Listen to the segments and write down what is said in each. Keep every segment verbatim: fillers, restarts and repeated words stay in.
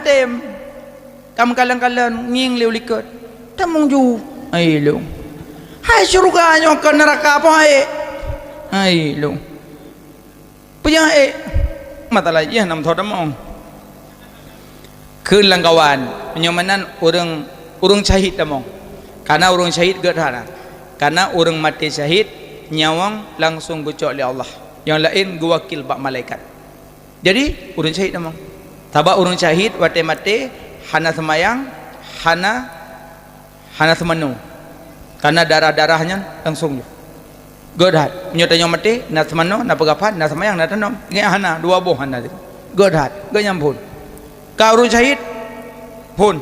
Tem. Ka meukalon-kalon ngieng lé u likot. Tamong ju. Hai lôn. Hai syeuruga nyoe kon neuraka poh hai. Hai lôn. Peue nyang ék? Masalah jih na meuthô tamong. Kheun lam kawan, meunyoe meunan ureuëng, ureuëng syahid tamong. Karena ureuëng syahid gét hana. Karena ureuëng maté syahid, nyawöng langsong geucok lé Allah. Nyang laén geuwakil bak malaikat. Jadi, ureuëng syahid tamong. Sabab ureuëng syahid watée maté hana seumayang, hana, hana seumanoe. Karena darah-darah nyan langsong jih. Gét that. Meunyoe tanyoe maté, na seumanoe, na peugafan, na seumayang, na tanom. Ingat hana, dua boh hana. Gét that. Gét nyang phon. Ka ureuëng syahid, phon.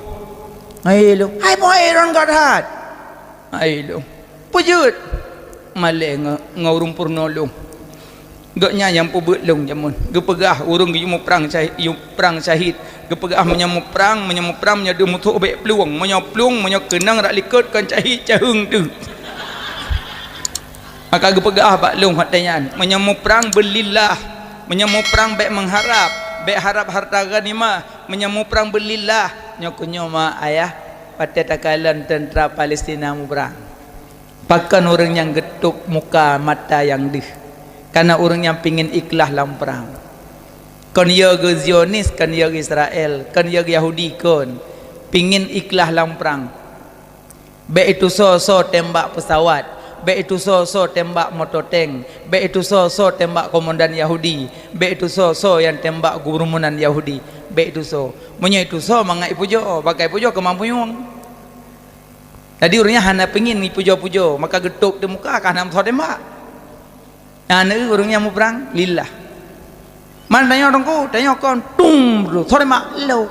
Hai lôn. Hai boh hai ron gét that. Hai lôn. Peue jeuet? Malée ngon, ngon ureuëng peurunoe lôn. Gobnyan nyang peubeuet lôn jameun. Geupeugah ureuëng geuyue muprang syahid, yue prang syahid. Geupeugah meunyoe muprang, meunyoe muprang, meunyoe deuh musoh bék plueng. Meunyoe plueng, meunyoe keunong rak likot kon syahid, caheueng teuh. Maka geupeugah bak lôn watée nyan, meunyoe muprang beulillah, meunyoe muprang bék meuharab, bék harab harta ghanimah, meunyoe muprang beulillah, nyoe keuh nyoe ma ayah, watée takalon teuntra Palestina muprang. Pakon ureuëng nyang geutôb muka mata nyang deuh? Kareuna ureuëng nyang pingin ikhlaih lam prang. Kon yö geu Zionis, kon yö geu Israel, kon yö geu Yahudi, kon. Pingin ikhlaih lam prang. Bék itu soe-soe tembak pesawat, bék itu soe-soe tembak moto tank, bék itu soe-soe tembak komandan Yahudi, bék itu soe-soe nyang tembak gurumunan Yahudi, bék itu soe. Meunyoe itu soe mangat ipujoe, bak ipujoe keu mampunyueng. Jadi ureuëng nyan hana pingin ipujoe-pujoe, maka geutôb di muka ka hana meusoe tembak. Nyan ureuëng nyang muprang lillah. Man tanyoe teungku, tanyoe kon tung, soe tembak lom.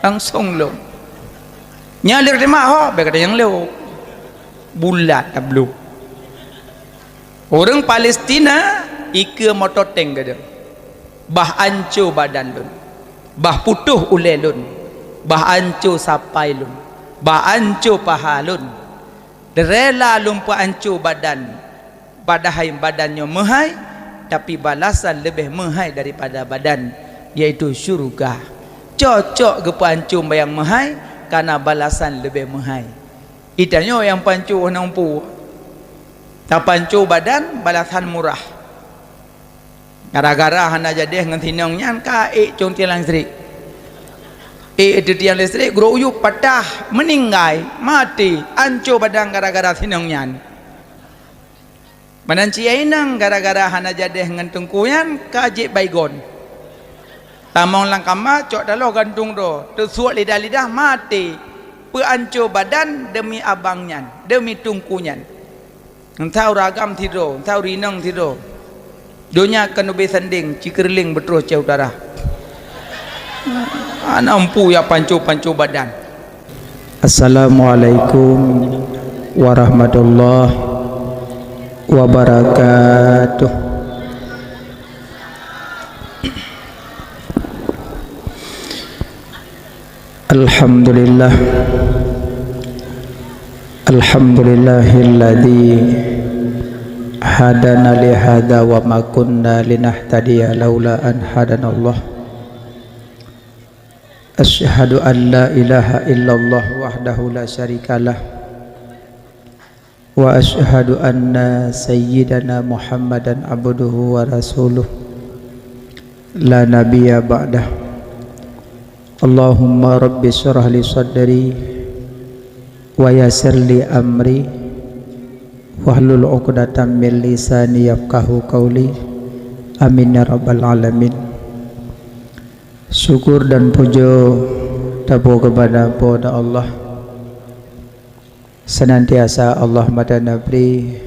Langsong lom. Nyan lé tembak ho, bék kata nyang lom. Bulat tabloe. Ureuëng Palestina ikeue moto tank gadeuh. Bah anco badan lôn. Bah putôh ulée lôn. Bah anco sapai lôn. Bah anco paha lôn. Rela lôn peuanco badan. Padahai badan nyoe meuhai, tapi balasan leubeh meuhai daripada badan, yaitu syeuruga. Cocok geupeuanco nyang meuhai, kareuna balasan leubeh meuhai. Itanyoe nyang panco hana umpu. Tapanco badan balasan murah. Gara-gara hana jadeh ngon sinong nyan ka ék cong tiang listrik. Ék teuh tiang listrik, gurok uyueb patah, meuninggai, maté, anco badan gara-gara sinong nyan. Meunan cit inong gara-gara hana jadeh ngon teungku nyan ka jieb baygon. Tamong lam kama cok taloh gantung droe, teusuet lidah-lidah maté. Peuanco badan deumi abang nyan, deumi teungku nyan. Entah ureuëng agam sidroe, entah ureuëng inong sidroe. Donya kan ubé sandeng, Cikeureuleng beutroh cah utara. Hana umpu ya panco-panco badan. Assalamualaikum warahmatullahi wabarakatuh. Alhamdulillah. Alhamdulillahilladzi hadana li hadza wa ma kunna linahtadiya laula an hadanallah. Asyhadu an la ilaha illallah wahdahu la syarikalah. Wa asyhadu anna sayyidana Muhammadan abduhu wa rasuluh, la nabiyya ba'dah. Allahumma rabbi syrah li sadri, wa yassir li amri, wahlul uqdatam min lisani yafqahu qauli. Amin ya rabbal alamin. Syukur dan puja taboh keupada Po teu Allah. Senantiasa Allah meuteuna bri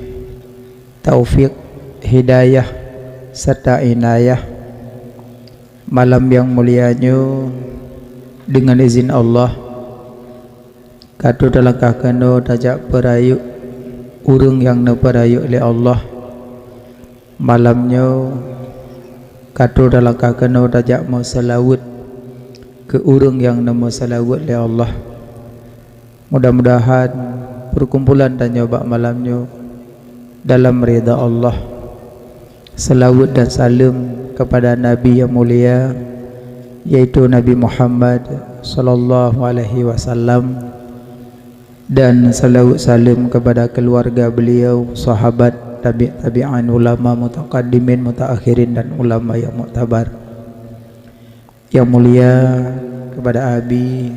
taufik, hidayah, serta inayah. Malam nyang mulia nyoe, deungon izin Allah, ka troh talangkah keunoe tajak peurayeuk ureuëng nyang neupeurayeuk lé Allah. Malam nyoe, ka troh talangkah keunoe tajak meuseulaweuet keu ureuëng nyang neumeuseulaweuet lé Allah. Mudah-mudahan peukumpulan tanyoe bak malam nyoe dalam ridha Allah. Seulaweuet dan saleuem keupada Nabi nyang mulia, yaitu Nabi Muhammad sallallahu alaihi wasallam, dan salawat salam kepada keluarga beliau, sahabat, tabi' tabi'in, ulama mutaqaddimin, mutaakhirin, dan ulama yang muktabar. Yang mulia kepada Abi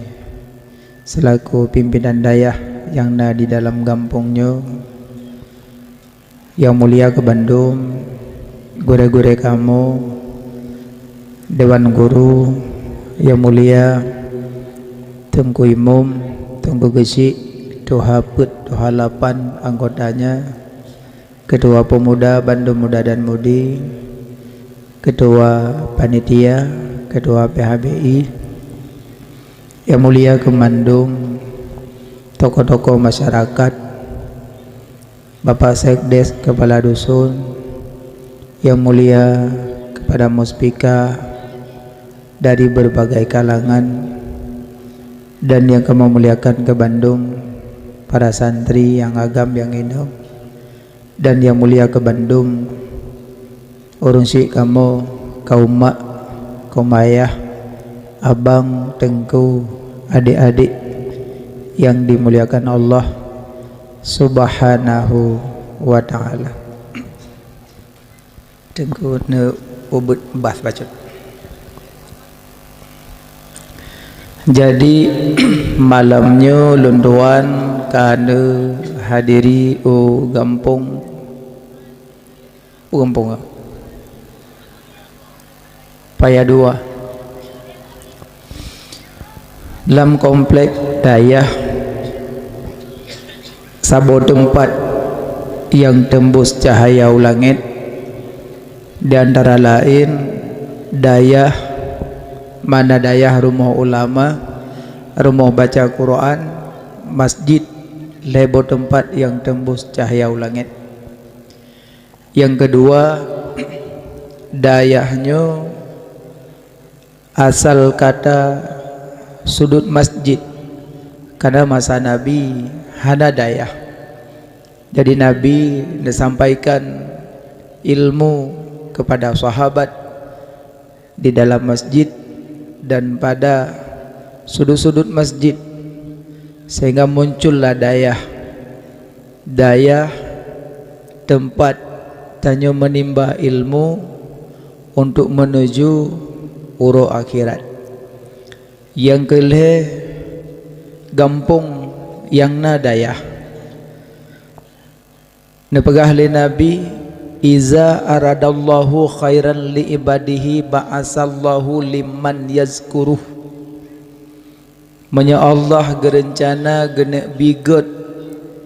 selaku pimpinan dayah yang na di dalam gampông nyoe, yang mulia keu bandum gurée-gurée kamoe, dewan guru, yang mulia Teungku Imum, Teungku Geuchik, tuha peuet, tuha lapan anggotanya, ketua pemuda bandum muda dan mudi, ketua panitia, ketua P H B I, yang mulia keu mandum tokoh-tokoh masyarakat, Bapak Sekdes, Kepala Dusun, yang mulia kepada muspika dari berbagai kalangan, dan yang kamoe muliakan keu bandum para santri nyang agam nyang inong, dan yang mulia keu bandum ureuëng syik kamoe, kaum mak, kaum ayah, abang, teungku, adik-adik yang dimuliakan Allah Subhanahu wa Ta'ala. Teungku neubeuet bas bacut. Jadi, malam nyoe lôn tuan ka neuhadiri u gampông, u gampông Paya Dua. Lam komplek dayah, saboh teumpat nyang teumbus cahya u langét, di antara laén dayah, mana dayah rumoh ulama, rumoh baca Quran, masjid, lhée boh teumpat nyang teumbus cahya u langét. Nyang keudua, dayah nyoe asal kata sudut masjid, karena masa Nabi hana dayah. Jadi Nabi neusampaikan ilmu kepada sahabat di dalam masjid dan pada sudut-sudut masjid, sehingga muncullah dayah, dayah teumpat tanyoe meunimba ilmu untuk menuju uroe akhirat. Nyang keulhée, gampông nyang na dayah. Neupeugah lé Nabi, "Iza aradallahu khairan li ibadihi ba'asallahu liman yazkuruh." Meunyoe Allah geureuncana geuneuk bi gét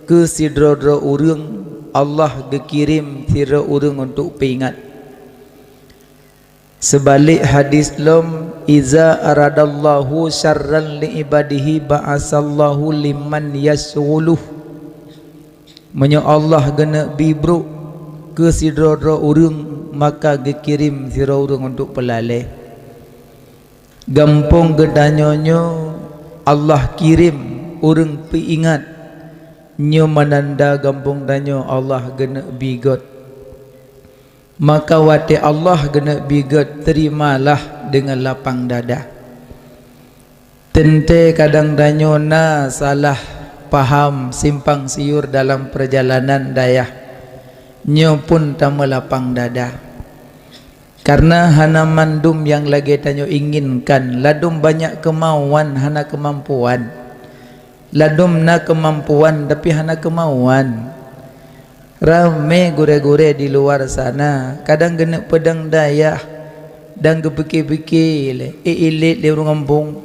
keu sidroe-droe ureuëng, Allah geukirém sidroe ureuëng untuk peuingat. Seubalek hadis lom, "Iza aradallahu syarran li ibadihi ba'asallahu liman yasyghuluh." Meunyoe Allah geuneuk bi brok keu sidroe-droe ureuëng, maka geukirém sidroe ureuëng untuk peulalée. Gampông geutanyoe nyoe Allah kirém ureuëng peuingat, nyoe meunanda gampông tanyoe Allah geuneuk bi gét. Maka watée Allah geuneuk bi gét, terimalah deungon lapang dada. Teuntée kadang tanyoe na salah paham, simpang siur dalam peurjalanan dayah, nyoe pun tameulapang dada. Karena hana mandum nyang lagée tanyoe inginkan, ladum banyak keumauan hana keumampuan. Ladum na keumampuan tapi hana keumauan. Ramé gurée-gurée di luar sana, kadang geuneuk peudong dayah dan geupike-pike lé, ék ilét lé ureuëng gampông,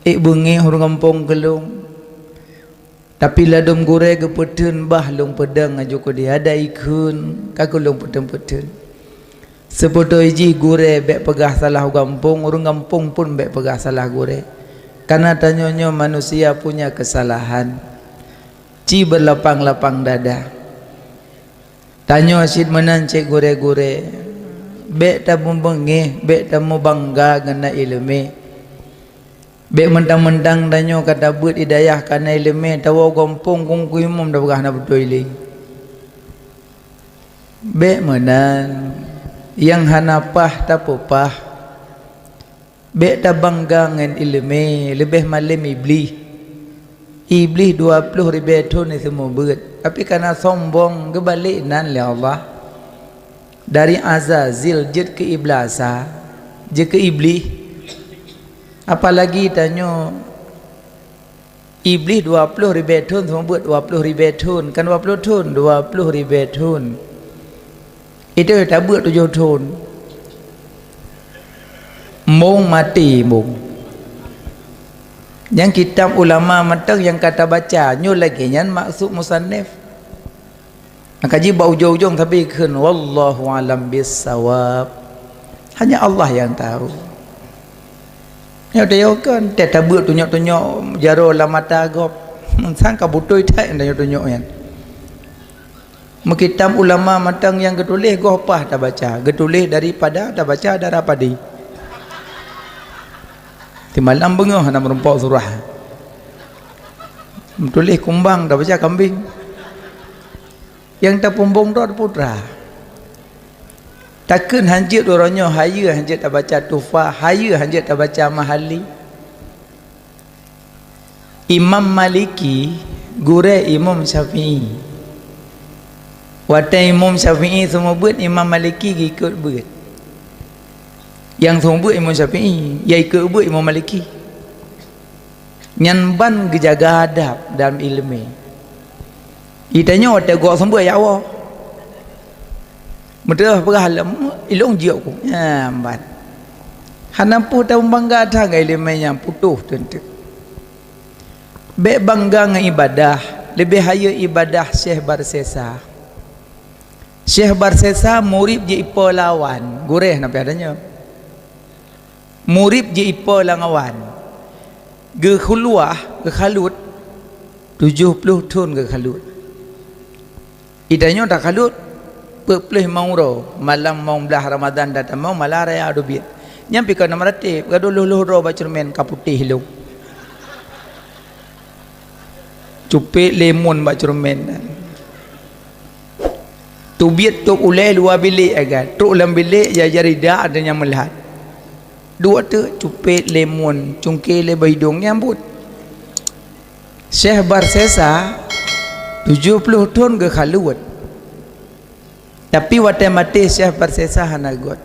ék beungéh ureuëng gampông keu lôn. Tapi ladum gurée geupeuteun bah lôn peudong aju keudeh, ada ikheun ka keu lôn peuteun-peuteun. Seupeutoe jih gurée bék peugah salah u gampông, ureuëng gampông pun bék peugah salah gurée. Karena tanyoe nyoe manusia punya keusalahan. Ci beulapang-lapang dada. Tanyoe cit meunan cit gurée-gurée. Bék tameubeungéh, bék tameubangga ngon na iéleumé. Bék meuntang-meuntang tanyoe ka tabeuet i dayah ka na iéleumé, tawoe gampông kungkui mum tapeugah na beutôi lé. Bék meunan, nyang hana paih tapeupah. Bék tabangga ngon iéleumé, leubeh malém Iblih. Iblih dua ploh ribée thon diseumeubeuet, tapi kareuna sombong geubalek nan lé Allah. Dari Azazil jeuet keu Iblasa, jeuet keu Iblih. Apalagi tanyoe Iblih dua ploh ribée thon, seumeubeuet dua ploh ribée thon, kan dua ploh thon, dua ploh ribée thon. Itu tabeuet tujoh thon. Mong maté mong. Nyang kitab ulama mantong nyang ka tabaca, nyoe lagée nyan maksud musannif. Maka jih bak ujong-ujong sabe kheun, "Wallahu a'lam bissawab." Hanya Allah yang tahu. Nyoe teuh kon, teuh tabeuet tunyok-tunyok jaroe lam mata gob. Sang ka beutôi that tunyok-tunyok nyan. Meukitab ulama mantong nyang geutuléh goh paih tabaca, geutuléh daripada tabaca darah padi. Timalam beungoh hana meurumpok surah. Meutuléh kumbang tabaca kambing. Nyang tapeumbong droe putra. Takheun hanjeuet uroe nyoe hayeue hanjeuet tabaca Tuhfah, hayeue hanjeuet tabaca Mahalli. Imam Maliki gurée Imam Syafi'i. Watée Imam Syafi'i seumeubeuet, Imam Maliki geuikot beuet. Nyang seumeubeuet Imam Syafi'i, nyang ikot beuet Imam Maliki. Nyan ban geujaga adab dalam iéleumé. Geutanyoe watée gob seumeubeuet jak woe. Meuteureuh peugah lom, ilong jeuet ku. Nyan ban. Hana peue tameubangga that ngon iéleumé nyang putôh teunteuk. Bék bangga ngon ibadah, leubeh hayeue ibadah Syekh Barsesa. Syekh Barsesa murit jiipo lawan, gurée na pih ada nyoe. Murit jiipo lawan. Geukhuluwah, geukhalut, tujoh ploh thon geukhalut. Geutanyoe takhalut, peuet ploh limong uroe, malam limong blaih Ramadhan dan tamong malam raya dubiet. Nyan pih ka na meuratéb, gadôh lhôh-lhôh droe bak ceureumen ka putéh lom. Cupet limon bak ceureumen. Teubiet tôb ulée luwa bilék agam, trok lam bilék ya jari dak ada nyang meulat. Duek teuk cupet limon, cungké lé bak idong nyang buet. Syekh Barsesa tujoh ploh thon geukhalut. Tapi watée maté Syekh Barsesa hana göt.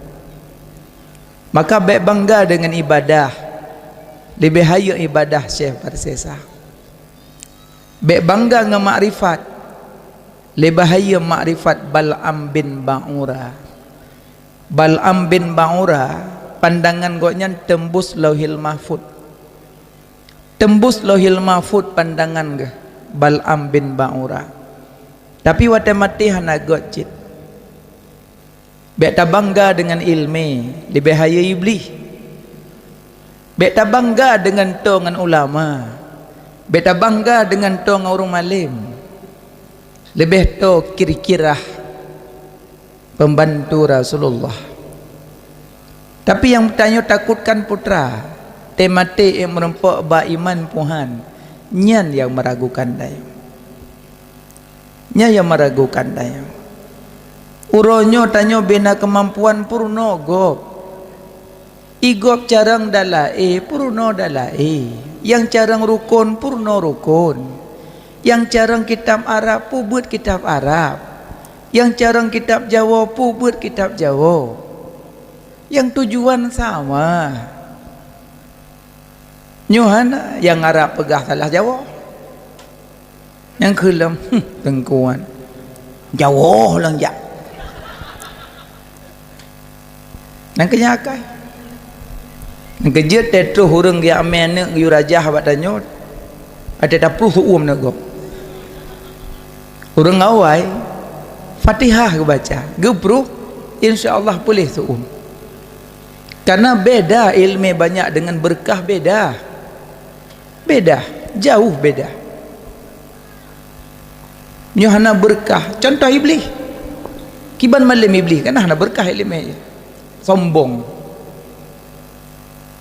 Maka bék bangga deungon ibadah, leubeh hayeue ibadah Syekh Barsesa. Bék bangga ngon makrifat, leubeh hayeue makrifat Bal'am bin Ba'ura. Bal'am bin Ba'ura, pandangan gobnyan teumbus Lauhil Mahfud. Teumbus Lauhil Mahfud pandangan geuh Bal'am bin Ba'ura. Tapi watée maté hana göt cit. Bék tabangga deungon iéleumé, leubeh hayeue Iblih. Bék tabangga deungon toe ngon ulama. Bék tabangga deungon toe ngon ureuëng malém. Leubeh toe Kirkirah, pembantu Rasulullah. Tapi nyang tanyoe takutkan putra, teumaté ék meurumpok bak iman puhan, nyan nyang meuragukan tanyoe. Nyan nyang meuragukan tanyoe. Uroe nyoe tanyoe bina keumampuan peurunoe gob. I gob carông dalaé peurunoe dalaé, nyang carông rukon peurunoe rukon, nyang carông kitab Arab peubeuet kitab Arab, nyang carông kitab Jawoe peubeuet kitab Jawoe. Nyang tujuan sama. Nyoe hana nyang Arab peugah salah Jawoe. Nyang kheun lom, hmm, teungkuan. Jawoe lom jak. Nyang keu nyan akai. Nyang keujeuet teuh troh ureuëng geujak amé aneuëk geuyue rajah bak tanyoe. Até tapluh seuuem aneuëk gob. Ureuëng awai, Fatihah geubaca, geupruh, insya Allah puléh seuuem. Karena beda iéleumé banyak dengan beureukat beda. Beda, jauh beda. Nyoe hana beureukat, contoh Iblih. Kiban malém Iblih, kan hana beureukat iéleumé. Sombong.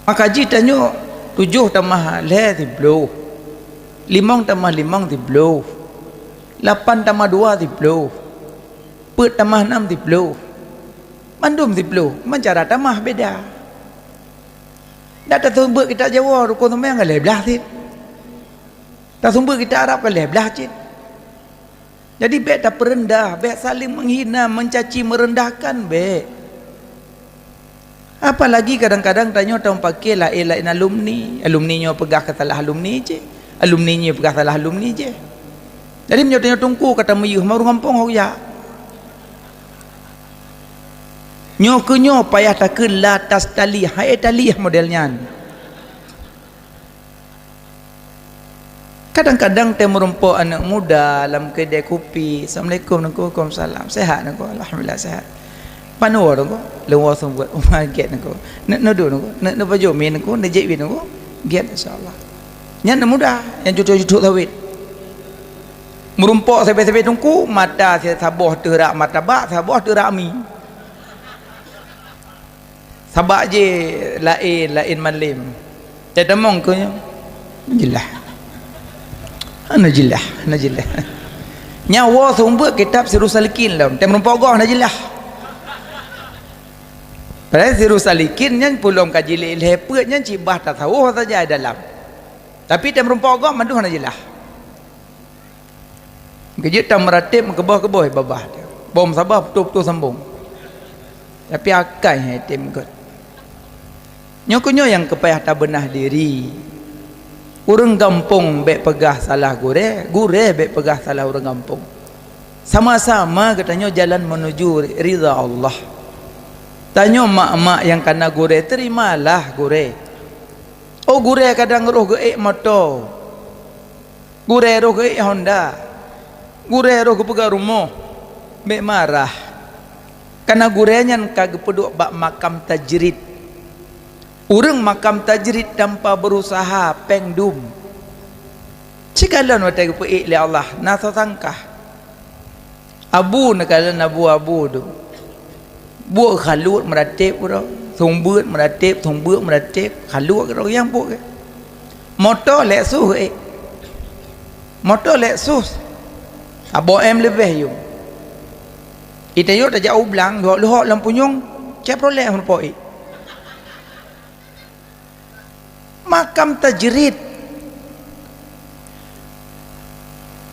Maka jih tanyoe tujoh tamah lhée siploh, limong tamah limong siploh, lapan tamah dua siploh, peuet tamah nam siploh. Mandum siploh, man cara tamah beda. Dak taseumeubeuet kitab Jawoe rukon seumayang ka lhèe blaih cit. Taseumeubeuet kitab Arab ka lhèe blaih cit. Jadi bèk tapeureundah, bèk saléng meuhina, meucaci, meureundahkan, bèk. Apalagi kadang-kadang tanyoe tameupaké laén-laén alumni. Alumni nyoe peugah keu salah alumni jih. Alumni nyoe peugah salah alumni jih. Jadi meunyoe tanyoe teungku ka tameuyeuh, ma ureueng gampông ho jak. Nyoe keu nyoe payah takheun la tastalih, hai talih model nyan. Kadang-kadang teumeureumpok aneuk muda lam keudè kupi, "Assalamualaikum, Teungku." "Waalaikumsalam." "Sehat, Teungku?" "Alhamdulillah, sehat." "Pat neuwoe, Teungku?" "Lôn woe seumeubeuet." "Oh, gèt, Teungku." "Neuk neuduek, Teungku?" "Neuk neupajoh mi, Teungku?" "Neuk jép mi, Teungku?" Gèt, insya Allah. Nyan aneuk muda nyang cucok-cucok sawét. Meurumpok sabe-sabe teungku, mata saboh teurak martabak, saboh teurak mi. Sabak jih laén, laén malem. Teutamong keu nyoe. Jeulaih. Hana jeulaih, hana jeulaih. Nyan woe seumeubeuet kitab Sirus Salikin lom. Teumeureumpok goh hana jeulaih. Padahai Sirus Salikin nyan peue lom ka jilét lhèe peuet nyan cit bah tasawuf saja di dalam. Tapi teumeureumpok goh mandum hana jeulaih. Geujeuet tam meuratéb meukeubah-keubah babah teuh. Bom saboh putôh-putôh sambông. Tapi akai hai tem gét. Nyoe keu nyoe nyang keupayah tabeunah diri. Ureueng gampông bèk peugah salah gurèe, gurèe bèk peugah salah ureueng gampông. Sama-sama geutanyoe jalan menuju ridha Allah. Tanyoe mak-mak nyang kana gurèe, terimalah gurèe. Oh, gurèe kadang roh geuék moto. Gurèe roh geuék Honda. Gurèe roh geupeugah rumoh. Bèk marah. Kana gurèe nyan ka geupeuduek bak makam tajrid. Ureueng makam tajrid tanpa berusaha péng dum. Sikalon watèe geupeuék lé Allah, na soe sangka. Abu neukalon abu-abu tu. Buet khaluet meuratéb keudroe, seumeubeuet meuratéb, seumeubeuet meuratéb, khaluet keudroe nyang buet. Moto Lexus ék. Moto Lexus. Saboh M leubeh yum. Itayok tajak u blang, lhok-lhok lam punyueng, Chevrolet meureumpok ék. Makam tajrid.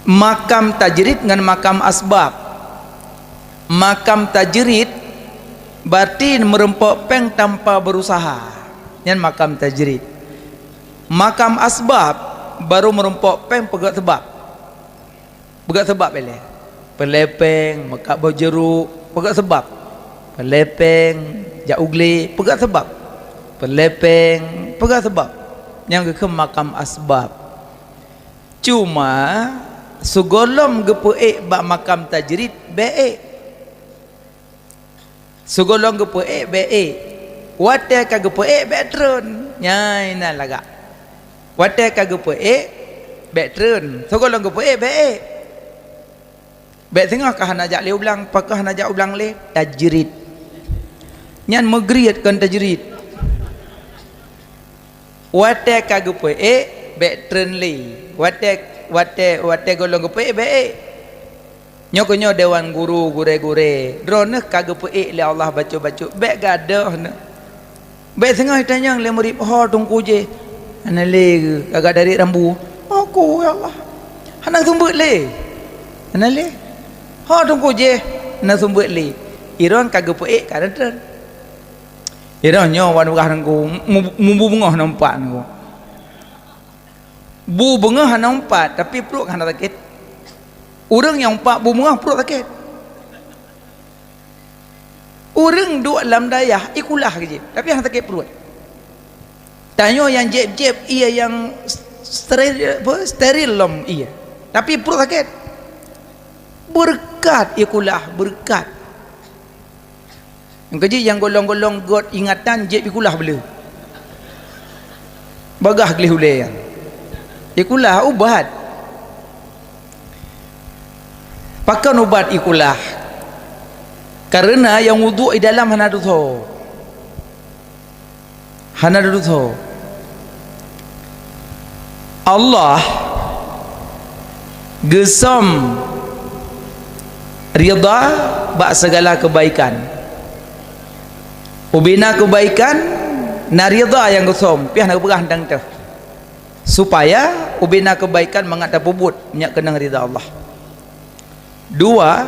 Makam tajrid ngon makam asbab. Makam tajrid berarti meureumpok péng tanpa berusaha. Nyan makam tajrid. Makam asbab baru meureumpok péng peugöt seubab. Peugah seubab ilèe. Peulepeng, meukat boh jeuruek, peugah seubab. Peulepeng, jak u glé, peugah seubab. Peulepeng, peugah seubab. Nyang geukheun makam asbab. Cuma, sigohlom geupeuék bak makam tajrid, bèk ék. Sigohlom geupeuék, bèk ék. Watèe ka geupeuék, bèk treun. Nyan inan lagak. Watèe ka geupeuék, bèk treun. Sigohlom geupeuék, bèk ék. Bèk singoh ka hana jak lé u blang, pakon hana jak u blang lé, tajrid. Nyan meugriet kon tajrid. Watèe ka geupeuék, bèk treun lé. Watèe, watèe, watèe gohlom geupeuék, bèk ék. Nyoe keuh nyoe dewan guru, gurèe-gurèe. Droeneuh ka geupeuék lé Allah bacut-bacut, bèk gadôh neuh. Bèk singoh itanyong lé murit, "Ho teungku jéh?" "Hana lé geuh, ka gadari rambu." "Ho ku, ya Allah." "Hana seumeubeuet lé?" "Hana lé." "Ho teungku jéh?" "Hana seumeubeuet lé." Droeneuh ka geupeuék ka treun. Droeneuh nyoe wan peugah teungku, mu-, mu-, bu beungoh hana umpat teungku. Bu beungoh hana umpat, tapi pruet hana sakét. Ureueng nyang umpat bu beungoh pruet sakét. Ureueng duek lam dayah, ie kulah keu jih, tapi hana sakét pruet. Tanyoe nyang jieb-jieb ie nyang steril, apa, steril lom ie, tapi pruet sakét. Beureukat ie kulah, beureukat. Nyang keujih nyang golong-golong göt ingatan jieb ie kulah beu le. Bagaih gleh ulèe nyan. Ie kulah ubat. Pakon ubat ie kulah? Kareuna nyang wudhu di dalam hana dosa. Hana dosa. Allah geusöm ridha bak segala kebaikan. Ubena kebaikan, Na ridha nyang geusöm, piah na geupeugah teuntèe. Supaya ubena keubaikan mangat tapeubuet nyang keunong ridha Allah. Dua,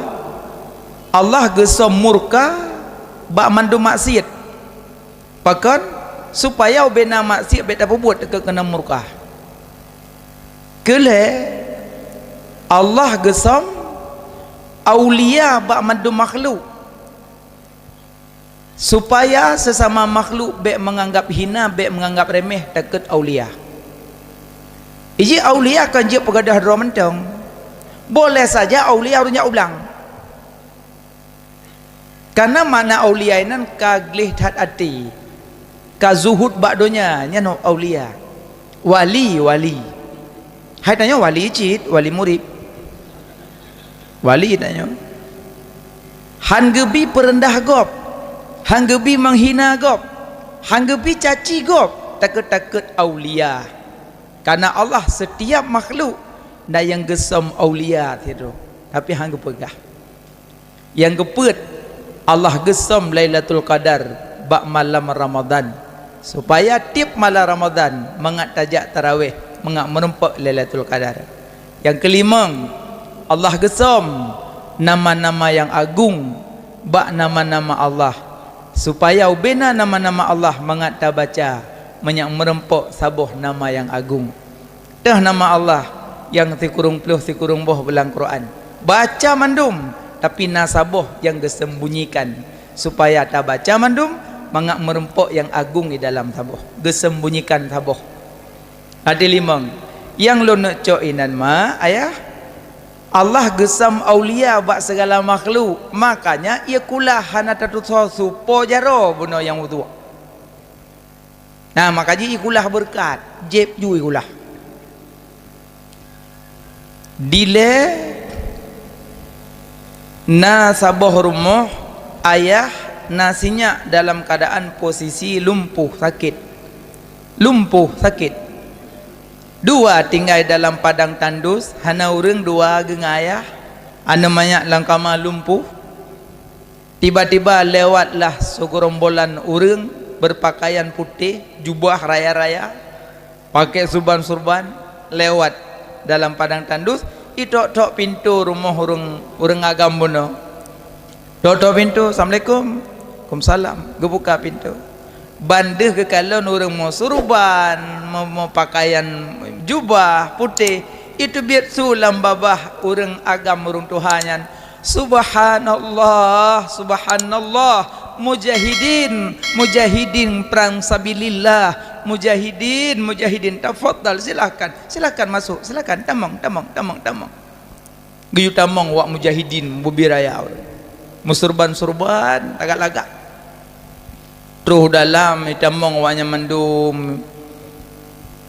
Allah geusöm murka bak mandum maksiet. Pakon? Supaya ubena maksiet bèk tapeubuet keu keunong murka. Keulhèe, Allah geusöm aulia bak mandum makhluk. Supaya seusama makhluk bèk meunganggap hina, bèk meunganggap reumeh takheun aulia. Iji aulia kon jeuet peugadôh droe mantong. Boleh saja aulia ureueng jak u blang. Kareuna makna aulia inan ka gleh that até, ka zuhud bak donya, nyan aulia. Wali, wali. Hai tanyoe wali cit, wali murit. Wali tanyoe. Han geubi peureundah gob, han geubi meuhina gob, han geubi caci gob, takheun-takheun aulia. Kareuna Allah setiap makhluk na nyang geusöm aulia sidroe, tapi han geupeugah. Nyang keupeuet, Allah geusöm Lailatul Qadar bak malam Ramadhan, supaya tiep malam Ramadhan mangat tajak taraweh, mangat meurumpok Lailatul Qadar. Nyang keulimöng, Allah geusöm nama-nama nyang agong bak nama-nama Allah, supaya ubena nama-nama Allah mangat tabaca mangat meurumpok saboh nama nyang agong. Teuh nama Allah nyang sikureueng ploh sikureueng boh bak lam Quran. Baca mandum, tapi na saboh nyang geuseumbunyikan, supaya tabaca mandum mangat meurumpok nyang agong di dalam saboh. Geuseumbunyikan saboh. Até limöng, nyang lôn neuk cok inan ma, ayah, Allah geusöm aulia bak sigala makhluk, makanya ie kulah hana tatusoe su po jaroe bunoe nyang udhuk. Nah, maka jih ie kulah beureukat, jieb ju ie kulah. Dilée na saboh rumoh, ayah na sinyak dalam keuadaan posisi lumpuh sakét. Lumpuh sakét. Dua tinggai dalam padang tandus, hana ureuëng dua geungon ayah, aneuk manyak lam kama lumpuh. Tiba-tiba lewatlah segerombolan ureuëng berpakaian putéh, jubah raya-raya, pakai surban-surban, lewat dalam padang tandus, itok-tok pintoe rumoh ureuëng, ureuëng agam bunoe. Tok-tok pintoe, "Assalamualaikum." "Waalaikumsalam." Geubuka pintoe. Ban deuh geukalon ureuëng meusurban, meu-, meupakaian jubah putéh, iteubiet su lam babah ureuëng agam ureuëng tuha nyan, "Subhanallah, subhanallah, mujahidin, mujahidin perang sabilillah, mujahidin, mujahidin, tafadhal, silahkan, silahkan masuk, silahkan, tamong, tamong, tamong, tamong." Geuyue tamong wak mujahidin bubiraya. Meusurban-surban, lagak-lagak. Troh dalam, itamong wak nyan mandum.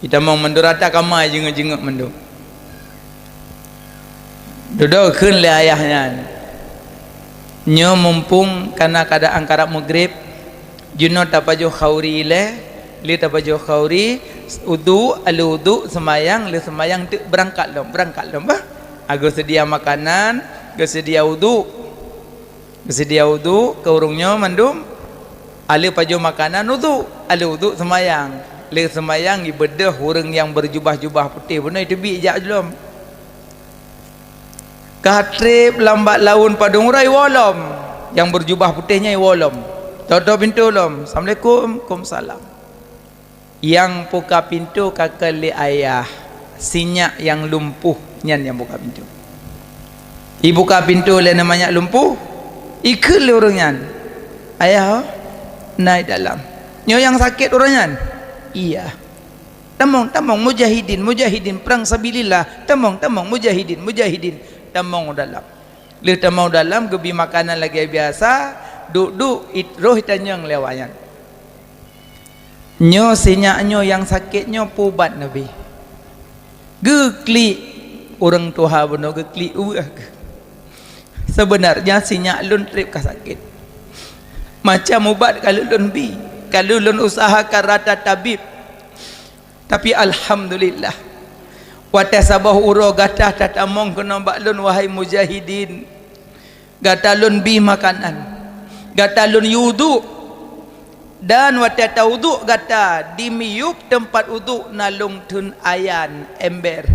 Itamong mandum rata kama, jingeuk-jingeuk mandum. Dudoe kheun lé ayah nyan, "Nyoe mumpung kana keuadaan karab meugreb, jinoe tapajoh khauri ilée, lé tapajoh khauri, udhu, aleuh udhu, seumayang, lé seumayang teuk beurangkat lom, beurangkat lom bah." Geuseudia makanan, geuseudia udhu. Geuseudia udhu keu ureuëng nyoe mandum, aleuh pajoh makanan udhu, aleuh udhu seumayang. Lé seumayang ibeudôh ureuëng nyang beujubah-jubah putéh bunoe iteubiet jak lom. Ka treb lam bak laun padum uroe iwoe lom, nyang beujubah putéh nyan iwoe lom. Tok-tok pintoe lom, "Assalamualaikum." "Waalaikumsalam." Nyang buka pintoe ka kheun lé ayah, sinyak nyang lumpuh nyan nyang buka pintoe. Ibuka pintoe lé aneuk manyak lumpuh, ikheun lé ureuëng nyan, "Ayah, na i dalam." "Nyoe nyang sakét ureuëng nyan?" "Iya." "Tamong, tamong, mujahidin, mujahidin, perang sabilillah, tamong, tamong, mujahidin, mujahidin." Tamong u dalam. Lheueh tamong u dalam, geubi makanan lagée biasa, duek-duek, it-, roh itanyong lé awak nyan. "Nyoe sinyak nyoe nyang sakét nyoe peue ubat neubi?" Geuklik ureuëng tuha bunoe, geuklik ueh geuh. "Seubeunarnya sinyak lôn treb ka sakét. Macam ubat ka lheueh lôn bi, ka lheueh lôn useuhakan rata tabib. Tapi alhamdulillah, watée saboh uroe gata tatamong keunoe bak lôn, wahai mujahidin. Gata lôn bi makanan, gata lôn yue udhu, Dan watée tawudhuk gata, di miyueb teumpat udhuk na lôn theun ayan ember.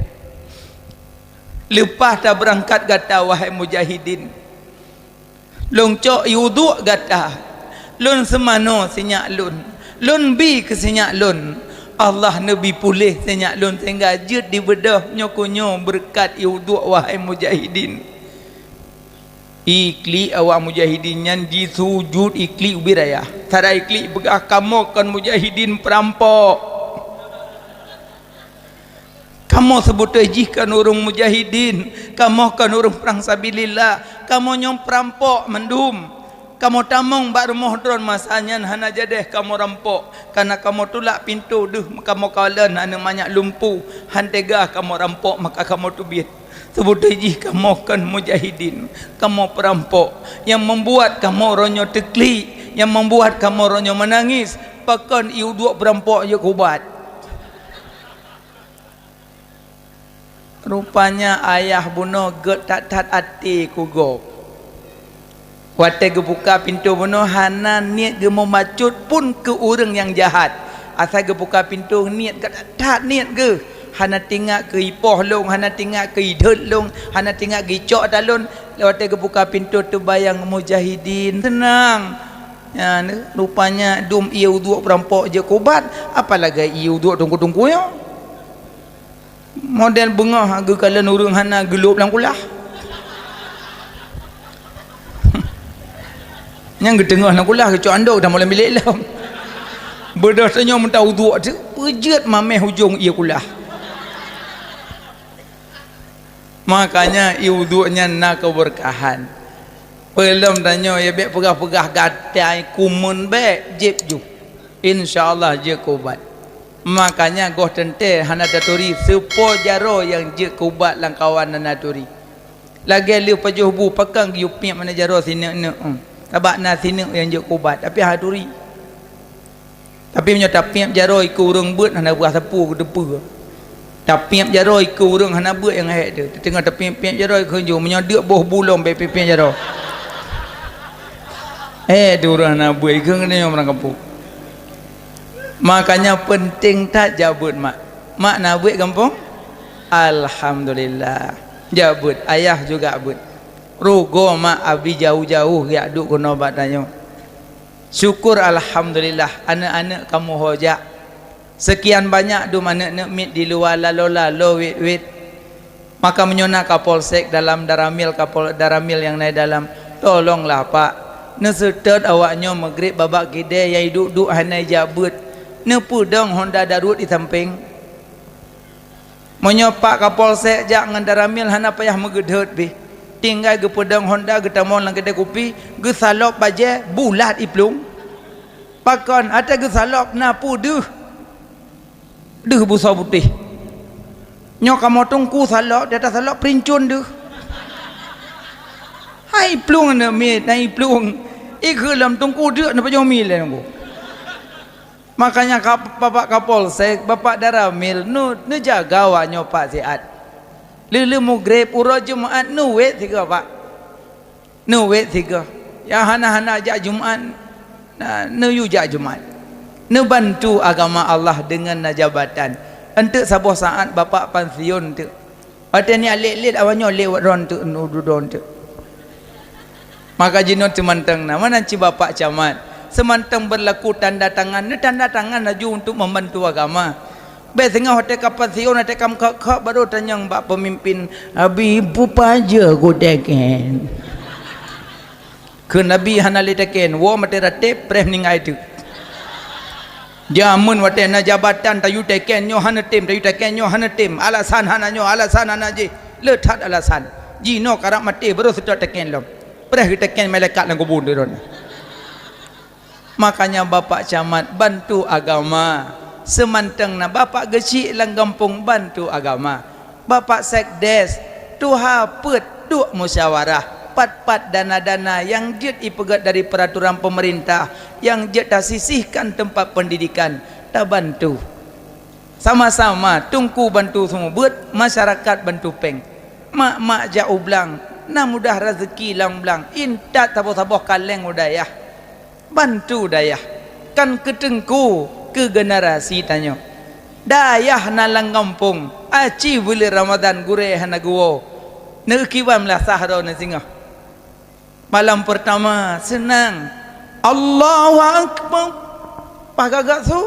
Leupah tabeurangkat gata, wahai mujahidin, lôn cok ié udhuk gata, lôn seumanoe sinyak lôn, lôn bi keu sinyak lôn. Allah neubi puléh sinyak lôn sehingga jeuet dibeudôh nyoe keu nyoe beureukat ié udhuk, wahai mujahidin. Iklik awak mujahidin nyan jisujut iklik ubit raya. Sara iklik peugah, "Kamoe kon mujahidin peurampok. Kamoe seubeutôi jih kon ureuëng mujahidin. Kamoe kon ureuëng prang sabilillah. Kamoe nyoe peurampok mandum. Kamoe tamong bak rumoh droe masa nyan hana jadeh kamoe rampok. Kana kamoe tulak pintoe deuh kamoe kalon aneuk manyak lumpu. Han teuga kamoe rampok maka kamoe teubiet." Seubeutôi jih kamoe kon mujahidin, kamoe peurampok. Nyang membuat kamoe uroe nyoe teuklik, nyang membuat kamoe uroe nyoe meunangis, pakon ié udhuk peurampok jeuet keu ubat. Rupanya ayah bunoe gét that-that até keu gob. Watée geubuka pintoe bunoe hana niet geumeubacut pun keu ureuëng nyang jahat. Asai geubuka pintoe niet gét that niet geuh. Hana tingat keu ipoh lôn, hana tingat keu idhôt lôn, hana tingat geucok ata lôn. Watée geubuka pintoe teubayang mujahidin, seunang. Nyan, rupanya dum ié udhuk peurampok jeuet keu ubat, apalagi ié udhuk teungku-teungku nyoe. Model beungoh geukalon ureuëng hana geulôb lam kulah. Nyang geuteungoh lam kulah geucok andok tamong lam bilék lom. Beudôh tanyoe meuta udhuk teuk peujeuet mamèh ujong ié kulah. Makanya ié udhuk nyan na keubeurkahan. Peulom tanyoe ya bék peugah-peugah gatai kumeun bék jép ju. Insya Allah jeuet keu ubat. Makanya goh teuntée hana taturi seupôt jaroe nyang jeuet keu ubat lam kawan hana turi. Lagée lheueh pajoh bu pakon geuyue piep hana jaroe sineuk-neuk, em. Sabab na sineuk nyang jeuet keu ubat tapi hana turi. Tapi meunyoe tapiep jaroe keu ureuëng beuet hana beuah sapeue geuteupeue. Tapiep jaroe keu ureuëng hana beuet nyang hék teuh. Teungoh tapiep-piep jaroe keu ju meunyoe deuk boh bu lom bék piep-piep jaroe. Eh, tu ureuëng hana beuet keu nyoe meurang kampung. Makanya penting that jak beuet mak. Mak na beuet gampông? Alhamdulillah. Jak beuet, ayah juga beuet. Rugoe mak abi jauh-jauh jak duek keunoe bak tanyoe. Syukur alhamdulillah aneuëk-aneuëk kamoe ho jak. Seukian banyak dum aneuëk-aneuëk miet di luwa lalo-lalo wét-wét. Maka meunyoe na Kapolsek dalam Daramil, Kapol Daramil nyang na dalam, tolonglah Pak, neuseutôt awaknyoe meugreb babak kidée nyang iduek-duek hana ijak beuet. Neupeudong honda daruet di sampéng. Meunyoe Pak Kapolsek jak ngon Daramil hana payah meugeudhôt pih, tinggai geupeudong honda geutamong lam keudée kupi, geusalop bajée bulat iplueng. Pakon ata geusalop na peue deuh? Deuh busoe putéh. Nyoe kamoe teungku salop, di atas salop peulincon deuh. Hai plueng aneuk miet, hai plueng. Ikheun lom teungku deuk neupajoh mi lé nunggu. Makanya ka, Bapak Kapolsek, Bapak Daramil, nu, neujaga awaknyoe Pak siat. Lheuh-lheuh mugreb uroe Jumat nuwét sigoe Pak. Nuwét sigoe. Nyang hana-hana jak Jumat, na, neuyue jak Jumat. Neubantu agama Allah deungon na jabatan. Enteuk saboh saát Bapak pansiun teuk. Watée nyan lét-lét awaknyoe lewat droeneuh teuk, nu dudoe teuk. Maka jinoe teumantong na, meunan cit Bapak Camat, seumantong berlaku tanda tangan, neutanda tangan laju untuk membantu agama. Bék singoh watée ka pansiun, watée ka meukhok-khok, baru tanyong bak peumimpén, "Abi, peue pajoh kuteken?" Kheun Abi hana lé teken, woe maté ratéb, preh meuninggai teuk. Jameun watée na jabatan tayue teken nyoe hana tem, tayue teken nyoe hana tem. Alasan hana nyoe, alasan hana jih. Le that alasan. Jinoe karab maté baru seutôt teken lom. Preh geuteken malaikat lam kubu droeneuh. Makanya Bapak Camat bantu agama. Seumantong na Bapak Geuchik lam gampông bantu agama. Bapak Sekdes, tuha peuet duek musyawarah, pat-pat dana-dana nyang jeuet ipeugét dari peuraturan peumeurintah, nyang jeuet tasisihkan teumpat peundidikan, tabantu. Sama-sama teungku bantu seumeubeuet, masyarakat bantu péng. Mak-mak jak u blang, na mudah raseuki lam blang, intat saboh-saboh kaleng u dayah. Bantu dayah. Kan keu teungku, keu generasi tanyoe. Dayah na lam gampông, aci buleuen Ramadhan gurée hana geuwoe. Neukiban meulasah droeneuh singoh. Malam peurtama seunang. Allahu Akbar. Paih gagak su.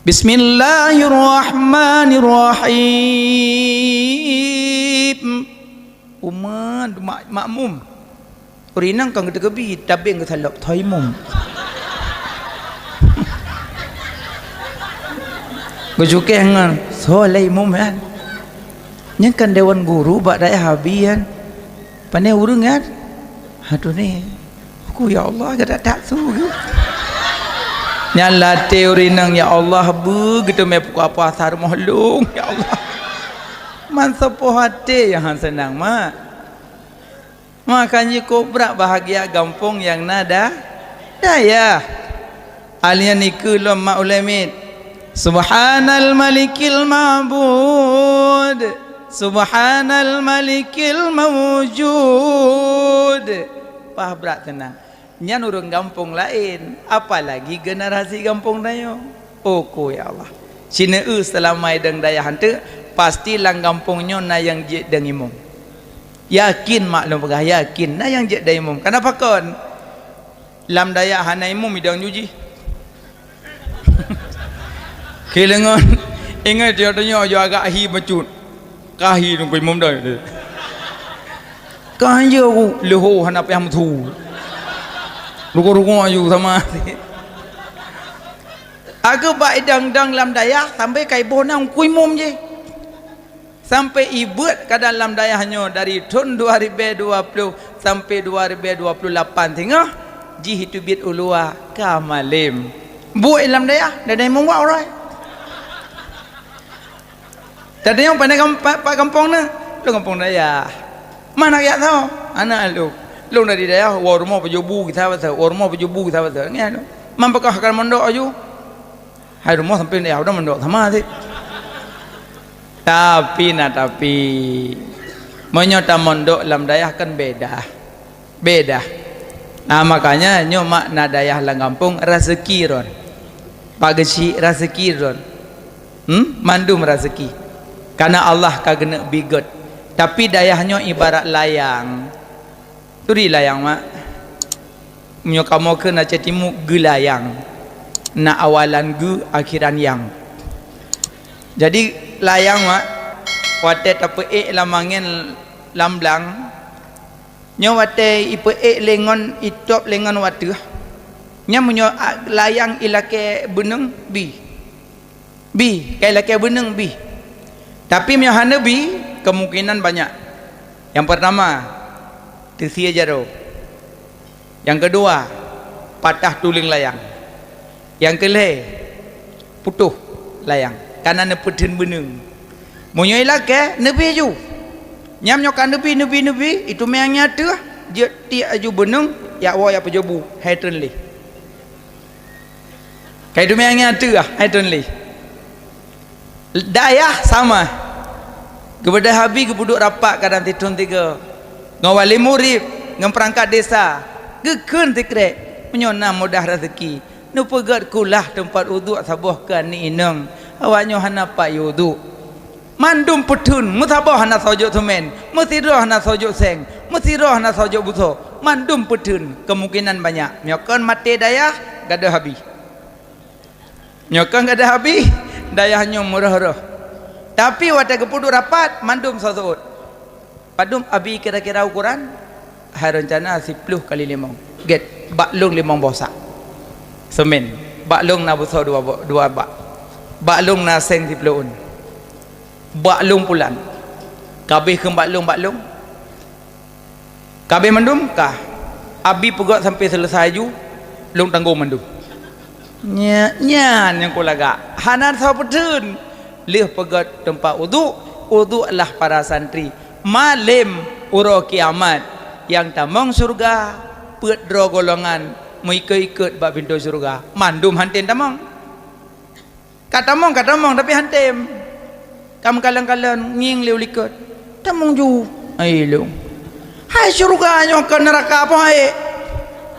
Bismillahirrahmanirrahim. Umat mak-, makmum. Ureueng inong kon geuteukeubit, tabeng geusalok, tho imum. Geucukeh ngon, soe lé imum nyan? Nyan kan dewan guru bak dayah Abi nyan. Pane ureueng nyan? Aduh ni. Aku, ya Allah, gata tak su. Nyan lateh ureueng inong, ya Allah, beu geuteumé pukul apa asar moh lông, ya Allah. Man sapoh até nyang han seunang, mak. Makanya kobra bahagia gampông nyang na da-, dayah. Alien nikeue lom mak ulée miet. Subhanal malikil ma'bud. Subhanal malikil maujud. Paih brat teunang. Nyan ureueng gampông laén, apalagi generasi gampông tanyoe. Oko ya Allah. Sineue seulama idong dayah hanteuk, pasti lam gampông nyoe na nyang jeuet dong imum. Yakin mak lôn peugah, yakin na nyang jeuet dong imum. Kenapa kon? Lam dayah hana imum idong ju jih. Kilengon ingat dia tanya aja agak hi bacut. Kahi nunggu imum dah. Kah aju leuho hana payah meusu. Rugoe-rugoe aju sama. Aku bak idang-dang lam dayah sampai kai boh na ungkui mum jih. Sampai ibeuet ka dalam dayah nyoe dari thon dua ribu dua puluh sampai dua ribu dua puluh lapan singoh jih itu biet ulua ka malem. Buet lam dayah, dada imum wak urai. Tadi nyang pandai gam-, pa-, pa gampông na, lôn gampông dayah. Mana yak tau? Anak lôn. Lôn dari dayah, wa rumoh pajobu kita basa, wa rumoh pajobu kita basa. Ngian lôn. Man pakah akan mondok aju. Hai rumoh sampai dayah udah mondok sama sih. Tapi na tapi. Meunyoe ta mondok lam dayah kan beda. Beda. Nah, makanya nyoe mak na dayah lam gampông raseuki ron. Pak geuchik raseuki ron. Hmm? Mandum raseuki. Karena Allah ka geuneuk bigot. Tapi dayah nyoe ibarat layang. Turi layang mak. Meunyoe kamoe kheun Aceh Timu geulayang. Na awalan geu, akhiran yang. Jadi layang mak, watée tapeuék lam angén lam blang, nyoe watée ipeuék lé ngon itôb lé ngon wateuh. Nyan meunyoe a-, layang ilakée beuneueng bi. Bi, kai lakée beuneueng bi. Tapi meunyoe hana bi, kemungkinan banyak. Yang pertama, teusie jaroe. Yang kedua, patah tuleueng layang. Yang keulhée, putôh layang. Kana neupeutheun beuneueng. Meunyoe ilakée, neubi ju. Nyam nyoe ka neubi, neubi, neubi, itu meuang nyang teuh, jeuet tiek aju beuneueng, yak woe yak peujobu, hai treun lé. Kai teumé angén ateueh, hai thon lé. Dayah sama. Geubeudôh Abi geupeuduek rapat kadang sithon tiga. Ngon wali murit, ngon peurangkat desa. Geukheun sikrek, meunyoe na mudah raseuki. Neupeugét kulah teumpat uduk saboh keu aneuk inong. Awaknyoe hana pat yue uduk. Mandum peutheun, meusaboh hana soe jok seumén, meusidroe hana soe jok seng, meusidroe hana soe jok busoe, mandum peutheun, kemungkinan banyak. Nyoe kon maté dayah, gadôh Abi. Nyoe kon gadôh Abi, dayah nyoe meurôh-rôh. Tapi watée geupeuduek rapat, mandum soe seuôt. Padum Abi kira-kira ukuran? Hai reuncana siploh kali limong. Gét, bak lôn limong boh sak. Seumén. Bak lôn na busoe dua bo-, dua bak. Bak lôn na seng siploh ôn. Bak lôn pulan. Kabéh kheun bak lôn, bak lôn. Kabéh mandum ka. Abi peugét sampoe seuleusai ju, lôn tanggong mandum. Nya, nyan nyang kulagak. Hana soe peutheun. Lheueh peugét teumpat uduk, uduklah para santri. Malem uroe kiamat, nyang tamong syeuruga, peuet droe golongan meuikot-ikot bak pintoe syeuruga. Mandum han tem tamong. Ka tamong, ka tamong, tapi han tem. Ka meukalon-kalon, ngieng lé u likot. Tamong ju. Hai lôn. Hai syeuruga nyoe kon neuraka apoh hai?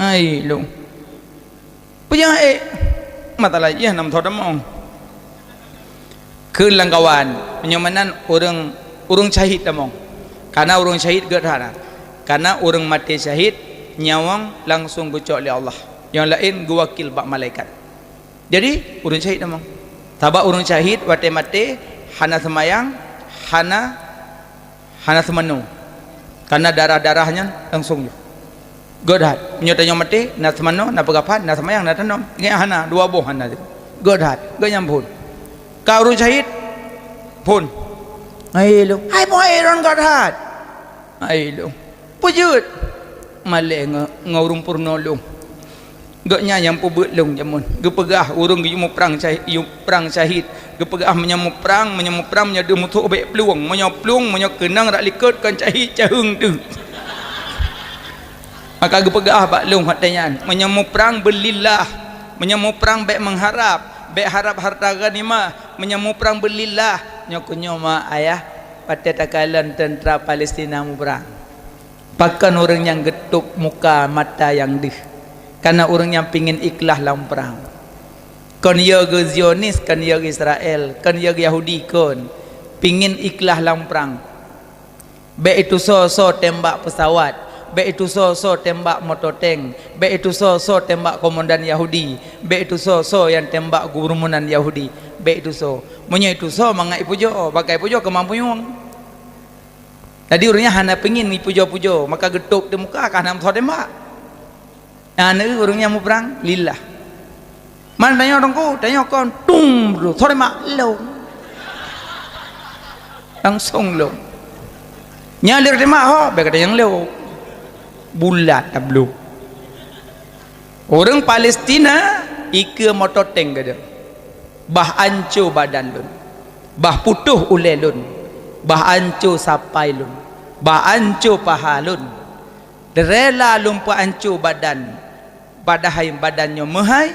Hai lôn. Nyang ék, masalah jih nam tho tamong. Keu lam kawan, meunyoe meunan ureuëng, ureuëng syahid tamong. Karena ureuëng syahid gét that. Karena ureuëng maté syahid, nyawöng langsung geucok lé Allah. Nyang laén geuwakil bak malaikat. Jadi, ureuëng syahid tamong. Sabab ureuëng syahid watée maté hana seumayang, hana hana seumanoe. Karena darah-darah nyan langsung jih. Gét that. Meunyoe tanyoe maté, na seumanoe, na peugafan, na seumayang, na tanom. Ingat hana, dua boh hana. Gét that. Gét nyan phon. Ka ureuëng syahid, phon. Hai lôn. Hai boh hai lôn gét that. Hai lôn. Peujeuet. Malée ngon, ngon ureuëng peurunoe lôn. Gobnyan nyang peubuet lôn jameun. Geupeugah ureuëng geuyue muprang syahid, yue prang syahid. Geupeugah meunyoe muprang, meunyoe muprang, meunyoe deuh musoh bék plueng. Meunyoe plueng, meunyoe keunong rak likot kon syahid caheueng deuh. Maka geupeugah bak lôn watée nyan, meunyoe muprang beulillah, meunyoe muprang bék meuharab, bék harab harta ghanimah, meunyoe muprang beulillah, nyoe keuh nyoe ma ayah, watée takalon teuntra Palestina muprang. Pakon ureuëng nyang geutôb muka mata nyang deuh? Kareuna ureuëng nyang pingin ikhlas lam prang. Kon yö geu Zionis, kon yö geu Israel, kon yö geu Yahudi, kon. Pingin ikhlas lam prang. Bék itu soe-soe tembak peusawat, bék itu soe-soe tembak moto tank, bék itu soe-soe tembak komandan Yahudi, bék itu soe-soe nyang tembak gubunur Yahudi, bék itu soe. Meunyoe itu soe mangat ipujoe, bagaih ipujoe keumampuan. Jadi ureuëng nyan hana pingin ipujoe-pujoe, maka geutôb di muka ka hana meusoe tembak. Nah, neu ureuëng nyan muprang lillah. Man tanyoe teungku, tanyoe kon tung bro, soe tembak lông. Langsung lông. Nyan lé tembak ho, bék kata nyang lông. Bulat tablo. Ureuëng Palestina ikeue moto tank geuh. Bah anco badan lôn, bah putôh ulée lôn, bah anco sapai lôn, bah anco paha lôn. Rela lôn peuanco badan, padahai badan nyoe meuhai,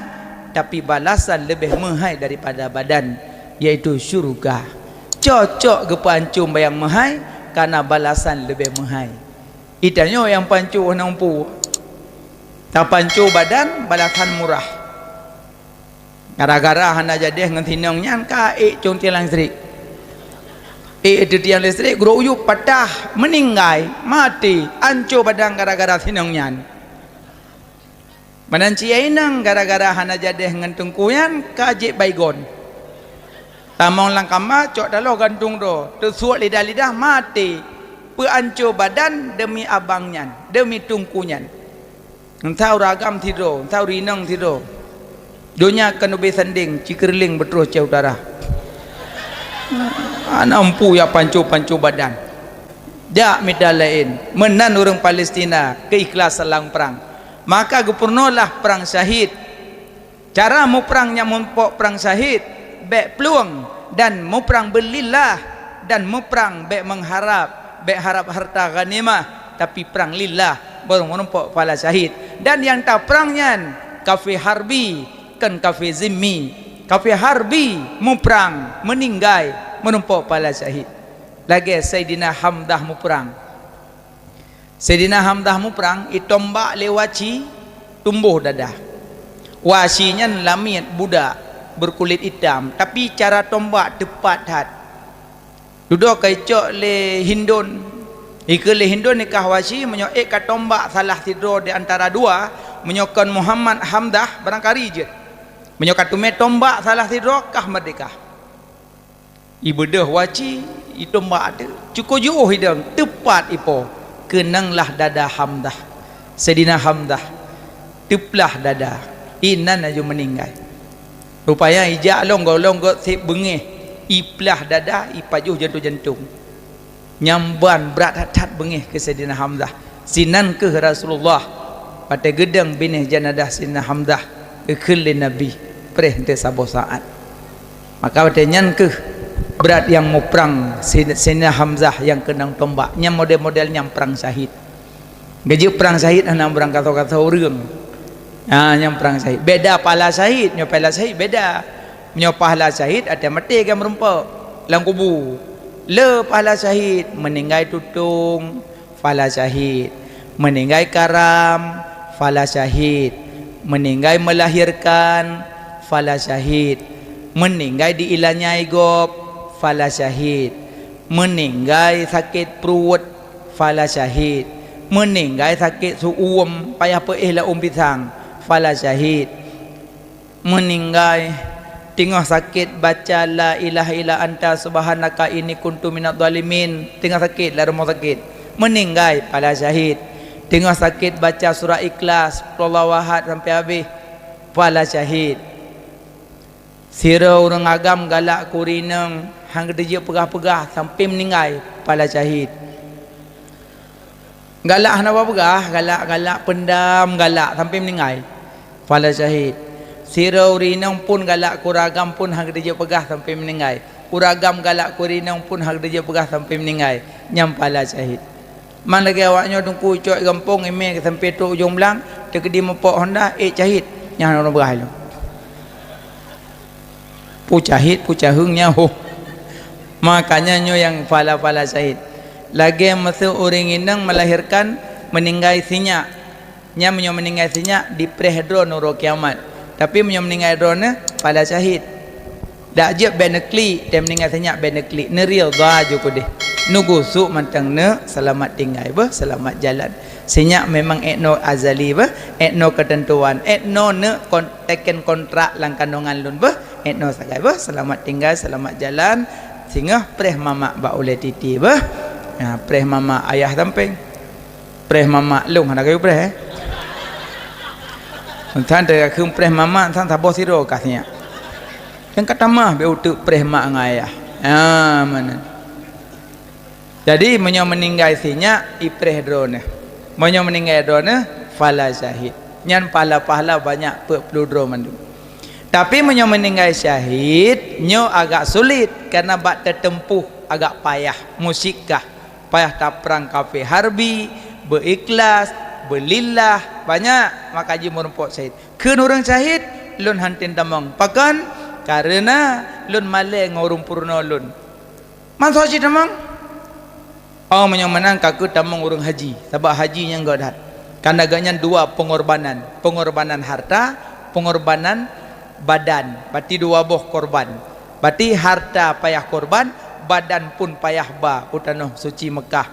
tapi balasan leubeh meuhai daripada badan, yaitu syurga. Cocok geupeuanco nyang meuhai, kareuna balasan leubeh meuhai. Itanyoe nyang panco hana umpu. Tapanco badan, balasan murah. Gara-gara hana jadeh ngon sinong nyan ka ék cong tiang listrik. Ék teu tiang listrik, gurok uyueb patah, meuninggai, maté, anco badan gara-gara sinong nyan. Meunan cit inong gara-gara hana jadeh ngon teungku nyan ka jép baygon. Tamong lam kama cok taloh gantung droe, teusuek lidah-lidah maté. Peuanco badan deumi abang nyan, deumi teungku nyan. Entah ureuëng agam sidroe, entah ureuëng inong sidroe. Donya keuneubée sandeng, cikeureuling beutroh cah utara. Hana umpu jak panco-panco badan. Jak mita laén. Meunan ureuëng Palestina keu ikhlasan lam prang. Maka geupeurunoe lah prang syahid. Cara muprang nyang meurumpok prang syahid, bék plueng dan muprang beulillah dan muprang bék meuharab, bék harab harta ghanimah, tapi prang lillah, barô meurumpok pahala syahid. Dan nyang taprang nyan kafé harbi, kon kafé zimmi. Kafé harbi muprang, meuninggai, meurumpok pahala syahid. Lagée Saidina Hamzah muprang. Saidina Hamzah muprang, itombak lé Wahsyi, tumboh dada. Wahsyi nyan lamiet budak, beukulit itam, tapi cara tombak teupat that. Dudoe ka icok lé Hindun. Ikeue lé Hindun nikah Wahsyi, meunyoe ék ka tombak salah sidroe di antara dua, meunyoe kon Muhammad Hamzah, barangkari jeuet. Meunyoe ka teumé tombak salah sidroe, kah meurdéhka. Ibeudôh Wahsyi, itombak teuh. Cukôp jiôh idong, teupat ipo. Keunong lah dada Hamzah. Saidina Hamzah teuplah dada. Inan laju meuninggai. Rupanya ijak lôn gohlom gét sép beungéh. Iplah dada, ipajoh jantung-jantung. Nyang ban brat that-that beungéh keu Saidina Hamzah. Sinan kheueh Rasulullah watée geudong binéh janadah Saidina Hamzah geukheun lé Nabi preh teuh saboh saát. Maka watée nyan kheueh brat nyang muprang Si-, Saidina Hamzah nyang keunong tombak. Nyan model-model nyang prang syahid. Geujeuet prang syahid hana meurang kasoe-kasoe ureuëng. Ha, nyang prang syahid. Beda pahala syahid, nyoe pahala syahid beda. Nyoe pahala syahid até maté ka meurumpok lam kubu. Le pahala syahid, meuninggai tutong, pahala syahid. Meuninggai karam, pahala syahid. Meuninggai meulahirkan, fala syahid. Meuninggai di ilanyai gob, fala syahid. Meuninggai sakét pruet, fala syahid. Meuninggai sakét su'uem, payah peuéh laum pisang, fala syahid. Meuninggai teungoh sakét baca la ilaha illa anta subhanaka inni kuntu minadh dhalimin, teungoh sakét lam rumoh sakét, meuninggai, fala syahid. Teungoh sakét baca surat Ikhlas, Qul huwallahu ahad sampai habéh, fala syahid. Sidroe ureuëng agam galak keu ureuëng inong, hana geuteupeue peugah-peugah sampai meuninggai, fala syahid. Galak hana peugah, galak-galak pendam, galak sampai meuninggai, fala syahid. Sidroe ureuëng inong pun galak keu ureuëng agam pun hana geuteupeue peugah sampai meuninggai. Ureuëng agam galak keu ureuëng inong pun hana geuteupeue peugah sampai meuninggai, nyan fala syahid. Man lagée awak nyoe teungku cok gampông imé sampai trok ujong blang, teukeudi meupok honda, ék syahid, nyan ureuëng peugah lom. Pu syahid, pu syaheueng nyan, ho. Makanya nyoe nyang fala-fala syahid. Lagée meuseu ureuëng inong meulahirkan meuninggai sinyak. Nyan meunyoe meuninggai sinyak, dipreh droe neuroe kiamat. Tapi meunyoe meuninggai droeneuh, fala syahid. Dak jeuet bék neuklik, teuh meuninggai sinyak bék neuklik. Neuridha ju keudeh. Neugusuk mantong neuk, seulamat tinggai beuh, seulamat jalan. Sinyak memang ék noe azali beuh, ék noe keuteuntuan, ék noe neuk kon-, teken kontrak lam kandongan lôn beuh, ék noe sagai beuh, seulamat tinggai, seulamat jalan. Singoh preh mamak bak ulée titi beuh. Ha, preh mamak ayah sampéng. Preh mamak lôn hana kayue preh, eh. Entan teuka kheun preh mamak, entan saboh sidroe kah sinyak. Nyang ka tamah bék uteuk preh mak ngon ayah. Ha, meunan. Jadi, meunyoe meuninggai sinyak, ipreh droeneuh. Meunyoe meuninggai droeneuh, fala syahid. Nyan pahala-pahala banyak peuet ploh droe mandum. Tapi, meunyoe meuninggai syahid, nyoe agak sulit, karena bak teuteumpuh agak payah, musyikah. Payah taprang kafé harbi, beu ikhlas, beu lillah, banyak maka jimeurumpok syahid. Kheun ureuëng syahid, lôn hántom tamong. Pakon? Kareuna lôn malée ngon ureuëng peurunoe lôn. Man soe cit tamong? Oh, meunyoe meunan ka keuh tamong ureuëng haji, sabab haji nyang göt that. Karena gobnyan dua pengorbanan, pengorbanan harta, pengorbanan badan. Berarti dua boh korban. Berarti harta payah korban, badan pun payah ba u tanoh suci Mekah.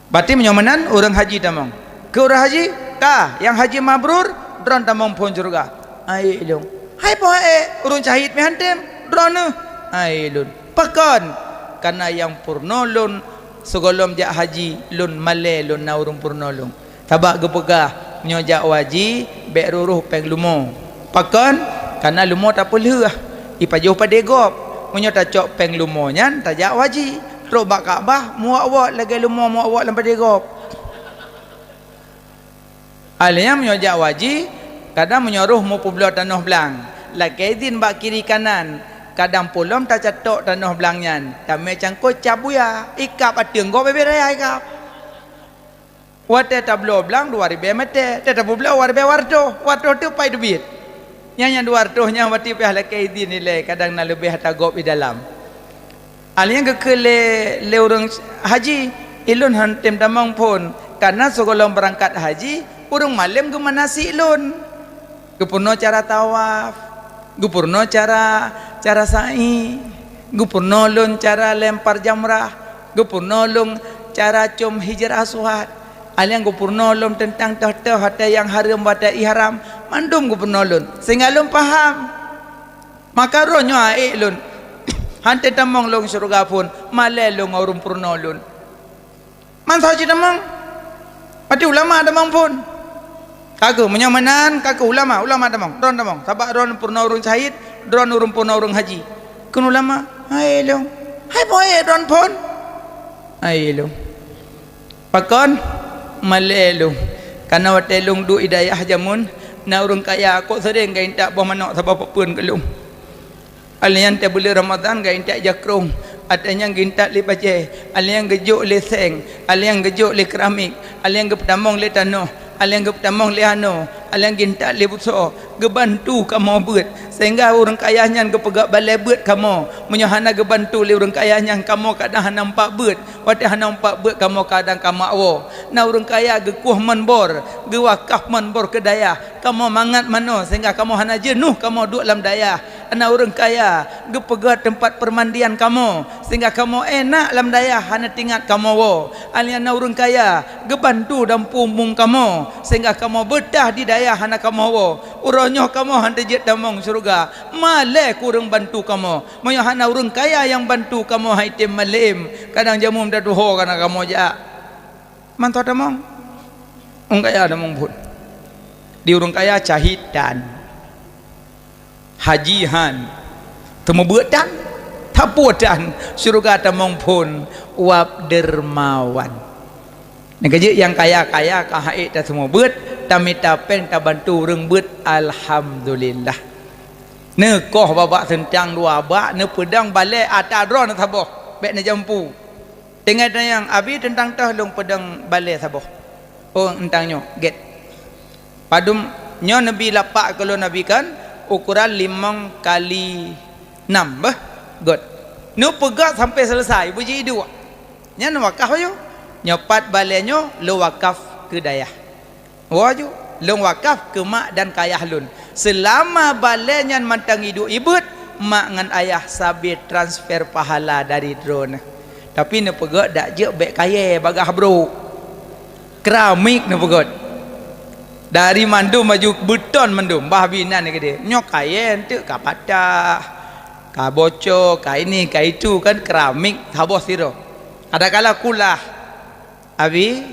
Berarti meunyoe meunan ureuëng haji tamong. Keu ureuëng haji, ka, nyang haji mabrur, droen tamong phon syeuruga. Hai lôn. Hai po hai, ureuëng syahid meuhántom, droeneuh. Hai lôn. Pakon? Karena nyang peurunoe lôn sigohlom jak haji, lôn malée lôn na ureuëng peurunoe lôn. Sabab geupeugah, meunyoe jak haji, bék rôh-rôh péng leumo. Pakon? Karena leumo tapeulheueh, ipajoh padé gob. Meunyoe tacok péng leumo nyan, tajak haji. Trok bak Ka'bah, meuwot-wot lagée leumo meuwot-wot lam padé gob. Alheuh nyan meunyoe jak haji, kadang meunyoe rôh meupeubloe tanoh blang, lakée idhin bak kiri kanan, kadang pulom tacatok tanoh blang nyan, tamé cangkôi cap buya, ikab ateueng gob bebe raya ikab. Watée tabloe blang dua ribée mètè, teuh tapeubloe dua ribée wartoh, wartoh teuh pai teubiet. Nyang, nyang dua reutôh nyan watée piah lakée idhin ilée, kadang na leubeh ata gob di dalam. Alheuh nyan geukheun lé, lé ureuëng haji, "Ilôn hántom tamong phon, kareuna sigohlom beurangkat haji, ureuëng malém geumanasik lôn." Geupeurunoe cara tawaf, geupeurunoe cara, cara sa'i, geupeurunoe lôn cara lempar jamrah, geupeurunoe lôn cara com Hajar Aswad. Alheuh nyan geupeurunoe lom teuntang toh-toh watée nyang hareuem, watée ihram, mandum geupeurunoe lôn, sehingga lôn paham. Maka roh nyoe aék lôn, hántom tamong lôn syeuruga phon, malée lôn ngon ureuëng peurunoe lôn. Man saboh cit tamong, watée ulama tamong phon. Ka keuh, meunyoe meunan, ka keuh ulama, ulama tamong, droen tamong. Sabab droen peurunoe ureuëng syahid, droen ureuëng peurunoe ureuëng haji. Kheun ulama, "Hai lôn, hai po aék droen phon?" Hai lôn. Pakon? Malée lôn. Kareuna watée lôn duek di dayah jameun, na ureuëng kaya kok seuréng geuintat boh manok saboh peupeuen keu lôn. Alheuh nyan teuh buleuen Ramadhan geuintat jakrong, watée nyan geuintat lé bajée, alheuh nyan geujok lé seng, alheuh nyan geujok lé keramik, alheuh nyan geupeutamong lé tanoh, Alèh geutamong lé hano, alèh gintat lé busoe, geubantu kamoe beuet, sehingga ureuëng kaya nyan geupeugah balée beuet kamoe. Meunyoe hana geubantu lé ureuëng kaya nyan, kamoe kadang hana meupat beuet. Watée hana meupat beuet, kamoe kadang ka makwoe. Na ureuëng kaya geukueh mon bor, geuwakaf mon bor keu dayah. Kamoe mangat manoe sehingga kamoe hana jeunôh kamoe duek lam dayah. Na ureuëng kaya geupeugah teumpat peumandian kamoe sehingga kamoe enak lam dayah hana teuingat kamoe woe. Alèh na ureuëng kaya geubantu dan peue-peue kamoe sehingga kamoe beutah di dayah hana kamoe woe. Uroe nyoe kamoe hana jeuet tamong syeuruga, malée kureueng bantu kamoe. Meunyoe hana ureuëng kaya nyang bantu kamoe, hai tem malém, kadang jamum tatuho kana kamoe jak. Mantong tamong. Ureuëng kaya tamong phon. Di ureuëng kaya cahit tan, haji han, teumeubeuet tan, tapue tan, syeuruga tamong phon, wab dermawan. Nyang keujeuet nyang kaya-kaya ka haiek taseumeubeuet, tamita péng tabantu ureuëng beuet, alhamdulillah. Neukoh babah seuntang dua bak, neupeudong balée ata droeneuh saboh, bék neujampu. Teungoh tanyong, "Abi, teuntang toh lôn peudong balée saboh?" "Oh, eunteuk nyoe, gét." Padum nyoe neubi lapak keu lôn, Abi, kan ukuran limong kali nam, beuh? Gét. Neupeugét sampai seuleusai, beujiduek. Nyan wakaf ayue. Nyoe pat balée nyoe lôn wakaf keu dayah. Woe ju, lôn wakaf keu mak dan keu ayah lôn. Seulama balée nyan mantong iduek ibeuet, mak ngon ayah sabe transfer pahala dari droeneuh. Tapi neupeugét dak jeuet bék kayée bagaih brok. Keramik neupeugét. Dari mandum baju beuton mandum, bah binan keudeh. Nyoe kayée eunteuk ka patah, ka bocor, ka ini, ka itu kan keramik saboh sidroe. Kadang kala kulah. Abi,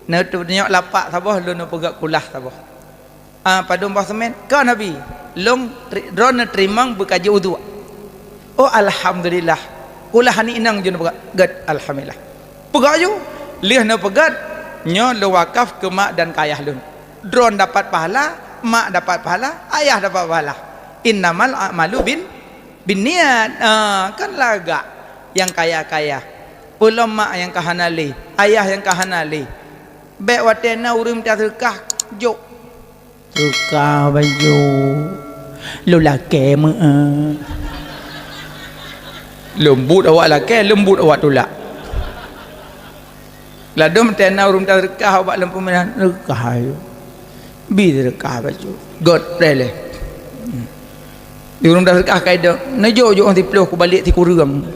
neutunyok lapak saboh lôn neupeugét kulah saboh. Ah, padum boh seumén? Kon Abi, lôn tri-, droeneuh teurimong beukajeuet uduk. Oh, alhamdulillah. Kulah aneuk inong jeuet neupeugét, gét, alhamdulillah. Peugét ju, lheueh neupeugét, nyoe lôn wakaf keu mak dan keu ayah lôn. Droeneuh dapat pahala, mak dapat pahala, ayah dapat pahala. Innamal a'malu bin Binniat, ah, kan lagak nyang kaya-kaya. Peulom mak nyang ka hana lé, ayah nyang ka hana lé. Bék watée na ureuëng mita seudeukah, jok. Seudeukah baju. Lôn lakée meu'ah. Leumbut awak lakée, leumbut awak tulak. Ladôm tena ureuëng taseudeukah ubak lam peuminan, seudeukah ayue. Bi seudeukah bacut. Gét preh lé. Di ureuëng taseudeukah ka idong, neujok-jok siploh kubalek sikureueng.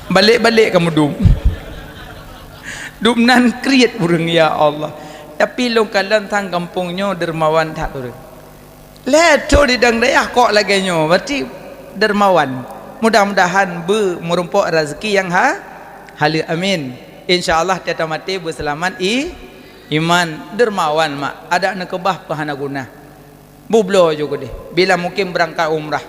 Balek-balek ka meudum. Dum nan kriet ureuëng, ya Allah. Tapi lôn kalon sang gampông nyoe dermawan that ureuëng. Lhée tho di dang dayah kok lagée nyoe, berarti dermawan. Mudah-mudahan beu meurumpok rezeki nyang ha-, haleue. Amin. Insya Allah teuh tamaté beuseulamat i-, iman, dermawan mak. Adak neukeubah peuhana guna. Bubloe ju keudeh. Bila mungkin beurangkat umrah.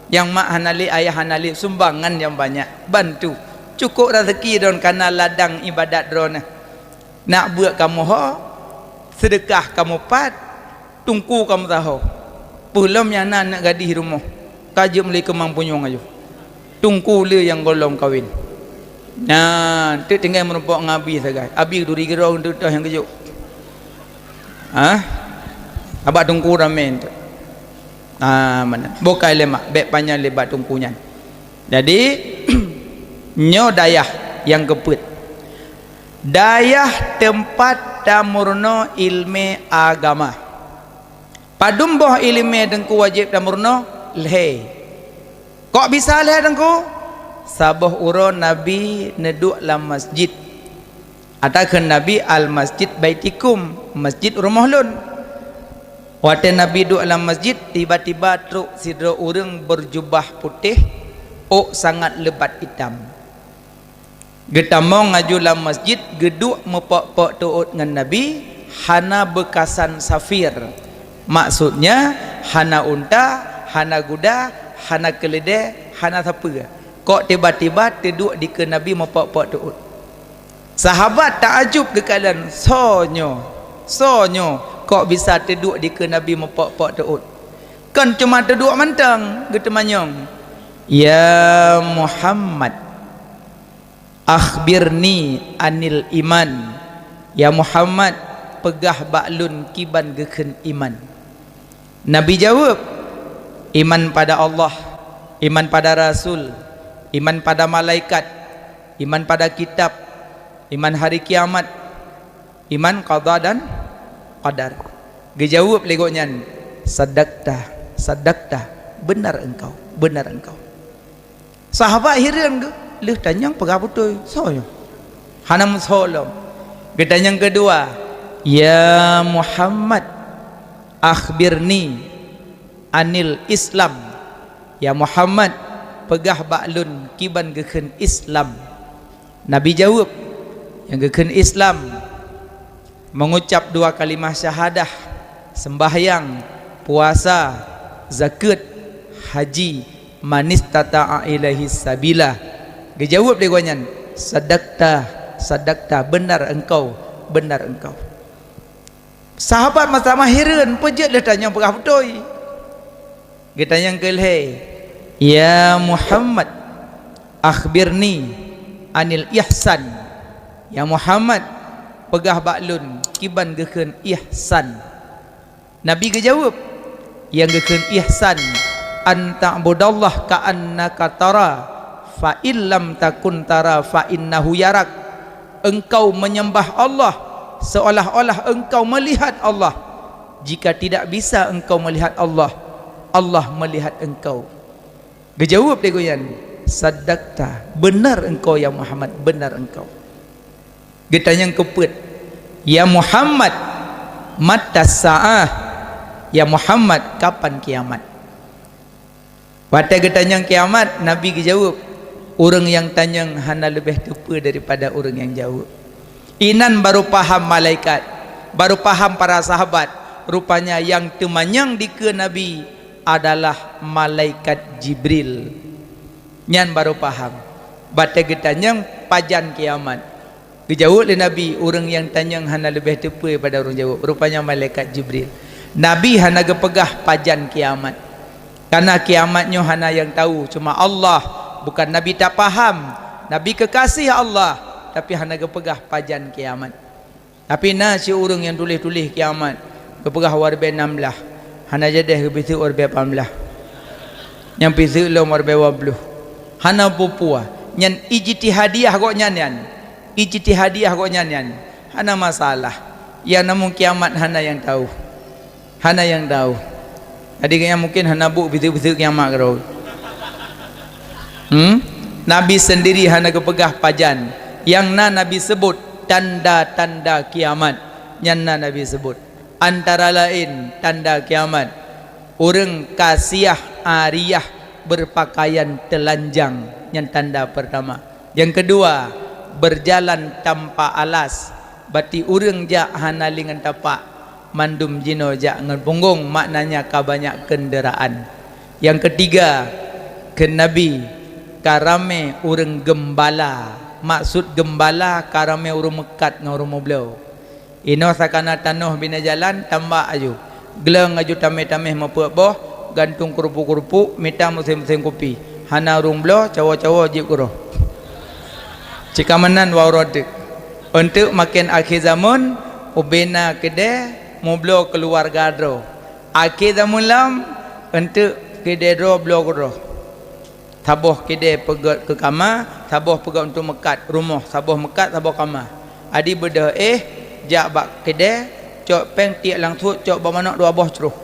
Nyang mak hana lé, ayah hana lé, sumbangan nyang banyak. Bantu. Cukôp rezeki droen kana ladang ibadat droeneuh. Nak beuet kamoe ho, seudeukah kamoe pat, tungku kamoe taho. Peulom nyang na aneuk gadih rumoh, ka jeuet meuli keumang punyueng aju. Tungku le nyang gohlom kawen. Nyan, teuk tinggai meurumpok ngon abi sagai. Abi duri girong teutoh nyang geujok. Ha? Abak tungku ramé teuk. Ah, mana? Bukai lé mak, bék panyang lé bak tungku nyan. Jadi, nyoe dayah nyang keupeuet. Dayah teumpat tameurunoe iéleumé agama. Padum boh iéleumé Teungku wajéb tameurunoe? Lhée. Kok bisa lhée Teungku? Saboh uroe Nabi neuduek lam masjid. Ata kheun Nabi, "Al-masjid baitikum, masjid rumoh lôn." Watée Nabi duek lam masjid, tiba-tiba trok sidroe ureuëng beujubah putéh, ôk sangat leubat itam. Geutamong aju lam masjid, geuduek meupok-pok teuôt ngon Nabi, hana beukasan safir. Maksudnya, hana unta, hana guda, hana keuleudée, hana sapeue. Kok tiba-tiba teuduek dikeue Nabi meupok-pok teuôt. Sahabat taajub geukalon, "Soe nyoe? Soe nyoe kok bisa teuduek dikeue Nabi meupok-pok teuôt?" Kon cuma teuduek mantong, geuteumanyong, "Ya Muhammad, akhbirni anil iman." "Ya Muhammad, peugah bak lôn kiban geukheun iman." Nabi jaweueb, "Iman pada Allah, iman pada rasul, iman pada malaikat, iman pada kitab, iman hari kiamat, iman qada dan qadar." Geujaweueb lé gobnyan, "Sadaqta, sadaqta, benar engkau, benar engkau." Sahabat hireuen geuh, "Lheueh tanyong peugah beutôi, soe nyoe?" Hana meusoe lom. Geutanyong keudua, "Ya Muhammad, akhbirni anil Islam." "Ya Muhammad, peugah bak lôn kiban geukheun Islam." Nabi jaweueb, "Nyang geukheun Islam, mengucap dua kalimah syahadah, sembahyang, puasa, zakeuet, haji, manistata'a ilaihi sabila." Geujaweueb lé gobnyan, "Sadaqta, sadaqta, benar engkau, benar engkau." Sahabat masa-masa hireuen, peue jeuet lheueh tanyong peugah beutôi. Geutanyong keu lhée, "Ya Muhammad, akhbirni anil ihsan." "Ya Muhammad, peugah bak lôn kiban geukheun ihsan." Nabi geujaweueb, "Nyang geukheun ihsan, an ta'budallaha ka'annaka tara, fa in lam takun tara, fa innahu yarak." Engkau menyembah Allah seolah-olah engkau melihat Allah. Jika tidak bisa engkau melihat Allah, Allah melihat engkau. Geujaweueb lé gobnyan, "Sadaqta, benar engkau ya Muhammad, benar engkau." Geutanyong keupeuet, "Ya Muhammad, mata sa'ah?" "Ya Muhammad, kapan kiamat?" Watée geutanyong kiamat, Nabi geujaweueb, "Ureuëng nyang tanyong hana leubeh teupeue daripada ureuëng nyang jaweueb." Inan baru paham malaikat, baru paham para sahabat, rupanya nyang teumanyong dikeue Nabi adalah malaikat Jibril. Nyan baru paham. Watée geutanyong pajan kiamat, geujaweueb lé Nabi, "Ureuëng nyang tanyong hana leubeh teupeue pada ureuëng jaweueb, rupanya malaikat Jibril." Nabi hana geupeugah pajan kiamat, karena kiamat nyoe hana nyang tahu, cuma Allah. Bukan Nabi tak paham, Nabi keukaséh Allah, tapi hana geupeugah pajan kiamat. Tapi na siureuëng nyang tuléh-tuléh kiamat, geupeugah waribée nam blaih, hana jadeh geupiseuk waribée pahm blaih. Nyang piseuk lom waribée dua ploh. Hana peue-peue. Nyan ijtihadiah gobnyan nyan. Ijtihadiah gobnyan nyan. Hana masalah. Ya namun kiamat hana nyang tahu. Hana nyang tahu. Jadi gobnyan mungkin hana buet piseuk-piseuk kiamat keudroe. Hmm? Nabi sendiri hana geupeugah pajan. Nyang na Nabi sebut tanda-tanda kiamat. Nyan na Nabi sebut. Antara laén tanda kiamat, ureuëng kasiah ariah berpakaian telanjang, nyan tanda pertama. Nyang keudua, berjalan tanpa alas, berarti ureuëng jak hana lé ngon tapak, mandum jinoe jak ngon punggong, maknanya ka banyak kenderaan. Nyang keutiga, kheun Nabi, ka ramé ureuëng geumbala. Maksud geumbala, ka ramé ureuëng meukat ngon ureuëng meubloe. Inoe sakana tanoh bina jalan, tambak aju. Gleueng aju tameh-tameh meupeuet boh, gantung keurupuk-keurupuk, mita musém-musém kupi. Hana ureuëng bloe, cawoe-cawoe jieb keudroe. Cit ka meunan wak uroe teuk. Eunteuk maken akhé zamon, ubena keudée, meubloe keuluwarga droe. Akhé zamon lom, eunteuk keudée droe bloe keudroe. Saboh keudée peugét keu kama, saboh peugét untuk meukat rumoh, saboh meukat, saboh kama. Adi beudôh éh, jak bak keudée, cok péng tiek langsot, cok bak manok dua boh cruh.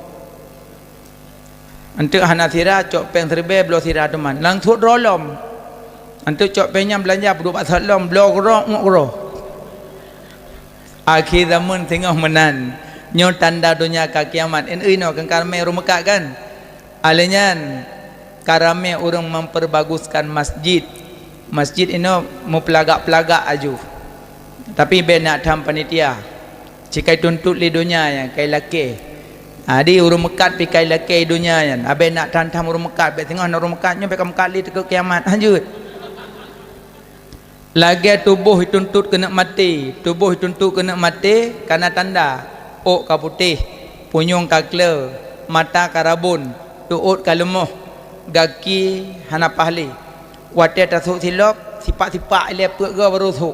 Eunteuk hana sira, cok péng siribée, bloe sira teuma. Langsot droe lom. Eunteuk cok péng nyan beulanja, peuduek bak sot lom, bloe keudroe, ngok keudroe. Akhé zamon singoh meunan. Nyoe tanda donya ka kiamat. Inoe keu ka ramé ureuëng meukat kan? Alèh nyan, ka ramé ureuëng memperbaguskan masjid. Masjid inoe meupeulagak-peulagak aju. Tapi bék nak tham panitia. Cit ka ituntot lé donya nyan, ka ilakée. Adi ureuëng meukat pih ka ilakée donya nyan. Abéh nak tham-tham ureuëng meukat, bék singoh na ureuëng meukat nyoe bék ka meukat lé teukeu kiamat. Lanjut. Lagée tuboh ituntot keuneuk maté, tuboh ituntot keuneuk maté kana tanda, ôk ka putéh, punyueng ka kleu, mata ka rabon, teuôt ka leumoh, gaki hana paih lé. Watée tasôk silop, sipak-sipak ilée peuet goe barô sôk.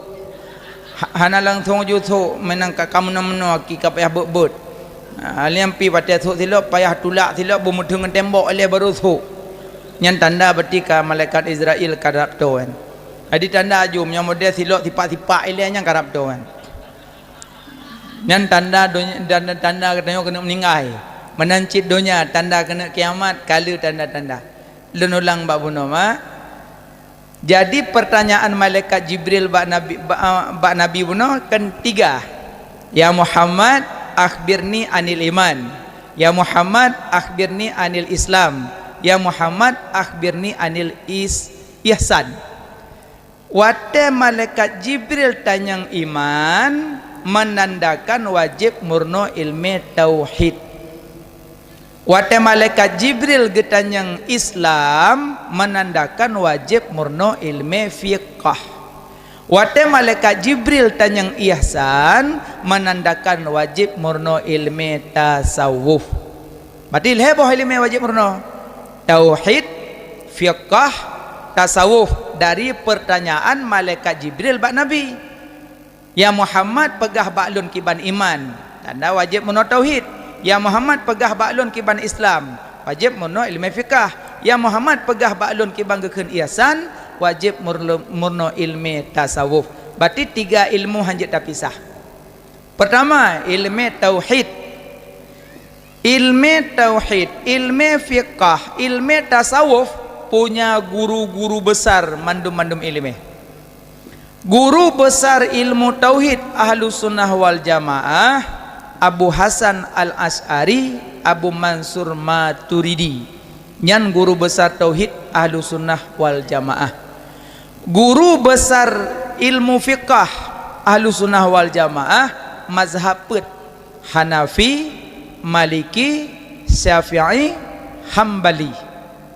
Hana langsong ju sôk, meunan ka, ka meunoe-meunoe aki ka payah beuet-beuet. Ha, liang pi watée sôk silop, payah tulak silop, beumeuteung ngon tembok ilée barô sôk. Nyan tanda berarti ka malaikat Izrail ka rab toe nyan. Jadi tanda jeuem nyang model silop sipak-sipak ilée nyan ka rab toe nyan. Nyan tanda donya, tanda, tanda geutanyoe keuneuk meuninggai. Meunan cit donya tanda keuneuk kiamat, ka le tanda-tanda. Lôn ulang bak bunoe, mak. Jadi, pertanyaan malaikat Jibril bak Nabi, ba-, bak Nabi bunoe kan tiga. "Ya Muhammad, akhbirni anil iman. Ya Muhammad, akhbirni anil Islam. Ya Muhammad, akhbirni anil is-, ihsan." Watée malaikat Jibril tanyong iman, menandakan wajéb meurunoe ilmé tauhid. Watée malaikat Jibril geutanyong Islam, menandakan wajéb meurunoe ilmé fiqah. Watée malaikat Jibril tanyong ihsan, menandakan wajéb meurunoe ilmé tasawuf. Berarti lhée boh ilmé wajéb meurunoe. Tauhid, fiqah, tasawuf dari pertanyaan malaikat Jibril bak Nabi. "Ya Muhammad, peugah bak lôn kiban iman." Tanda wajéb meurunoe tauhid. "Ya Muhammad, peugah bak lôn kiban Islam." Wajéb meurunoe ilmé fiqah. "Ya Muhammad, peugah bak lôn kiban geukheun ihsan." Wajéb meurunoe, meurunoe ilmé tasawuf. Berarti tiga ilmu hanjeuet tapisah. Pertama, ilmé tauhid. Ilmé tauhid, ilmé fiqah, ilmé tasawuf punya guru-guru besar mandum-mandum ilmé. Guru besar ilmu tauhid Ahlussunnah wal Jamaah, Abu Hasan Al-Asy'ari, Abu Mansur Maturidi. Nyan guru besar tauhid Ahlussunnah wal Jamaah. Guru besar ilmu fiqah Ahlussunnah wal Jamaah, mazhab peuet, Hanafi, Maliki, Syafi'i, Hambali.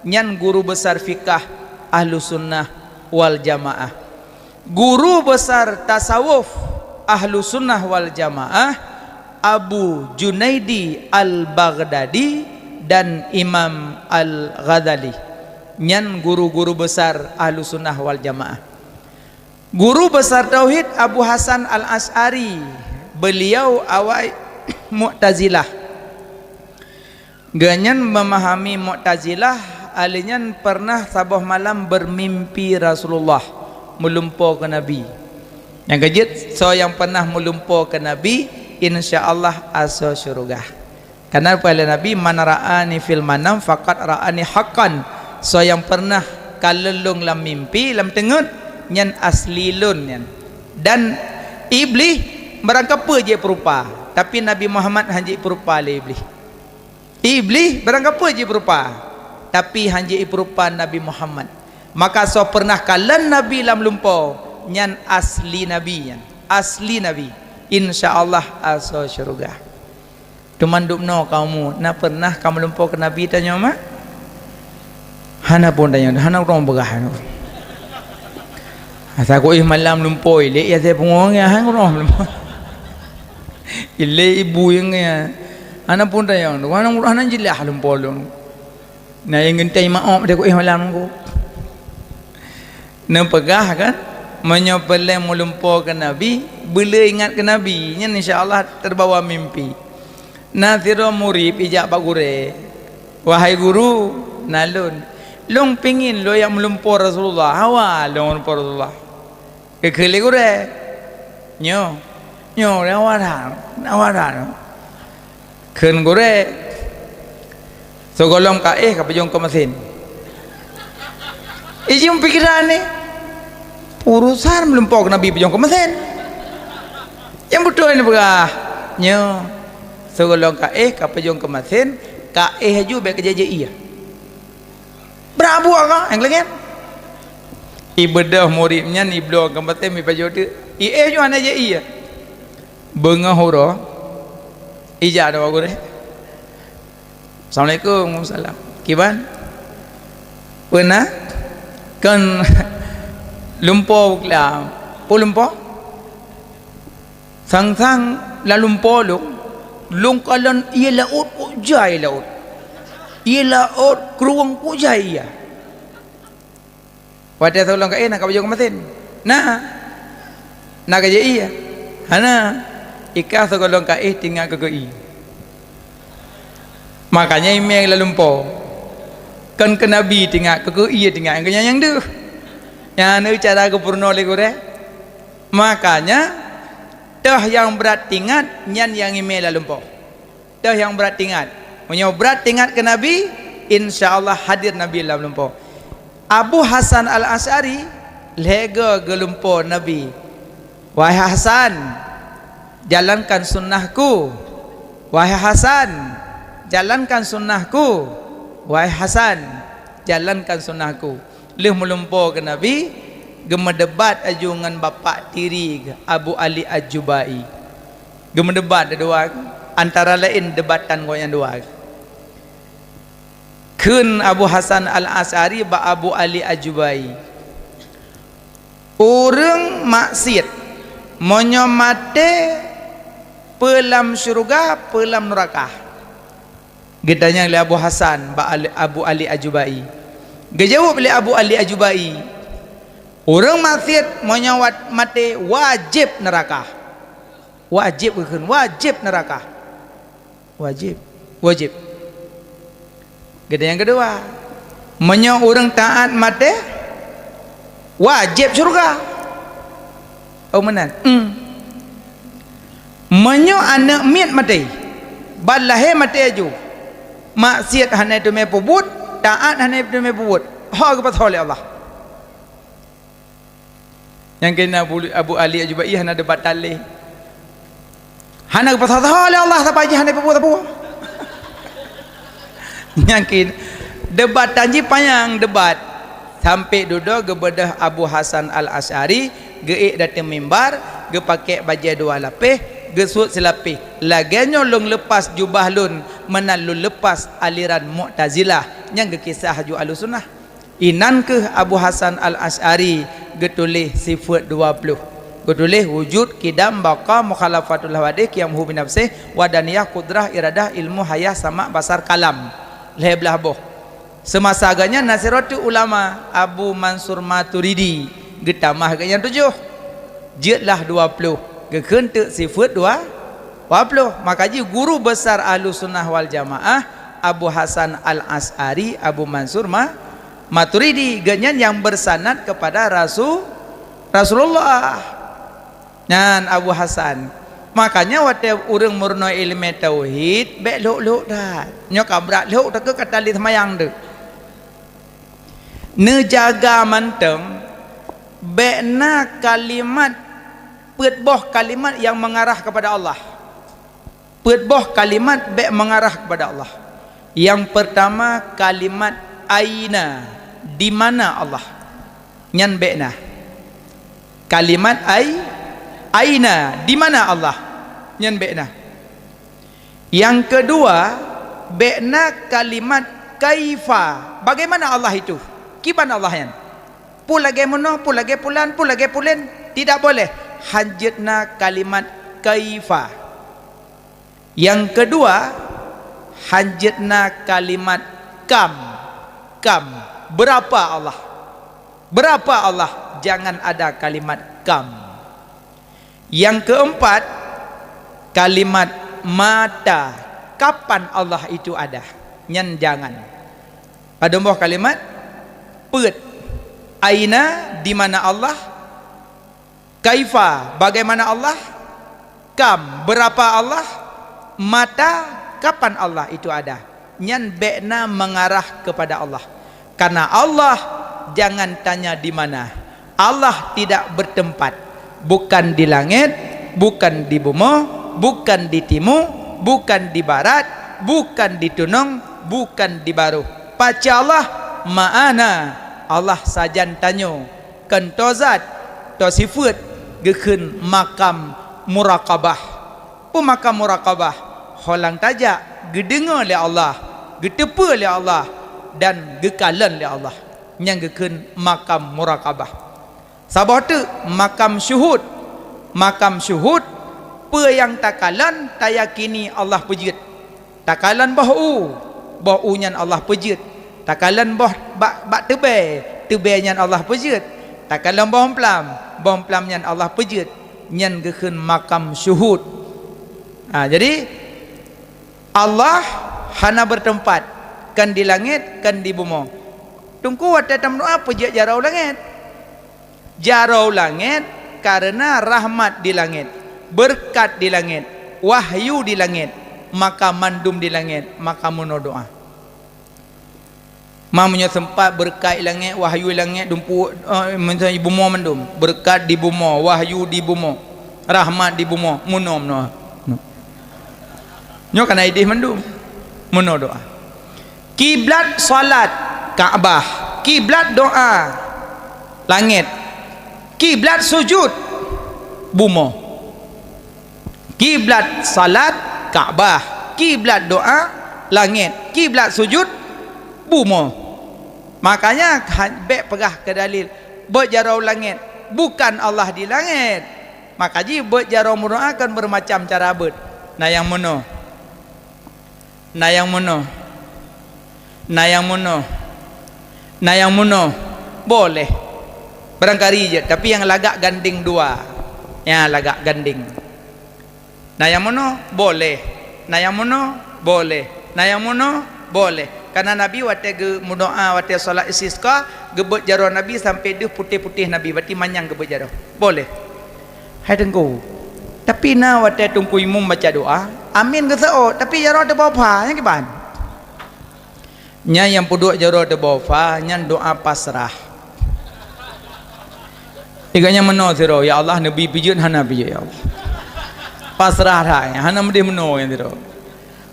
Nyan guru besar fiqah Ahlussunnah wal Jamaah. Guru besar tasawuf Ahlussunnah wal Jamaah, Abu Junaidi Al-Baghdadi dan Imam Al-Ghazali. Nyan guru-guru besar Ahlussunnah wal Jamaah. Guru besar tauhid Abu Hasan Al-Asy'ari, beliau awai Mu'tazilah. Geuhnyan memahami Mu'tazilah, alèh nyan pernah saboh malam bermimpi Rasulullah meulumpoe keu Nabi. Nyang keujeuet, soe nyang pernah meulumpoe keu Nabi, insya Allah asoe syeuruga. Karena peue lé Nabi, "Man ra'ani fil manam faqad ra'ani haqqan." Soe nyang pernah kalon lôn lam mimpi, lam teungeut, nyan asli lôn nyan. Dan Iblih barangkapeue jipeurupa, tapi Nabi Muhammad hana jipeurupa lé Iblih. Iblih barangkapeue jipeurupa, tapi hana jipeurupa Nabi Muhammad. Maka soe pernah kalon Nabi lam lumpoe, nyan asli Nabi nyan. Asli Nabi. Insya Allah asoe syeuruga. Teuma dubnoe kamoe, na pernah kamoe lumpoe keu Nabi tanyoe mak? Hana pun tanyoe, hana ureueng peugah. Asai kuéh malam lumpoe, lé ya saya pungo ya, hana ureueng lumpoe. Ilé ibu nyang ya. Hana pun tanyoe, hana, hana jeulaih lumpoe lôn. Na nyang geuntée maoh deh kuéh malam nunggu. Neupeugah kan, meunyoe peureulée meulumpoe keu Nabi, beuleu ingat keu Nabi, nyan insya Allah teubawa mimpi. Na sidroe murit ijak bak gurée, "Wahai guru, na lôn, lôn pingin lôn jak meulumpoe Rasulullah, hawa lôn meulumpoe Rasulullah." Geukheun lé gurée, "Nyoe, nyoe, hawa that, hawa that." Kheun gurée, "Sigohlom ka éh ka peujong keu meusén." Ijeuem pikeran nyoe, urosan meulumpoe keu Nabi peujong keu meusén. Nyang beutôi neupeugah, "Nyoe, sigohlom ka éh ka peujong keu meusén, ka éh aju bék keu jajak ié." Brat buet ka, nyang lagée nyan. Ibeudôh murit nyan ibloe keu meusén, ipajoh teuk. Iéh ju hana jajak ié. Beungoh uroe, ijak dua gurée. "Assalamualaikum." "Waalaikumsalam." "Kiban? Peue na?" "Kon lumpoe buklam." "Peue lumpoe?" "Sang-sang lam lumpoe lôn, lôn kalon ié laôt, kok jai laôt. Ié laôt krueng, kok jai ié." "Watée sigohlom ka éh na ka peujong keu meusén?" "Na." Na ka jai? Hana. Ikan sigohlom ka éh, tingat keu keu ie. Makanya imé lam lumpoe. Kon keu Nabi tingat, keu keu ie tingat, keu nyang deuh. Nyan cara geupeurunoe lé gurée. Makanya, toh nyang brat tingat, nyan nyang imé lam lumpoe. Toh nyang brat tingat. Meunyoe brat tingat keu Nabi, insya Allah hadir Nabi lam lumpoe. Abu Hasan Al-Asy'ari lhée goe geulumpoe Nabi, "Wahai Hasan, jalankan sunnahku. Wahai Hasan, jalankan sunnahku. Wahai Hasan, jalankan sunnahku." Lheueh meulumpoe keu Nabi, geumeudebat laju ngon bapak tiri geuh, Abu Ali Ajubai. Geumeudebat dua, antara laén debatan gobnyan dua. Kheun Abu Hasan Al-Asy'ari bak Abu Ali Ajubai, "Ureuëng maksiet, meunyoe maté, peue lam syeuruga, peue lam neuraka?" Geutanyong lé Abu Hasan bak Ali, Abu Ali Ajubai. Geujaweueb lé Abu Ali Ajubai, "Ureuëng maksiet meunyoe wat-, maté, wajéb neuraka." Wajéb geukheun, wajéb neuraka. Wajéb, wajéb. Geutanyong nyang keudua, "Meunyoe ureuëng taát maté, wajéb syeuruga?" Oh, meunan. Hmm. "Meunyoe aneuëk miet maté, ban lahé maté laju, maksiet hana teumé peubuet, taát hana teumé peubuet, ho geupeusoe lé Allah?" Nyang keunan Abu, Abu Ali Ajubai hana debat talé. Hana geupeusoe lé Allah, sapa jih hana peubuet sapeue. Nyang keunan debatan jih panyang debat. Sampai dudoe geubeudôh Abu Hasan Al-Asy'ari, geuék dateueng mimbar, geupakék bajée dua lapéh, geusuet silapéh. Lagée nyoe lôn leupas jubah lôn, meunan lôn leupas aliran Mu'tazilah, nyang geukisah laju Ahlussunnah. Inan kheueh Abu Hasan Al-Asy'ari geutuléh sifeuet dua ploh. Geutuléh wujud, qidam, baqa, mukhalafatul hawadits, qiyamuhu binafsih, wahdaniyah, qudrah, iradah, ilmu, hayah, sama', basar, kalam. Lhée blaih boh. Seumasa geuhnyan na sidroe teuk ulama, Abu Mansur Maturidi, geutamah geuhnyan tujoh. Jeuet lah dua ploh, geukheun teuk sifeuet dua, dua ploh. Maka jih guru besar Ahlussunnah wal Jamaah, Abu Hasan Al-Asy'ari, Abu Mansur Ma-, Maturidi, geuhnyan nyang bersanad kepada Rasu-, Rasulullah. Nyan Abu Hasan. Makanya watée ureuëng meurunoe iéleumé tauhid, bék lhok-lhok that. Nyoe ka brat lhok, takheun ka tali seumayang teuk. Neujaga mantong, bék na kalimat, peuet boh kalimat nyang mengarah kepada Allah. Peuet boh kalimat bék mengarah kepada Allah. Nyang pertama, kalimat aina, di mana Allah? Nyan bék na. Kalimat ai-, aina, di mana Allah? Nyan bék na. Nyang keudua, bék na kalimat kaifa. Bagaimana Allah itu? Kiban Allah nyan? Peue lagée meunoe, peue lagée pulan, peue lagée pulen? Tidak boleh. Hanjeuet na kalimat kaifa. Nyang keudua, hanjeuet na kalimat kam. Kam. Berapa Allah? Berapa Allah? Jangan ada kalimat kam. Nyang keumpat, kalimat mata. Kapan Allah itu ada? Nyan jangan. Padum boh kalimat? Peuet. Aina, di mana Allah? Kaifa, bagaimana Allah? Kam, berapa Allah? Mata, kapan Allah itu ada? Nyan bék na mengarah kepada Allah. Karena Allah, jangan tanya di mana. Allah tidak bertempat. Bukan di langit, bukan di bumoe, bukan di timu, bukan di barat, bukan di tunong, bukan di baroh. Paca Allah? Ma'ana. Allah sajan tanyoe. Kon toe zat, toe sifeuet, geukheun makam muraqabah. Peue makam muraqabah? Holang tajak, geudeungoe lé Allah, geuteupeue lé Allah, dan geukalon lé Allah. Nyang geukheun makam muraqabah. Saboh teuk makam syuhud. Makam syuhud, peue nyang takalon, tayakini Allah peujeuet. Takalon boh u, boh u nyan Allah peujeuet. Takalon boh bak, bak teubée, teubée nyan Allah peujeuet. Takalon boh plam, boh plam nyan Allah peujeuet. Nyan geukheun makam syuhud. Ha, jadi, Allah hana beuteumpat, kan di langét, kan di bumoe. Teungku watée tameudoá peujeuet jaroe u langét. Jaroe u langét kareuna rahmat di langét, beureukat di langét, wahyu di langét, maka mandum di langét, maka meunoe doá. Ma meunyoe seumpat beureukat i langét, wahyu i langét, dumpeue, eh, meunyoe i bumoe mandum, beureukat di bumoe, wahyu di bumoe, rahmat di bumoe, meunoe, meunoe. Nyoe kana idéh mandum. Meunoe doá. Kiblat salat, Ka'bah. Kiblat doá, langét. Kiblat sujud, bumoe. Kiblat salat, Ka'bah. Kiblat doá, langét. Kiblat sujud, bumoe. Makanya, ha-, bék peugah keu dalil, beuet jaroe u langét. Bukan Allah di langét. Maka jih beuet jaroe meudoá kan beureumacam cara beuet. Na nyang meunoe. Na nyang meunoe. Na nyang meunoe. Na nyang meunoe. Boleh. Barangkali jeuet, tapi nyang lagak gandeng dua. Nyang lagak gandeng. Na nyang meunoe, boleh. Na nyang meunoe, boleh. Na nyang meunoe, boleh. Karena Nabi watée geumeudoá, watée salat istisqa, geubeuet jaroe Nabi sampai deuh putéh-putéh Nabi, berarti manyang geubeuet jaroe. Boleh. Hai Teungku. Tapi na watée Teungku Imum baca doá, amin geuseuôt, tapi jaroe teuboh pha, nyan kiban? Nyan nyang peuduek jaroe teuboh pha, nyan doá pasrah. Iga nyan meunoe sidroe, "Ya Allah, neubi pijeut hana pijeut, ya Allah." Pasrah that, hana meudeh meunoe nyan sidroe.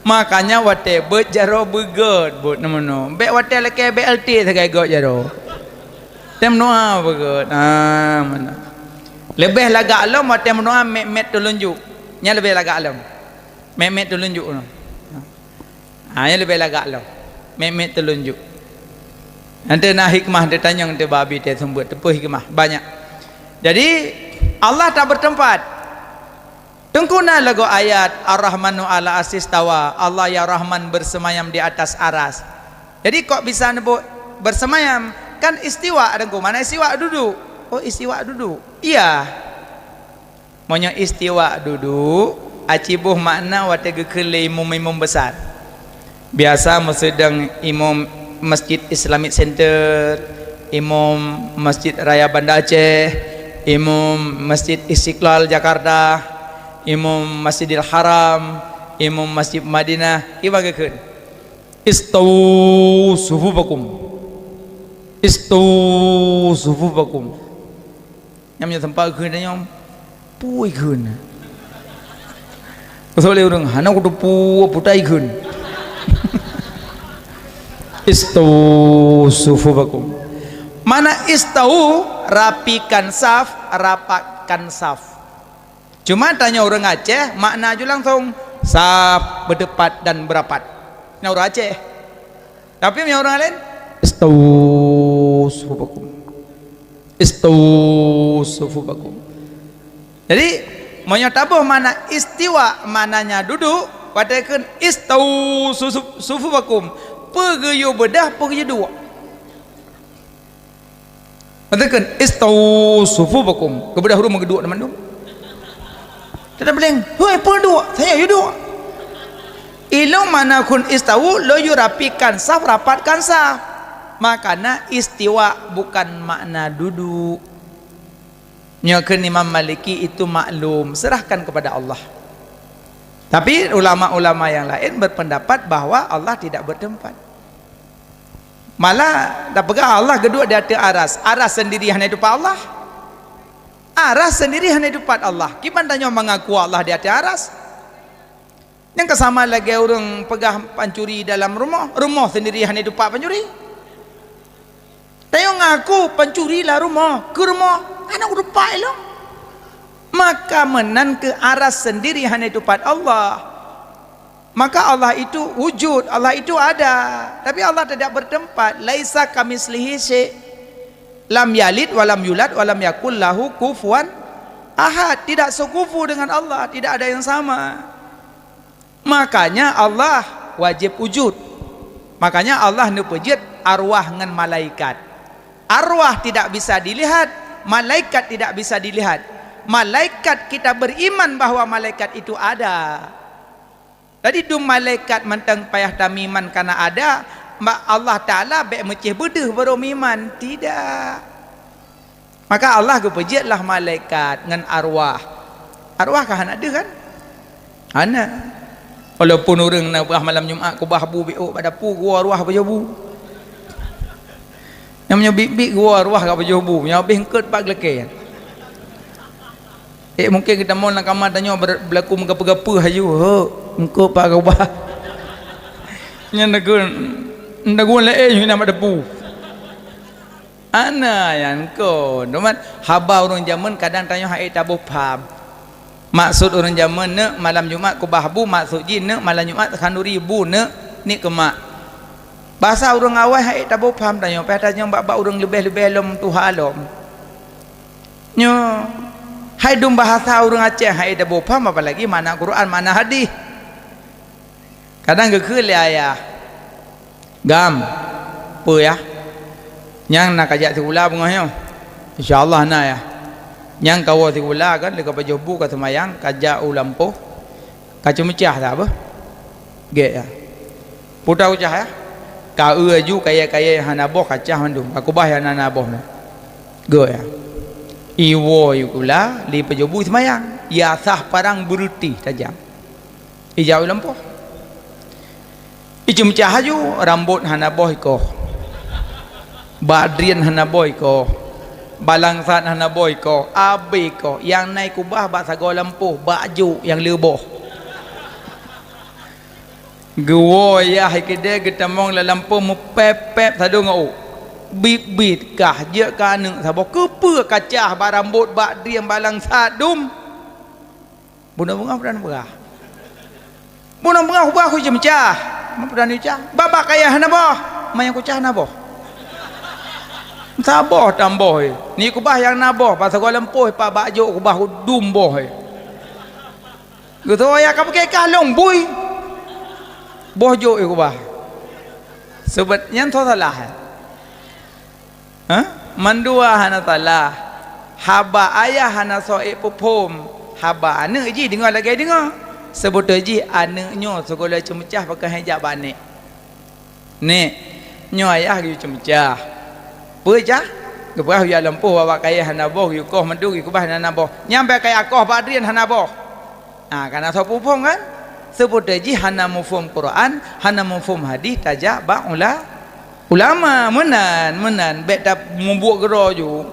Makanya watée beuet jaroe beugét, beuet na meunoe. Bék watée lakée B L T sagai gét jaroe. Tem noe beugét. Ah, meunoe. Leubeh lagak lom watée meunoe mét-mét teulunjuk. Nyan leubeh lagak lom. Mét-mét teulunjuk nyoe. Ha, nyan leubeh lagak lom. Mét-mét teulunjuk. Nanti na hikmah teutanyong teuh bak abi teuh seumeubeuet, teupeu hikmah banyak. Jadi, Allah tak bertempat. Teungku na lagoe ayat, "Ar-Rahmanu 'alal 'arsy istawa", Allah ya Rahman bersemayam di atas aras. Jadi, kok bisa neubuet bersemayam? Kan istiwa, Teungku. Mana istiwa? Duduk. Oh, istiwa duduk. Iya. Meunyoe istiwa dudu, aci boh makna watée geukheun lé imum-imum besar. Biasa meusidang imum Masjid Islamic Center, imum Masjid Raya Banda Aceh, imum Masjid Istiqlal Jakarta, imum Masjidil Haram, imum Masjid Madinah, iba geukheun, "Istawu sufufakum. Istawu sufufakum." Nyam nyoe sempat kheun nyoe, pui kheun. Keusoe lé ureuëng, hana kuteupeu putai kheun. "Istawu sufufakum." Mana istawu, rapikan saf, rapatkan saf. Cuma tanyoe ureuëng Aceh, makna ju langsung, saf, beudepat dan beurapat. Nah, ureuëng Aceh. Tapi meunyoe ureuëng laén, "Istawu sufufakum. Istawu sufufakum." Jadi, meunyoe taboh makna istiwa, maknanya duduk, watée kheun, "Istawu susu-, sufufakum." Peugeuyue beudah, peugeuyue duek. Watée kheun, "Istawu sufufakum." Geubeudah ureuëng meugeuduk teuma mandum. Teutap peudeng, "Hoi, peue duek? Saya yue duek." Ilong makna kheun istawu, lôn yue rapikan saf, rapatkan saf. Makna istiwa bukan makna duduk. Nyoe kheun Imam Maliki itu maklum, serahkan kepada Allah. Tapi ulama-ulama yang lain berpendapat bahwa Allah tidak bertempat. Malah tapeugah Allah geuduek di ateueh aras. Aras sendiri hana diteumpat Allah. Aras sendiri hana diteumpat Allah. Kiban tanyoe mengaku Allah di ateueh aras? Nyang ka sama lagée ureuëng peugah pancuri dalam rumoh, rumoh sendiri hana diteumpat pancuri. Tanyoe ngaku pancuri lam rumoh, keu rumoh hana diteumpat ilong. Maka meunan keu aras sendiri hana diteumpat Allah. Maka Allah itu wujud, Allah itu ada. Tapi Allah tidak bertempat. "Laisa kamitslihi syai'. Lam yalid wa lam yulad wa lam yakul lahu kufuwan ahad." Tidak sekufu dengan Allah, tidak ada yang sama. Makanya Allah wajib wujud. Makanya Allah neupeujeuet arwah ngon malaikat. Arwah tidak bisa dilihat, malaikat tidak bisa dilihat. Malaikat kita beriman bahwa malaikat itu ada. Jadi dum malaikat mantong payah tameuiman kana ada, ma-, Allah Taala bék meucéh beudeuh baru meuiman. Tidak. Maka Allah geupeujeuet lah malaikat ngon arwah. Arwah ka hana deuh kan? Hana. Walaupun ureuëng na bah malam Jumat keubah bu biôk bak dapu, geuwoe arwah pajoh bu. Nyang meunyoe biet-biet geuwoe arwah ka pajoh bu, nyang habéh eungkôt bak geulakée. Eh, mungkin geutamong lam kama tanyoe ber-, beulaku meugapeue-gapeue haju, "Ho, eungkôt pat keubah." Nyan dagu, dagu laén nyoe na bak dapu. Ana nyan kon. Teuma haba ureuëng jameun kadang tanyoe hana taboh pham. Maksud ureuëng jameun neuk malam Jumat keubah bu, maksud jih neuk malam Jumat khanduri bu neuk niet keu mak. Basa ureuëng awai hana taboh pham tanyoe, payah tanyoe bak-bak ureuëng leubeh-leubeh lom tuha lom. Nyoe, hai dum bahasa ureuëng Aceh hana taboh pham, apalagi makna Quran, makna hadis. Kadang geukheun lé ayah, "Gam, peue yah? Nyang na kajak sikula beungoh nyoe?" "Insya Allah na, yah." "Nyang kawoe sikula kan, lé ka pajoh bu, ka seumayang, kajak u lampôh, ka ceumeucah sabe?" "Gét, yah." "Peue tacah, yah?" "Ka eu aju kayée-kayée hana boh, kacah mandum, ka keubah nyang na boh nyan." "Gét, yah." Iwoe sikula, lé pajoh bu seumayang, ya sah parang beureuti tajam. Ijak u lampôh. Iceumeucah aju, rambot hana boh ikoh. Bak drien hana boh ikoh. Balangsat hana boh ikoh. Abéh ikoh. Nyang na ikeubah bak sagoe lampôh, bak jôk nyang le boh. Geuwoe yah ikeudée geutamong lam lampôh meupép-pép sadum ngon ôk. Bit-bit kah jeuet keu aneuëk saboh. Keupeue kacah bak rambot, bak drien, balangsat dum? Bunoe beungoh peunan beurah. Bunoe beungoh ubah kucah meucah. Meupeudani cah. Babah kayée hana boh. Manyang kucah hana boh. Saboh tamboh, eh. Ni kubah nyang na boh, pasagoe lampôh, pa bak jôk kubah dum boh, eh. Geutoe ya ka bukée kah lông bui. Boh jôk, eh, kubah. Seubet nyan soe salah, eh? Hah? Mandua hana salah. Haba ayah hana soe ék peuphom. Haba aneuëk jih deungoe lagée deungoe. Seubeutôi jih aneuëk nyoe sigohlom ceumeucah pakon han jak bak nék. "Nék, nyoe ayah geuyue ceumeucah." "Peue cah?" "Geupeugah jak lampôh, babah kayée hana boh, geuyue koh mandum, geuyue kubah hana boh." "Nyan bék kayée koh, bak drien hana boh." Ah, kana soe peuphom kan? Seubeutôi jih hana muphom Quran, hana muphom hadis, tajak bak ula-, ulama. Meunan, meunan, bék tamubuet keudroe ju.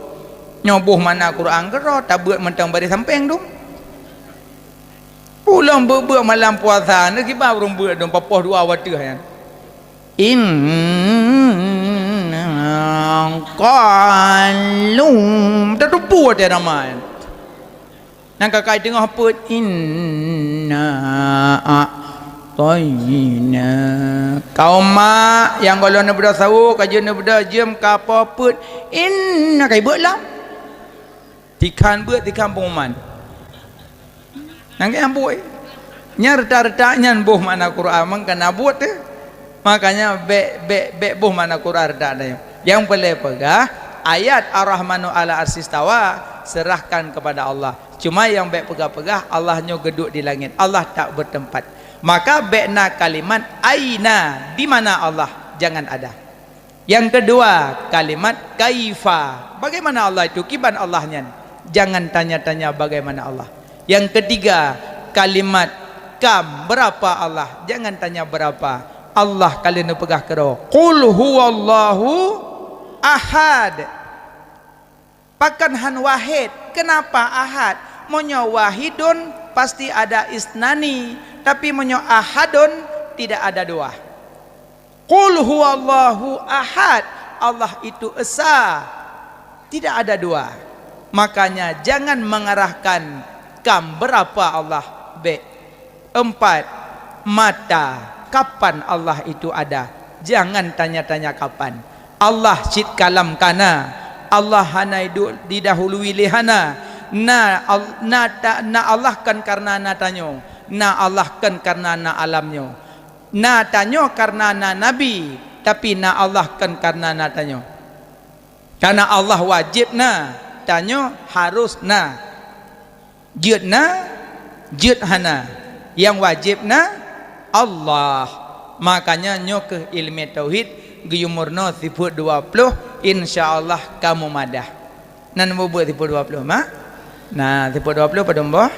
Nyoe boh makna Quran keudroe, tabeuet mantong bari sampéng dum. Ulôn beuet-beuet malam puasa, neukiban ureuëng beuet dum, papoh dua wateueh nyan. Inna qalu, tateupeue watée ramai. Nyang ka kai teungoh peuet, "Inna a'tayna." Kaum mak nyang gohlom neubeudôh sawoe, ka jeuet neubeudôh jeuem, ka po peuet, "Inna," kai beuet lom. Tikhan beuet, tikhan pengumuman. Nyang keu nyang buet. Nyang reutak-reutak nyan boh makna Quran, mangkana buet teuh. Makanya bék, bék, bék boh makna Quran reutak nyan. Nyang peureulée peugah, ayat Ar-Rahmanu 'alal 'arsy istawa, serahkan kepada Allah. Cuma nyang bék peugah-peugah, Allah nyoe geuduek di langét, Allah tak bertempat. Maka bék na kalimat aina, di mana Allah, jangan ada. Yang kedua, kalimat kaifa. Bagaimana Allah itu? Kiban Allah nyan? Jangan tanya-tanya bagaimana Allah. Yang ketiga, kalimat kam, berapa Allah? Jangan tanya berapa. Allah ka lheueh neupeugah keudroe, "Qul huwallahu ahad." Pakon han wahid? Kenapa ahad? Meunyoe wahidun, pasti ada isnani, tapi meunyoe ahadun, tidak ada dua. Qul huwallahu ahad, Allah itu esa, tidak ada dua. Makanya jangan mengarahkan kam, berapa Allah, bék. Empat, mata, kapan Allah itu ada? Jangan tanya-tanya kapan. Allah cit kalam kana. Allah hana iduek didahului lé hana. Na, al-, na, ta-, na Allah kon karena na tanyoe. Na Allah kon karena na alam nyoe. Na tanyoe karena na nabi, tapi na Allah kon karena na tanyoe. Karena Allah wajéb na, tanyoe harôh na. Jeuet na, jeuet hana. Nyang wajéb na Allah. Makanya nyoe keuh ileumèe tauhid geuyue meurunoe sifeuet dua ploh, insya Allah kamoe madah. Nan mubuet sifeuet dua ploh, mak? Nah, sifeuet dua ploh padum boh?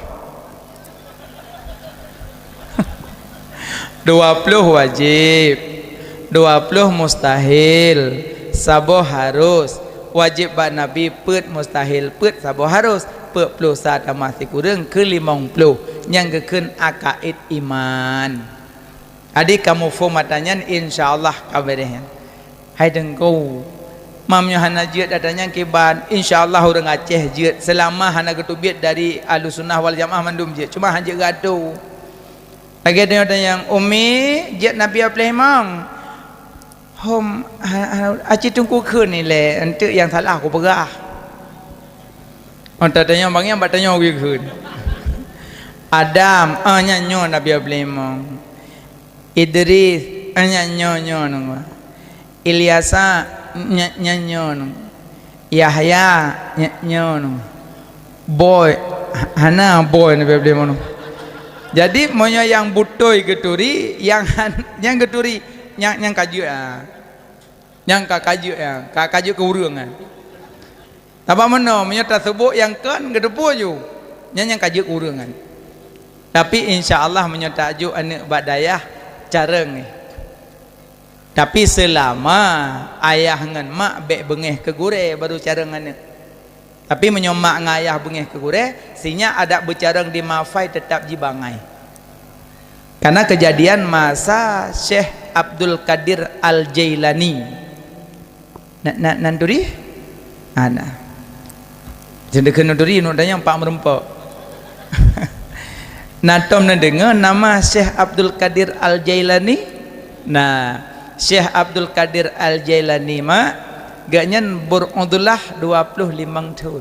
Dua ploh wajéb, dua ploh mustahil, saboh harus. Wajéb bak Nabi peuet, mustahil peuet, saboh harus. Peuet ploh sa tamah sikureueng keu limong ploh. Nyang geukheun akaid iman. Jadi kamoe phon mata nyan, insya Allah ka beureh nyan. Hai Teungku, meunyoe hana jeuet ata nyang kiban, insya Allah ureuëng Aceh jeuet, seulama hana geuteubiet dari Ahlussunnah wal Jamaah mandum jeuet, cuma hana jeuet geuatô. Lagèe tanyoe tanyong, "Umi, jeuet Nabi Abdul Imam?" "Hom, ha, ha, aci Teungku kheun ilèe, eunteuk nyang salah kupeugah." Mata tanyong bang nyang bak tanyoe geukheun. Adam, ah, nyan nyoe Nabi Abdul Imam. Idris, eh, nyan nyoe, nyoe nunggu. Ilyasa, nyan, nyan nyoe nunggu. Yahya, nyan, nyoe nunggu. Boy, ha-, hana boy ni bèk-bèk mono. Jadi, meunyoe nyang beutôi geuturi, nyang han-, nyang geuturi, nyang, nyang ka jeuet, ah. Nyang ka, ka jeuet, ah. Ka, ka jeuet keu ureueng, ah. Sabab meunoe, meunyoe taseubuet nyang kon, geuteupeue ju. Nyan nyang ka jeuet keu ureueng nyan. Tapi, insya Allah, meunyoe tajok aneuk bak dayah, carông, eh. Tapi, seulama ayah ngon mak bèk beungèh keu gurèe, baru carông aneuk. Tapi, meunyoe mak ngon ayah beungèh keu gurèe, sinyak adak beucarông di mafai teutap jibangai. Karena keujadian masa Syekh Abdul Qadir Al-Jailani. Na, na, nan turi? Hana. Seudeukeuh nan turi, nuk tanyong pak meureumpok. Na tom neudeungoe nama Syekh Abdul Qadir Al-Jailani? Nah, Syekh Abdul Qadir Al-Jailani, mak, gobnyan beurudlah dua ploh limong thon.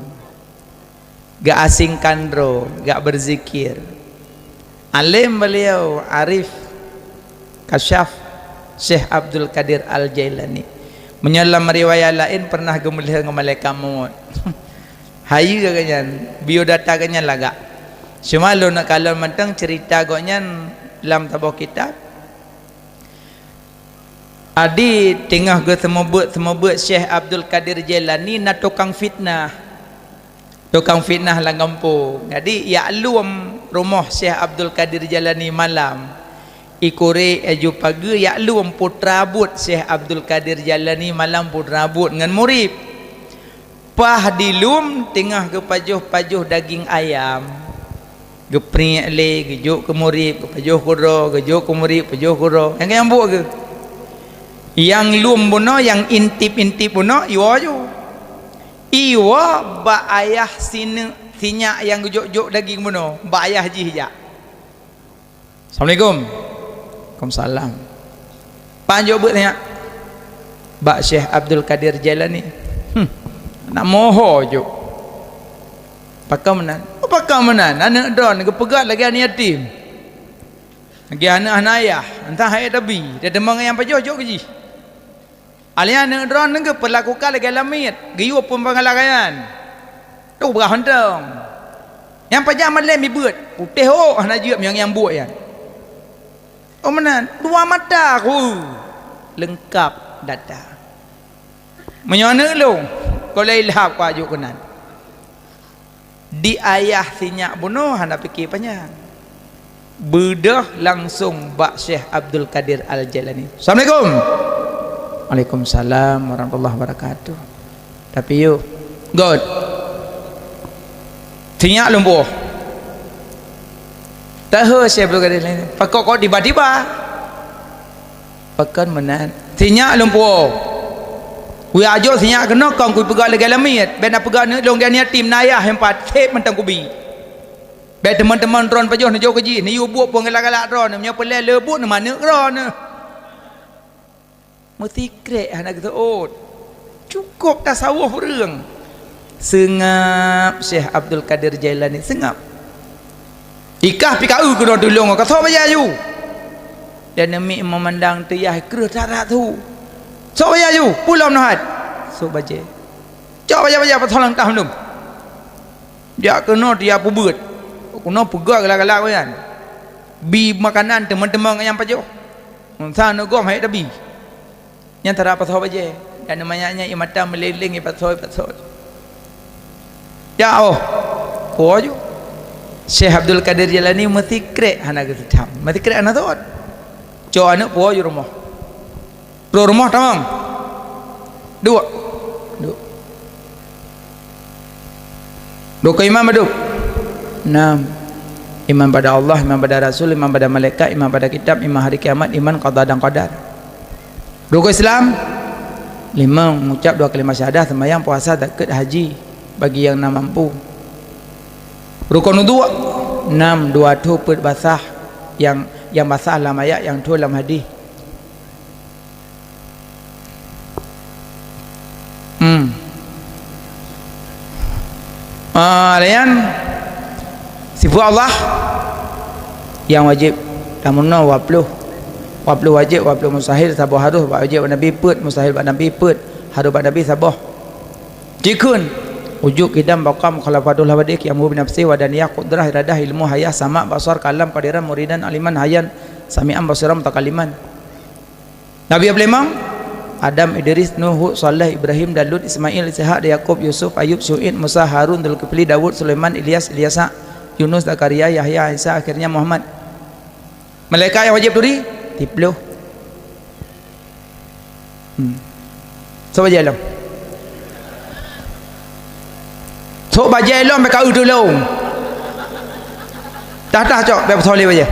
Geuasingkan droe, gak beuzikir. Além beliau, arif, kasyaf, Syekh Abdul Qadir Al-Jailani. Meunyoe lam riwayat laén, pernah geumeulheueng ngon malaikat mot. Hayeue gobnyan, biodata gobnyan lagak. Cuma lôn neukalon mantong ceurita gobnyan lam saboh kitab. Adi teungoh geuseumeubeuet-seumeubeuet Syekh Abdul Qadir Jailani na tukang fitnah. Tukang fitnah lam gampông. Jadi, jak lom rumoh Syekh Abdul Qadir Jailani malam. Ikurek laju pageue jak lom putra buet Syekh Abdul Qadir Jailani malam putra buet ngon murit. Paih di lom teungoh geupajoh-pajoh daging ayam. Geupriek lé, geujok keu murit, geupajoh keudroe, geujok keu murit, pajoh keudroe. Nyang, nyang buet keuh. Nyang lom bunoe, nyang intip-intip bunoe, iwoe ju. Iwoe bak ayah sineuk sinyak nyang geujok-jok daging bunoe, bak ayah jih jak. "Assalamualaikum." "Waalaikumsalam." "Pajan jok beuet nyan?" "Bak Syekh Abdul Qadir Jailani." "Hmm, nak moho jok." "Pakon meunan?" "Oh, pakon meunan? Aneuk droeneuh geupeugöt lagèe aneuk yatim. Lagèe aneuk hana ayah, entah hai tabi, dan teuma nyang pajoh jok keu jih." Alèh nyan aneuk droeneuh geupeulakukan lagèe lamiet, geuyue phon bangalan nyan. Tuh beurah mantong. Nyang pajan malém jibeuet, putéh ôk hana jeuet nyang, nyang buet nyan. Oh meunan, dua mata ku leungkap data. Meunyoe aneuk lôn, kon lé ilham ku ajoh keunan. Di ayah sinyak bunoe hana pike panyang. Beudôh langsong bak Syekh Abdul Qadir Al-Jailani. "Assalamualaikum." "Waalaikumsalam warahmatullahi wabarakatuh." "Tapi yôh, göt. Sinyak lôn puwoe." Tahe Syekh Abdul Qadir Jailani. "Pakon kok tiba-tiba?" "Pakon meunan?" "Sinyak lôn puwoe. Kujak jok sinyak keunoe kon kupeugöt lagèe lamiet. Bèk na peugöt aneuk lôn lagèe aneuk yatim, na ayah nyang pat, sép mantong kubi. Bèk teuma-teuma droeneuh pajoh neujok keu jih, neuyue buet phon galak-galak droeneuh, meunyoe peureulèe le buet neumaneuk droeneuh." Meusikrek hana geuseuôt. Cukôp tasawuf ureueng. Seungab Syekh Abdul Qadir Jailani, seungab. Ikah pih ka eu keunoe tulông, ka sok bajèe aju. Dan neumi meumandang teuyah kreueh that-that su. Sok bajèe aju, pulang meuhat. Sok bajèe. Cok bajèe-bajèe patong lam tah mandum. Jak keunoe dia peubeuet. Unoe peugah galak-galak nyan. Bi makanan teumon-teumon nyang pajoh. Sa neugom hai tabi. Nyan tara pasoe bajée. Dan manyak nyan ié mata meuleng-leng ié pasoe, ié pasoe. Ya oh. Puwoe ju. Syekh Abdul Qadir Jailani meusikrek hana geuseutham. Meusikrek hana sot. Cok aneuk puwoe ju rumoh. Troh rumoh tamong. Duek. Duek. Rukon iman padum? Enam. Iman pada Allah, iman pada Rasul, iman pada malaikat, iman pada kitab, iman hari kiamat, iman qada dan qadar. Rukon Islam? Limong, mengucap dua kalimah syahadah, sembahyang, puasa, zakat, haji, bagi yang na mampu. Rukon udhu? Enam, dua thô peuet basah, yang, yang basah lam ayat, yang thô lam hadis. Hmm. Ah, layan sifat Allah yang wajib. Namun no dua puluh. Dua puluh wajib, dua puluh mustahil, saboh harus, wajib bak Nabi peuet, mustahil bak Nabi peuet, harus bak Nabi saboh. Jikheun wujud, qidam, baqa, mukhalafatul hawadits, qiyamuhu binafsihi, wahdaniyah, qudrah, iradah, ilmu, hayah, sama', basar, kalam, qadiran, muridan, aliman, hayyan, sami'an, basiran, mutakalliman. Nabi nyang peulimong, Adam, Idris, Nuh, Hud, Saleh, Ibrahim, Daud, Ismail, Ishak, Yakub, Yusuf, Ayub, Syu'aib, Musa, Harun, Zulkifli, Daud, Sulaiman, Ilyas, Ilyasa, Yunus, Zakaria, Yahya, Isa, akhirnya Muhammad. Malaikat nyang wajib turi? Tiplôh. Hmm. Soe bajée lom? Sok bajée lom bèk ka eu tulông. Tah-tah cok, bèk peusoleh bajée.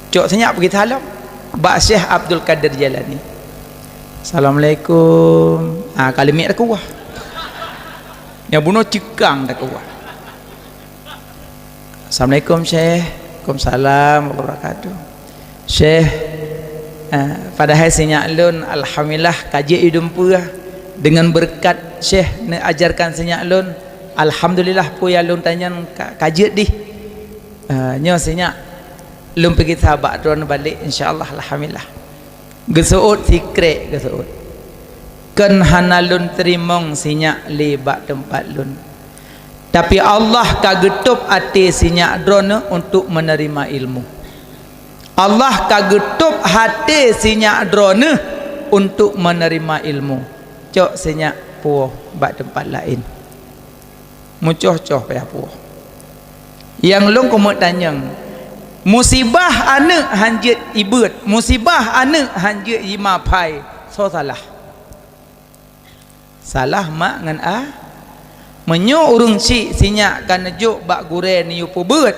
Cok sinyak peugi salam bak Syekh Abdul Qadir Jailani. Assalamualaikum. Ah, ka leumiek takuah. Nyang bunoe ceukang takuah. Assalamualaikum, Syekh. Waalaikumsalam warahmatullahi wabarakatuh. Syekh, eh, padahai sinyak lôn, alhamdulillah, ka jeuet idumpeue. Deungon beureukat Syekh neuajarkan sinyak lôn, alhamdulillah, peue nyang lôn tanyong ka, ka jeuet dih. Eh, nyoe sinyak lôn peugi sabat droeneuh balek, insya Allah, alhamdulillah. Geuseuôt sikrek, geuseuôt. Kon hana lôn teurimong sinyak lé bak teumpat lôn. Tapi Allah ka geutôb até sinyak droeneuh untuk menerima ilmu. Allah ka geutôb até sinyak droeneuh untuk menerima ilmu. Cok sinyak puwoe bak teumpat laén. Meucoh-coh payah puwoe. Nyang lôn keumeung tanyong, musibah aneuk hanjeuet ibeuet, musibah aneuk hanjeuet imaphai, soe salah? Salah mak ngon a. Meunyoe ureuëng chik sinyak ka neujok bak gurée neuyue peubeuet,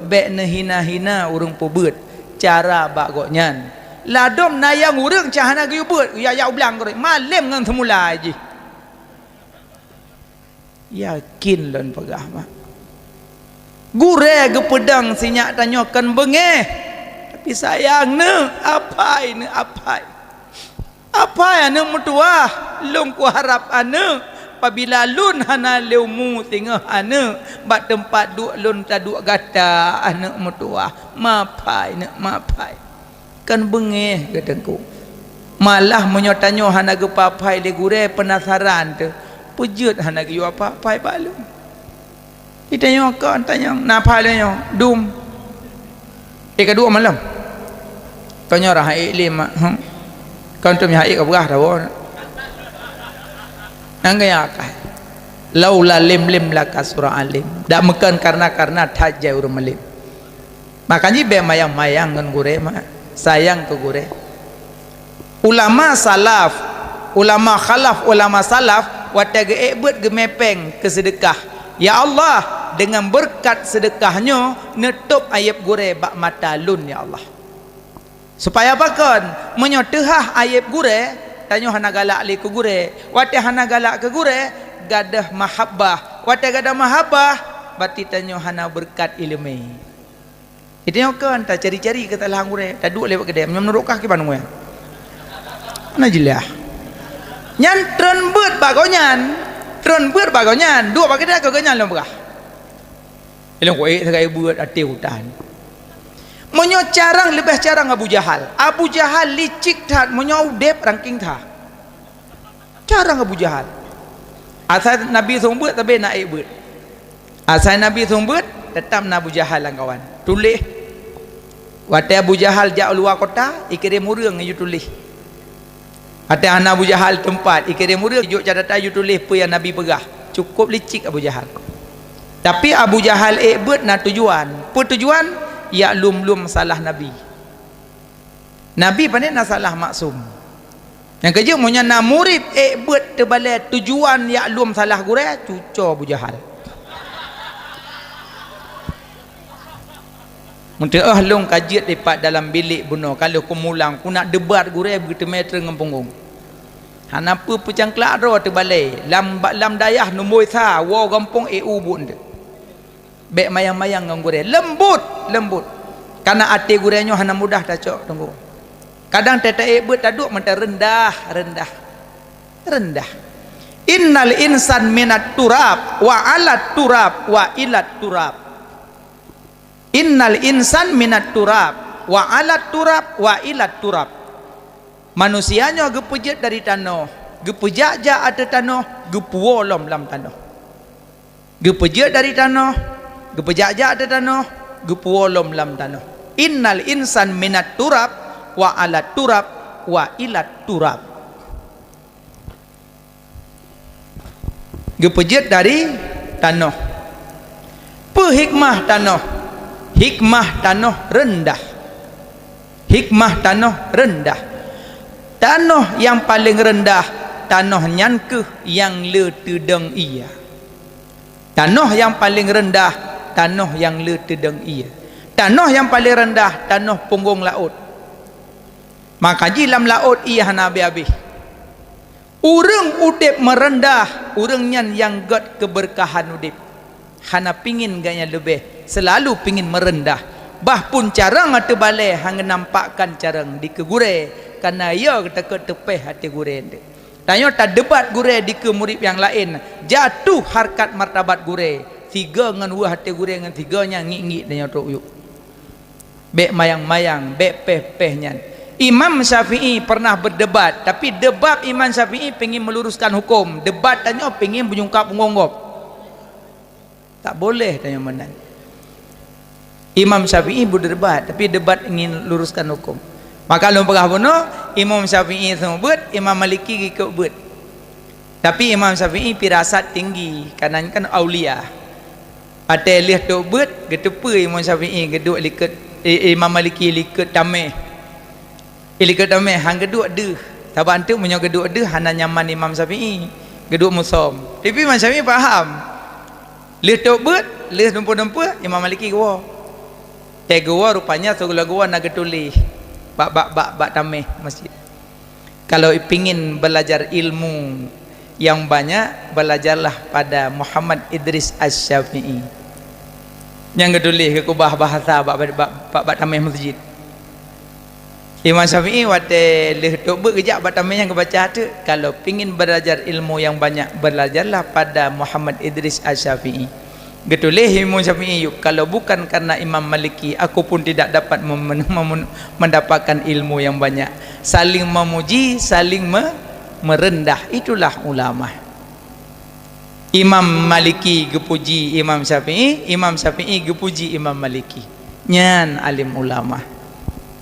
bék neuhina-hina ureuëng peubeuet cara bak gobnyan. Ladôm na nyang ureuëng cah hana geuyue beuet, ya, ya ublang gurée, malém ngon seumula jih. Yakin lôn peugah, mak. Gurée geupeudong sinyak tanyoe kon beungéh, tapi sayang neuk, aphai neuk, aphai. Aphai aneuk meutuwah, lôn kuharab aneuk, pabila lôn hana lé umu singoh aneuk, bak teumpat duek lôn taduek gata aneuk meutuwah, maphai neuk, maphai. Kon beungéh geuteungku. Malah meunyoe tanyoe hana geupeuphai lé gurée, peunasaran teuh, peue jeuet hana geuyue phai bak lôn. Di tanyoe kon tanyong, na phai lé nyoe, dum. Eh, ka duek malam. Kon nyoe rah ék lé mak, hmm. Kon tum nyang ék ka peugah dah, boh. Nang gaya akai. Laula lim lim laka sura alim. Dak meukon karena, karena that jai ureuëng malém. Makajih bék mayang-mayang ngon gurée, mak. Sayang keu gurée. Ulama salaf, ulama khalaf, ulama salaf, watée geuék beuet geumé péng keu seudeukah, "Ya Allah, deungon beureukat seudeukah nyoe, neutôb ayeb gurée bak mata lôn, ya Allah." Supaya pakon? Meunyoe teuhah ayeb gurée, tanyoe hana galak lé keu gurée. Watée hana galak keu gurée, gadôh mahabbah. Watée gadôh mahabbah, berarti tanyoe hana beureukat iéleumé. Itu nyang kon tacari-cari keusalahan gurée, taduek lewat keudée, meunurot kah kiban gurée. Hana jeulaih. Nyan treun beuet bak gobnyan, treun beuet bak gobnyan, duek bak keudée keu gobnyan lôn peugah. Ilong kuék sagai beuet até hutan. Meunyoe carang leubeh carang Abu Jahal. Abu Jahal licik that, meunyoe udeb rangking that. Carang Abu Jahal. Asai Nabi song beuet, sabe na ék beuet. Asai Nabi song beuet, Teutap na Abu Jahal lam kawan. Tuléh. Watée Abu Jahal jak u luwa kota, ikirém ureuëng aju tuléh. Watée hana Abu Jahal teumpat, ikirém ureuëng jok catatan aju tuléh peue nyang Nabi peugah. Cukôp licik Abu Jahal. Tapi Abu Jahal ék beuet na tujuan. Peue tujuan? Yak lom-lom salah Nabi. Nabi pané na salah maksum. Nyang keujeuet, meunyoe na murit ék beuet teubalée tujuan yak lom salah gurée, cuco Abu Jahal. Meuteuôh lôn ka jeuet dipat dalam bilék bunoe, ka lheueh kumulang, kunak debat gurée beuteumé treun ngon punggong. Hana peue peucangklak droe teubalée, lam, lam dayah numboi sa, woe gampông ék u buet eunteuk. Bék mayang-mayang ngon gurée. Leumbot, leumbot. Karena até gurée nyoe hana mudah tacok, Teungku. Kadang teuta ék beuet taduek mantong rendah, rendah, rendah. Innal insan minat turab, wa alat turab, wa ilat turab. Innal insan minat turab, wa alat turab, wa ilat turab. Manusia nyoe geupeujeuet dari tanoh, geupeujak-jak ateueh tanoh, geupuwoe lom lam tanoh. Geupeujeuet dari tanoh, geupeujak-jak ateueh tanoh, geupuwoe lom lam tanoh. Innal insan minat turab, wa alat turab, wa ilat turab. Geupeujeuet dari tanoh. Peue hikmah tanoh? Hikmah tanoh reundah. Hikmah tanoh reundah. Tanoh nyang paleng reundah, tanoh nyan kheueh nyang le teudong ié. Tanoh nyang paleng reundah, tanoh nyang le teudong ié. Tanoh nyang paleng reundah, tanoh punggong laôt. Maka jih lam laôt ié hana habéh-habéh. Ureuëng udeb meureundah, ureuëng nyan nyang gét keubeurkahan udeb. Hana pingin gét nyang leubeh, seulalu pingin meureundah. Bah phon carông ateueh balée hana nampakkan carông dikeue gurée, kareuna yo takot teupéh até gurée eunteuk. Tanyoe tadebat gurée dikeue murit nyang laén, jatuh harkat martabat gurée, sigoe ngon weueh até gurée ngon sigoe nyang ngiek-ngiek tanyoe trok yub. Bék mayang-mayang, bék péh-péh nyan. Imam Syafi'i pernah berdebat, tapi debat Imam Syafi'i pingin meluruskan hukum, debat tanyoe pingin beujungkab punggong gob. Tak boleh tanyoe meunan. Imam Syafi'i berdebat, tapi debat ingin luruskan hukum. Maka lôn peugah bunoe, Imam Syafi'i seumeubeuet, Imam Maliki geukôt beuet. Tapi Imam Syafi'i firasat tinggi, kareuna kan aulia. Watée lheueh tôb beuet, geuteupeue Imam Syafi'i geuduek likot, eh, Imam Maliki likot taméh. Eh, likot taméh, han geuduek deuh. Sabab eunteuk meunyoe geuduek deuh hana nyaman Imam Syafi'i, geuduek musöm. Tapi Imam Syafi'i paham. Lheueh tôb beuet, lheueh dumpeue-dumpeue, Imam Maliki geuwoe. Tée geuwoe rupanya sigohlom geuwoe na geutuléh bak, bak, bak, bak taméh masjid. Kalau pingin belajar ilmu yang banyak, belajarlah pada Muhammad Idris Asy-Syafi'i. Nyang geutuléh geukeubah bahasa bak, bak, bak, bak taméh masjid. Imam Syafi'i watée lheueh tôb beuet geujak bak taméh nyan geubaca teuk, "Kalau pingin belajar ilmu yang banyak, belajarlah pada Muhammad Idris Asy-Syafi'i." Geutuléh Imam Syafi'i, "Kalau bukan karena Imam Maliki, aku pun tidak dapat mem-, mem-, mendapatkan ilmu yang banyak." Saling memuji, saling me-, merendah, itulah ulama. Imam Maliki geupuji Imam Syafi'i, Imam Syafi'i geupuji Imam Maliki. Nyan alim ulama.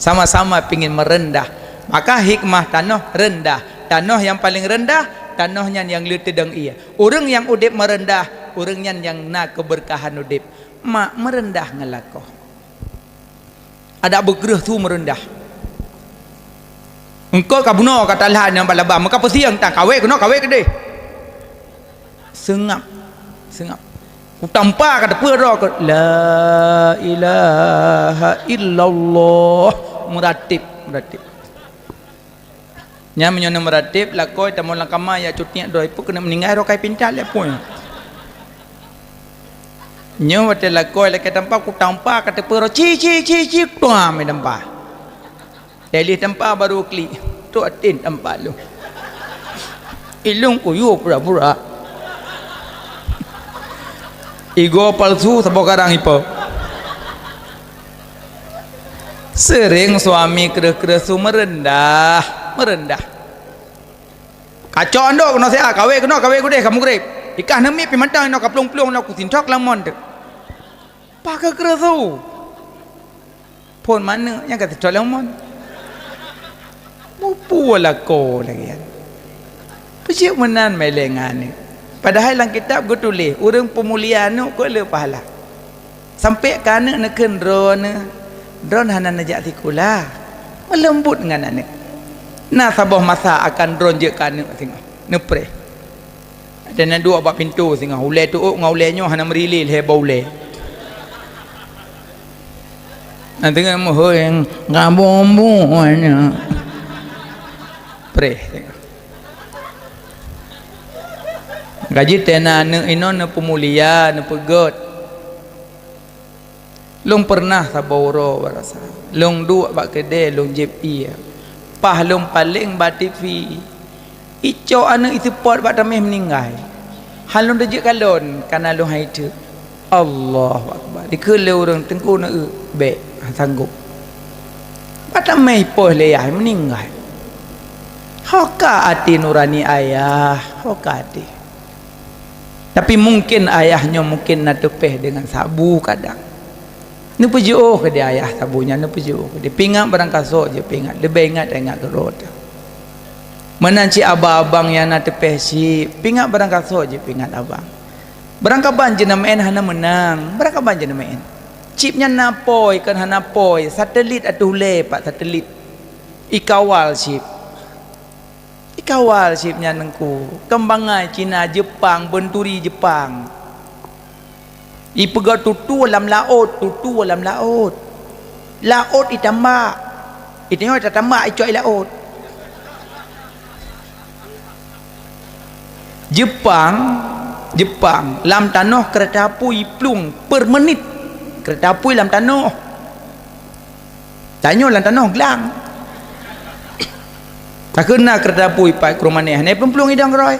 Sama-sama pingin merendah. Maka hikmah tanoh rendah. Tanoh nyang paleng rendah, tanoh nyan nyang le teudong ié. Ureuëng nyang udeb meureundah, ureuëng nyan nyang na keubeurkahan udeb. Mak meureundah ngon lakoe. Adak beukreueh su meureundah. Engkau ka bunoe ka talan nyang balaba, meuka peusieng tan kawé keunoe kawé keudeh. Seungab, seungab. Kutampa ka teupeu droe keu la ilaha illallah. Meuratib, meuratib. Nyan meunyoe neumeuratéb, lakoe tamong lam kama, jak cutiek droe, peue keuneuk meuninggai droe kai pinta lé apui. Nyoe watée lakoe lakée tampa, kutampa ka teupeu droe, ci, ci, ci, ci, tuam, i tampa. Teulieh tampa baru klik, trok até tampa lôn. Ilôn kuyue pura-pura. Igoe palsu saboh karang ipo. Seuréng suami kreueh-kreueh su meureundah, meureundah. Kacok andok keunoe siat, kawé keunoe, kawé keudeh ka meugreb. Ikah neumiet pih mantong inoe ka plueng-plueng inoe kusintok lamon teuk. Pakai keureusu. Phon manök nyang ka teucok lé umon. Mupu lakoe lagèe nyan. Peue jeuet meunan meu'en lé ngon aneuk. Padahai lam kitab geutuléh, ureueng peumulia aneuk keu le pahala. Sampoe keu aneuk neukheun droeneuh, droeneuh hana neujak sikula. Meuleumbot ngon aneuk. Na saboh masa akan droeneuh jeuet keu aneuk singoh. Neupreh. Watèe na duek bak pintoe singoh, ulèe tu'ok ngon ulèe nyoe hana meurilèe lhèe boh ulèe. Na teungoh meuhôi, "Ngabombo nyoe." Preh. Gaji tena aneuk inoe neupeumulia, neupeugèt. Lôn peureunah saboh uroe barasa. Lôn duek bak keudè, lôn jieb ié. Paih lôn paleng bak T V. Icok aneuk iseupôt bak tamèh meuninggai. Han lôn teujeuet kalon, kana lôn hai teuk. Allahu Akbar. Dikheun lé ureueng teungku neueu, bèk, han sanggop. Bak tamèh ipoh lé yah meuninggai. Ho ka até nurani ayah, ho ka até. Tapi mungken ayah nyoe mungken na teupèh deungon sabu kadang. Neupeujiôh keudéh ayah sabu nyan, neupeujiôh keudéh. Pingat barangkasoe jeuet pingat, leubeh ingat teuingat keudroe teuh. Meunan cit abang-abang nyang na teupèh chip, pingat barangkasoe jeuet pingat abang. Barangkaban jeuet neumeu'en hana meunang, barangkaban jeuet neumeu'en. Chip nyan na pôi kon hana pôi, satelit ateueh ulèe pat satelit. Ikawal chip. Ikawal chip nyan teungku, keumbangai Cina, Jeupang, beunturi Jeupang. Ipeugöt tutue lam laôt, tutue lam laôt. Laôt itambak. Itanyoe tatambak icok i laôt. Jeupang, Jeupang, lam tanoh keureuta apui plueng per menit. Keureuta apui lam tanoh. Tanyoe lam tanoh glang. Takheun na keureuta apui pat krueng manéh, hana plueng-plueng idong keudroe.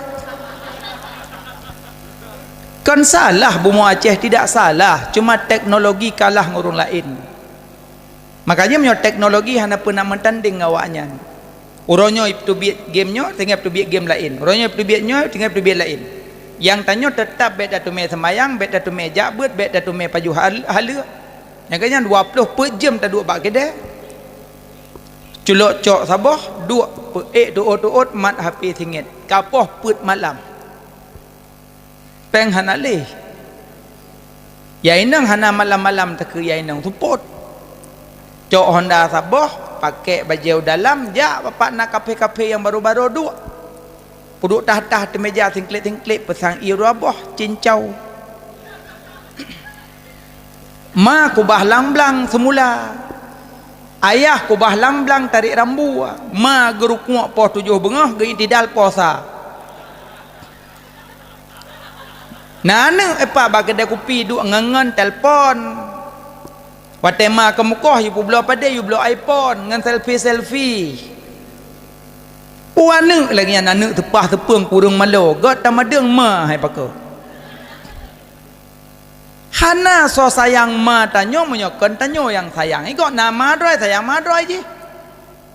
Kon salah bumoe Aceh, tidak salah, cuma teknologi kalah ngon ureueng laén. Makanya meunyoe teknologi hana peue na meutandeng ngon awaknyan. Uroe nyoe teubiet game nyoe, teungoh teubiet game laén. Uroe nyoe teubiet nyoe, teungoh teubiet laén. Nyang tanyoe teutap bèk tateumé seumayang, bèk tateumé jak beuet, bèk tateumé pajoh hal-, haleue. Nyang keu nyan dua ploh peuet jeuem taduek bak keudè. Culok cok saboh, duek peuék teuôt-teuôt mat H P singét. Kapoh peuet malam. Péng hana lé. Ya inong hana malam-malam takeu ya inong seupôt. Cok Honda saboh, pakék bajèe u dalam, jak bapak na kafé-kafé nyang barô-barô duek. Peuduek tah-tah teumèja singklét-singklét, peusang ie dua boh, cincau. Ma kubah lam blang seumula. Ayah kubah lam blang tarék rambu. Ma geurukuek poh tujoh beungoh, geuiktidal poh sa. Na aneuk ipak bak keudè kupi duek ngon-ngon telpon. Watèe ma keumeukoh, yue peubloe padé, yue bloe iPhone ngon selfie-selfie. Peue aneuk lagèe nyan, aneuk teupah teupeueng kureueng malo, göt tamadeueng ma hai pakoe. Hana soe sayang ma tanyoe meunyoe kon tanyoe nyang sayang. Igoe na ma droe, sayang ma droe jih.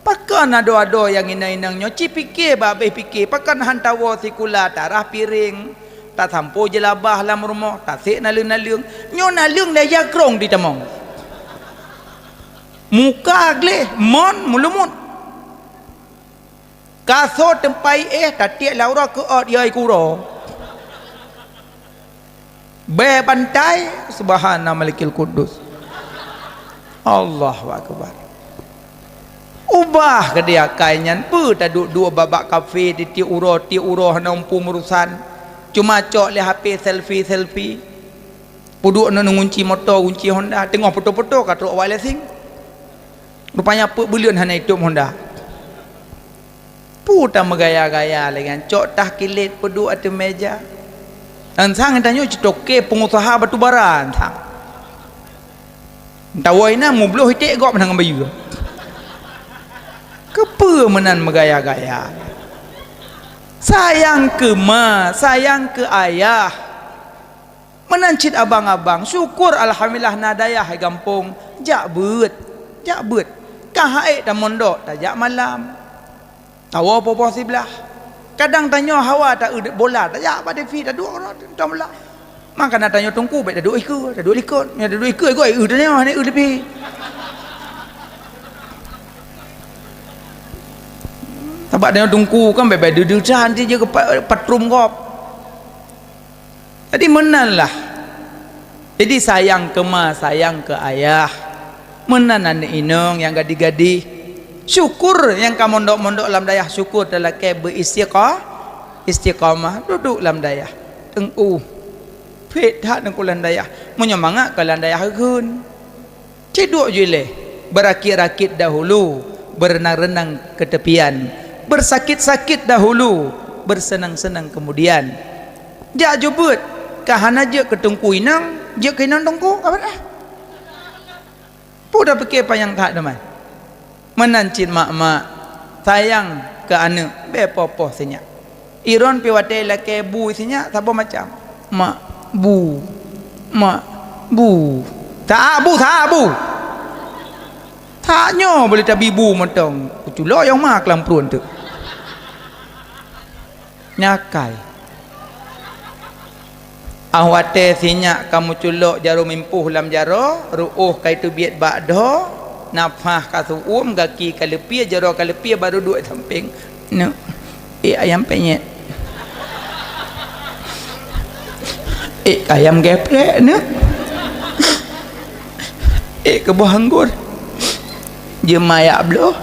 Pakon adoe-adoe nyang inong-inong nyoe ci pike bak abéh pike, pakon han tawoe sikula tarah piréng, tasampoe jeulabah lam rumoh, tasék naleueng-naleueng. Nyoe naleueng daya krong ditamong. Muka gleh, mon meulumut. Kaso teumpai éh tatiek lam uroe keu ôt yai kuro. Bèe bantai, Subhana Malikil Kudus. Allahu Akbar. Ubah keudéh akai nyan, peue taduek-duek bak-bak kafé, tiep-tiep uroe, tiep uroe hana muphom urosan. Cuma cok lé H P selfie-selfie. Peuduek ngon gunci moto, gunci Honda, teungoh poto-poto ka trok awak lé sing. Rupanya peuet buleuen hana itôb Honda. Peue tameugaya-gaya lagèe nyan, cok tah kilét peuduek ateueh mèja. Ansang tanyoe citoke peungusaha batu bara ansang. Tawoe inan mubloh iték gob meunan ngon bayeue. Keupeue meunan meugaya-gaya? Sayang keu ma, sayang keu ayah. Meunan cit abang-abang, syukur alhamdulillah na dayah di gampông, jak beuet, jak beuet. Ka han ék tamondok, tajak malam. Tawoe poh-poh siblaih. Kadang tanyoe hawa taeu bola, tajak bak T V, taduek nonton bola. Maka na tanyoe teungku, bèk taduek ikeue, taduek likot. Nyang taduek ikeue, ikeue, eu tanyoe, hana eu leubeh. Sabab tanyoe teungku kan bèk-bèk deudeuh that, nanti jeuet keu pa-, patrom gob. Jadi meunan lah. Jadi sayang keu ma, sayang keu ayah. Meunan aneuk inong nyang gadih-gadih. Syukur nyang ka mondok-mondok lam dayah, syukur talakèe beu-istiqa-, istiqamah, duduek lam dayah. Teungku. Phet that teungku lam dayah. Meunyoe mangat ka lam dayah geukheun. Cit duek ju ilèe, beurakit-rakit dahulu, beureunang-reunang keutepian, beusakit-sakit dahulu, beuseunang-seunang keumudian. Jak ju beuet, ka hana jeuet keu teungku inong, jeuet keu inong teungku, ka beuet ah. Peue tapike panyang that teuma. Meunan cit mak-mak, sayang keu aneuk, bèk poh-poh sinyak. Iron pih watèe lakèe bu sinyak saboh macam. Mak, bu. Mak, bu. Taat bu, taat bu. Tanyoe boleh tabi bu mantong. Kuculok nyang ma keulampruan teuk. Nyakai. Ah watèe sinyak ka meuculok jaroe mimpoh lam jaroe, ruôh ka iteubiet bak dhoe, nafah ka seu-uem, gaki ka leupie, jaroe ka leupie, baru duek sampéng. Neuk, ék ayam penyet. Ék ayam geprek, neuk. Ék keuboh anggor. Jeumayak bloh.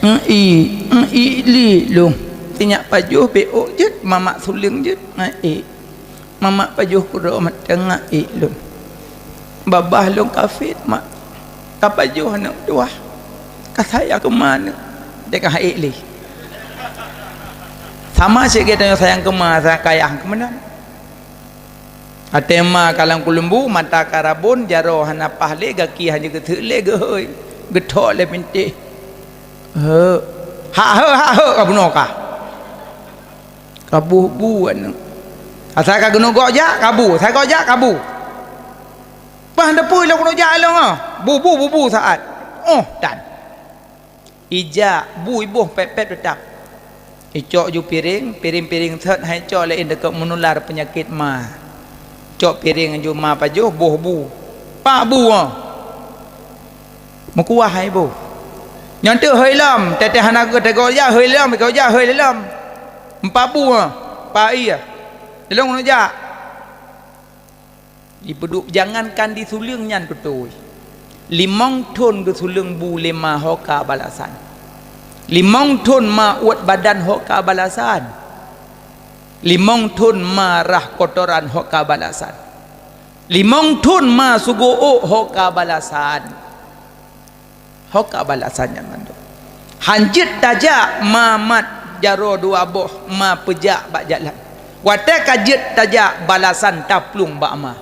Ngi, ngi li lôn. Sinyak pajoh beuôk jeuet, mamak suleueng jeuet. Ngi. Mamak pajoh kudroe mata ngai lôn. Babah lôn ka fit, mak. Ka pajoh aneuk tuah. Ka sayang keu ma aneuk. Deka hai lé. Sama cit geutanyoe sayang keu ma, sayang keu ayah keu meunan. Até ma ka lam keuleumbu, mata ka rabon, jaroe hana paih lé, gaki hana geuteuk lé, geuhôi. Geuthok lé pintéh. Heu. Hak heu, hak heu ka bunoe ka. Ka bu-bu aneuk. Asai ka keuneuk gok jak, ka bu. Asai gok jak, ka bu. Bah, teupeu lôn keuneuk jak lôn, ah. Bu-bu, bu-bu saát. Oh, tan. Ijak, bu iboh pet-pet teutap. Icok ju piréng, piréng-piréng sot hai cok laén, takot meunular peunyakét ma. Cok piréng ju ma pajoh, boh bu. Pak bu, ah. Meukuah hai boh. Nyan teuk hôi lom, teuh-teuh hana geuteugok jak, hôi lom, ikot jak, hôi lom. Empat bu, ah. Pak iya. Lôn keuneuk jak. Jipeuduek, jangankan di suleueng nyan beutôi. Limong thon geusuleueng bu lé ma ho ka balasan. Limong thon ma uet badan ho ka balasan. Limong thon ma rhah kotoran ho ka balasan. Limong thon ma sugoe ôk ho ka balasan. Ho ka balasan nyan mandum. Han jeuet tajak ma mat jaroe dua boh, ma peujak bak jalan. Watèe ka jeuet tajak, balasan taplueng bak ma.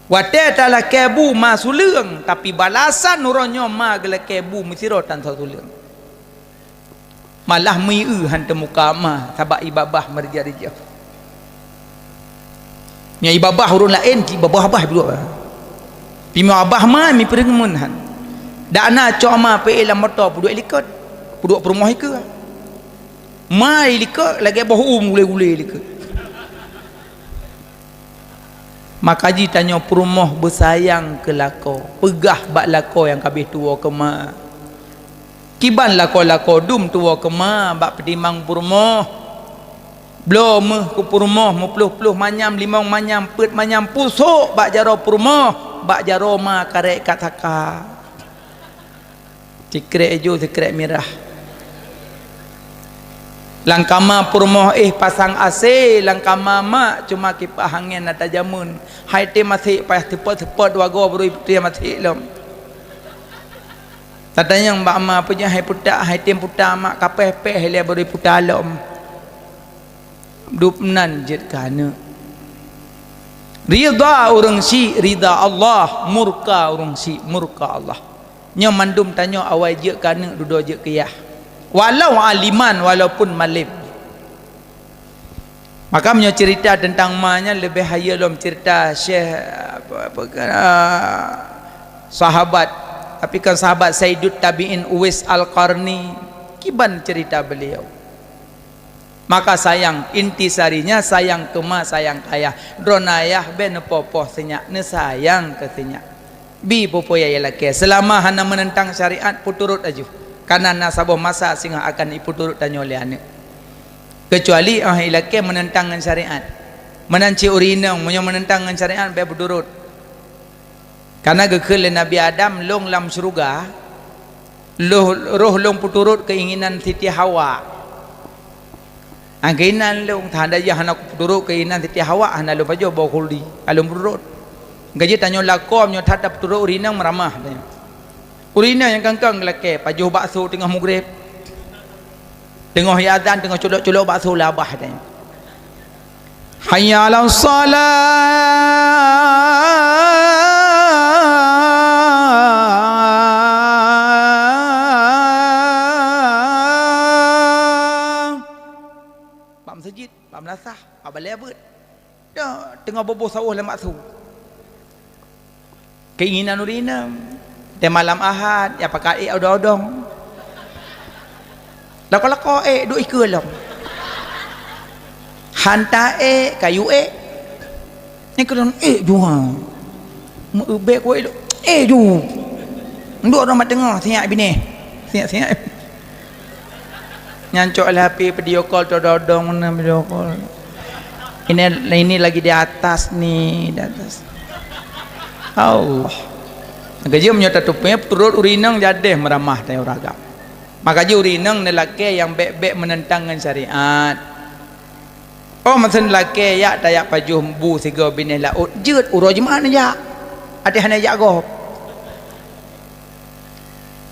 Watèe talakèe bu ma suleueng, tapi balasan uroe nyoe ma geulakèe bu meusidroe tan soe suleueng. Malah meu-eu han teumuka ma, sabab i babah meurijah-rijah. Nyan i babah ureueng laén, cit babah-babah peuduek. Pih meu abah ma, mi peureumeun han. Dak na cok ma peuék lam moto, peuduek likot. Peuduek peurumoh ikeue. Ma i likot, lagèe boh uem gulé-gulé likot. Maka jih tanyoe peurumoh beusayang keu lakoe, peugah bak lakoe nyang ka abéh tuwoe keu ma. Kiban lakoe-lakoe dum tuwoe keu ma bak peutimang peurumoh. Bloe méuh keu peurumoh, meuploh-ploh manyam, limong manyam, peuet manyam, pusok bak jaroe peurumoh, bak jaroe ma karét ka saka. Sikrek ijo, sikrek mirah. Lam kama peurumoh éh pasang A C, lam kama mak cuma kipah angén ata jameun. Hai tém masék payah teupot-teupot dua goe baru tém masék lom. Tatanyong bak ma, "Peue nyang hai puta, hai tém puta mak, ka péh-péh ilèe baru puta lom?" Dum nan jeuet keu aneuk. Ridha ureueng syik, ridha Allah, murka ureueng syik, murka Allah. Nyoe mandum tanyoe awai jeuet keu aneuk, dudoe jeuet keu yah. Walau aliman, walaupun malém. Maka meunyoe cerita teuntang ma nyan leubeh hayeue lom cerita Syekh, apa, apa, ah, sahabat, tapi kan sahabat Saidut Tabi'in Uwais Al-Qarni, kiban cerita beliau. Maka sayang, intisarinya sayang keu ma, sayang keu ayah. Droeneuh ayah bèk neupoh-poh sinyak, neusayang keu sinyak. Bi peue-peue nyang ilakèe, seulama hana meunentang syariat, peuturot laju. Kareuna na saboh masa singoh akan ipeuturot tanyoe lé aneuk. Keucuali 'oh ilakèe meunentang ngon syariat. Meunan cit ureueng inong, meunyoe meunentang ngon syariat, bèk peuturot. Kareuna geukheun lé Nabi Adam, "Lôn lam syeuruga, roh, roh lôn peuturot keuinginan Siti Hawa." Angkeuinan lôn, tanda jih hana kupeuturot keuinginan Siti Hawa, hana lôn pajoh boh khuldi, ka lôn peuturot. Ka jeuet tanyoe lakoe meunyoe that tapeuturot ureueng inong meuramah. Ureueng inong nyang kangkang lakèe pajoh bakso teungoh mugreb. Teungoh iazan, teungoh culok-culok bakso lé abah tanyoe. Hayya 'alas shalah. Bak meuseujid, bak meulasah, bak balèe beuet. Dak teungoh boboh sawoh lam bakso. Keuinginan ureueng inong. Watèe malam Ahad, ya pakat ék odong-odong. Lakoe-lakoe ék, duek ikeue lom. Hanta ék, kayue ék. Nyan keuh lôn ék jua. Meu-, bèk kuéh lôn ék ju. Duek rot bak teungoh, sinyak binéh. Sinyak-sinyak. Nyan cok lé H P video call, todong-dong meunan video call. Ini, ini lagi di atas ni, di atas. Allah. Ka jeuet meunyoe tateupeue, peuturot ureueng inong jadeh meuramah tanyoe ureueng agam. Maka jih ureueng inong neulakèe nyang bèk-bèk meunentang ngon syariat. Oh, masa neulakèe jak tajak pajoh bu sigoe binéh laôt, jeuet uroe Jumat neujak. Até hana jak gob.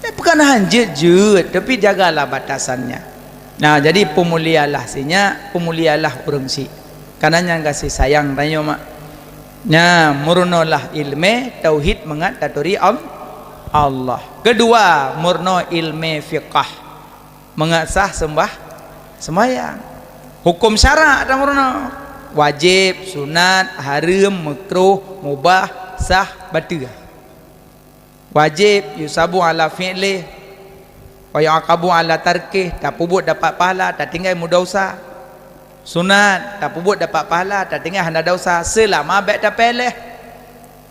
Eh, bukan hana jeuet-jeuet, tapi jagalah batasannya. Nah, jadi peumulialah sinyak, peumulialah ureueng syiek. Kareuna nyan gaséh sayang tanyoe mak. Nah, meurunoelah ileumèe tauhid mangat taturi Al-, Allah. Keudua, meurunoe ileumèe fiqah. Mangat sah seumbah, seumbahyang. Hukôm syara' tameurunoe. Wajéb, sunat, hareuem, meukruh, mubah, sah, bateue. Wajéb, yusabu 'ala fi'lih, wa yu'aqabu 'ala tarkih, tapeubuet dapat pahala, tatinggai meudesya. Sunat, tapeubuet dapat pahala, tatinggai hana desya, seulama bèk tapéléh.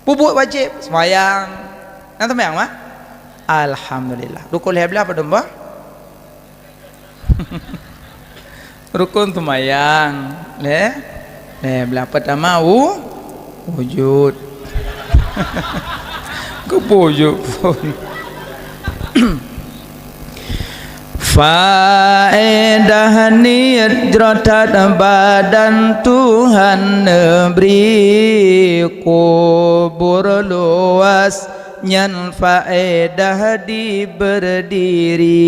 Peubuet wajéb, seumayang. Na seumayang, mak? Alhamdulillah. Rukun lhèe blah padum boh? Rukun seumayang, lhèe, lhèe blah. Peutama wu-, wujud. Keupeue wujud phôn? Faedah niet jroh that badan Tuhan neubri, kubur luwas nyan faedah dibeurdiri.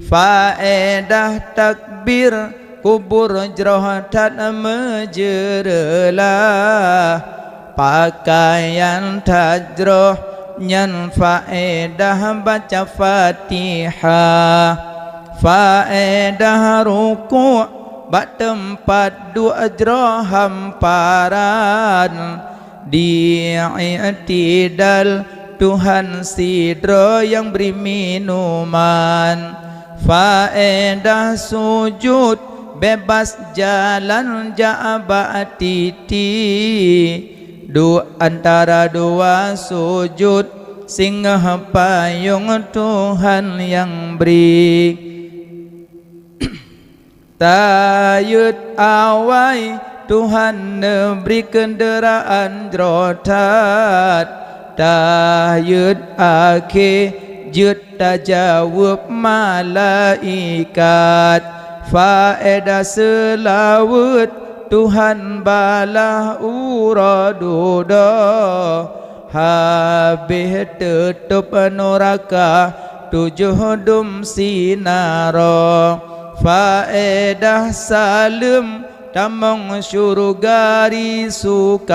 Faedah takbir kubur jroh that meujeureulah, pakaian that jroh nyan faedah baca Fatihah, faedah rukuk bak teumpat duek jroh hamparan, di i'tidal Tuhan sidroe nyang bri minuman. Faedah sujud bebas jalan jak bak titi, duek antara dua sujud singoh payong Tuhan nyang bri. Tayeuet awai Tuhan neubri keundeuraan jroh that, tayeuet akhé jeuet tajaweueb malaikat. Faedah seulaweuet Tuhan balaih uroe dudoe, habéh teutôb nuraka tujoh dum sinarok. Faedah saleuem tamong syeuruga risukaan,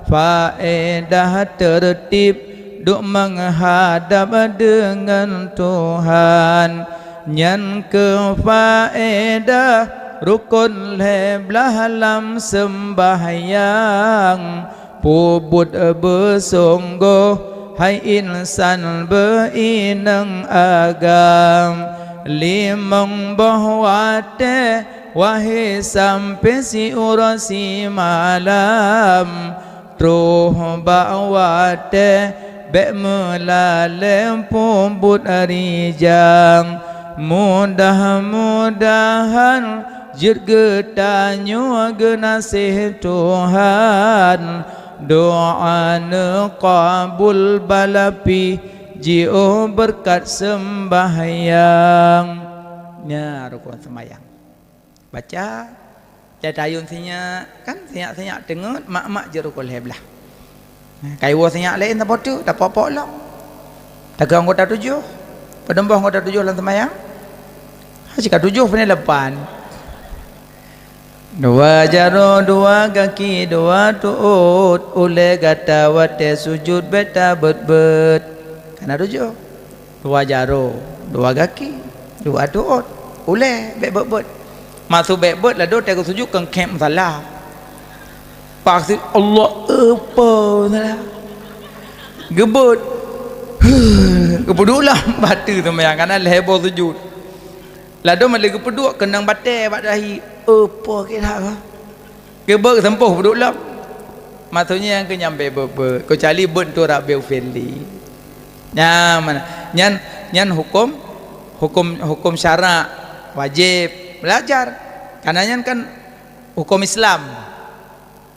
faedah teurtib duek meuhadab deungon Tuhan. Nyan keuh faedah rukon lhée blaih lam seumbahyang. Peubuet beusunggoh hai insan beuinong agam, Limong boh watée, wahé sampoe siuroe simalam, troh bak watée bék meulalée peubuet rijang. Mudah-mudahan jeuet geutanyoe geunaséh Tuhan, doa neuqabul balapi jiôh beureukat seumbahyang. Nya rukon seumbahyang. Baca, tayun sinyak, kan sinyak-sinyak teungeut, mak-mak jeuet rukon lhée blaih. Nah, kaiwoe sinyak laén tapoh teuk, tapok-pok lom. Takeu anggota tujoh. Padum boh anggota tujoh lam seumbahyang? Ha, sika tujoh pane lapan. Dua jaroe, dua gaki, dua tuôt, ulée gata watée sujut bék tabeuet-beuet. Kana tujoh. Dua jaroe, dua gaki, dua tuôt, ulée bék beuet-beuet. Maksud bék beuet, ladôm watée geusujut keu khém musala. Paksud Allah, eupeu musala. Geubeuet. Geupeuduek lam batée seumayang, kana lhée boh sujut. Ladôm lé geupeuduek keunong batée bak dahi, eupeu kira. Geubeuet seumpôh peuduek lom. Maksudnya nyang keu nyang bék beuet-beuet, keucuali beuet tu Rabbi ufirli. Nyan mana? Nyan, nyan hukum, hukum, hukum syarak wajéb belajar. Karena nyan kan hukum Islam.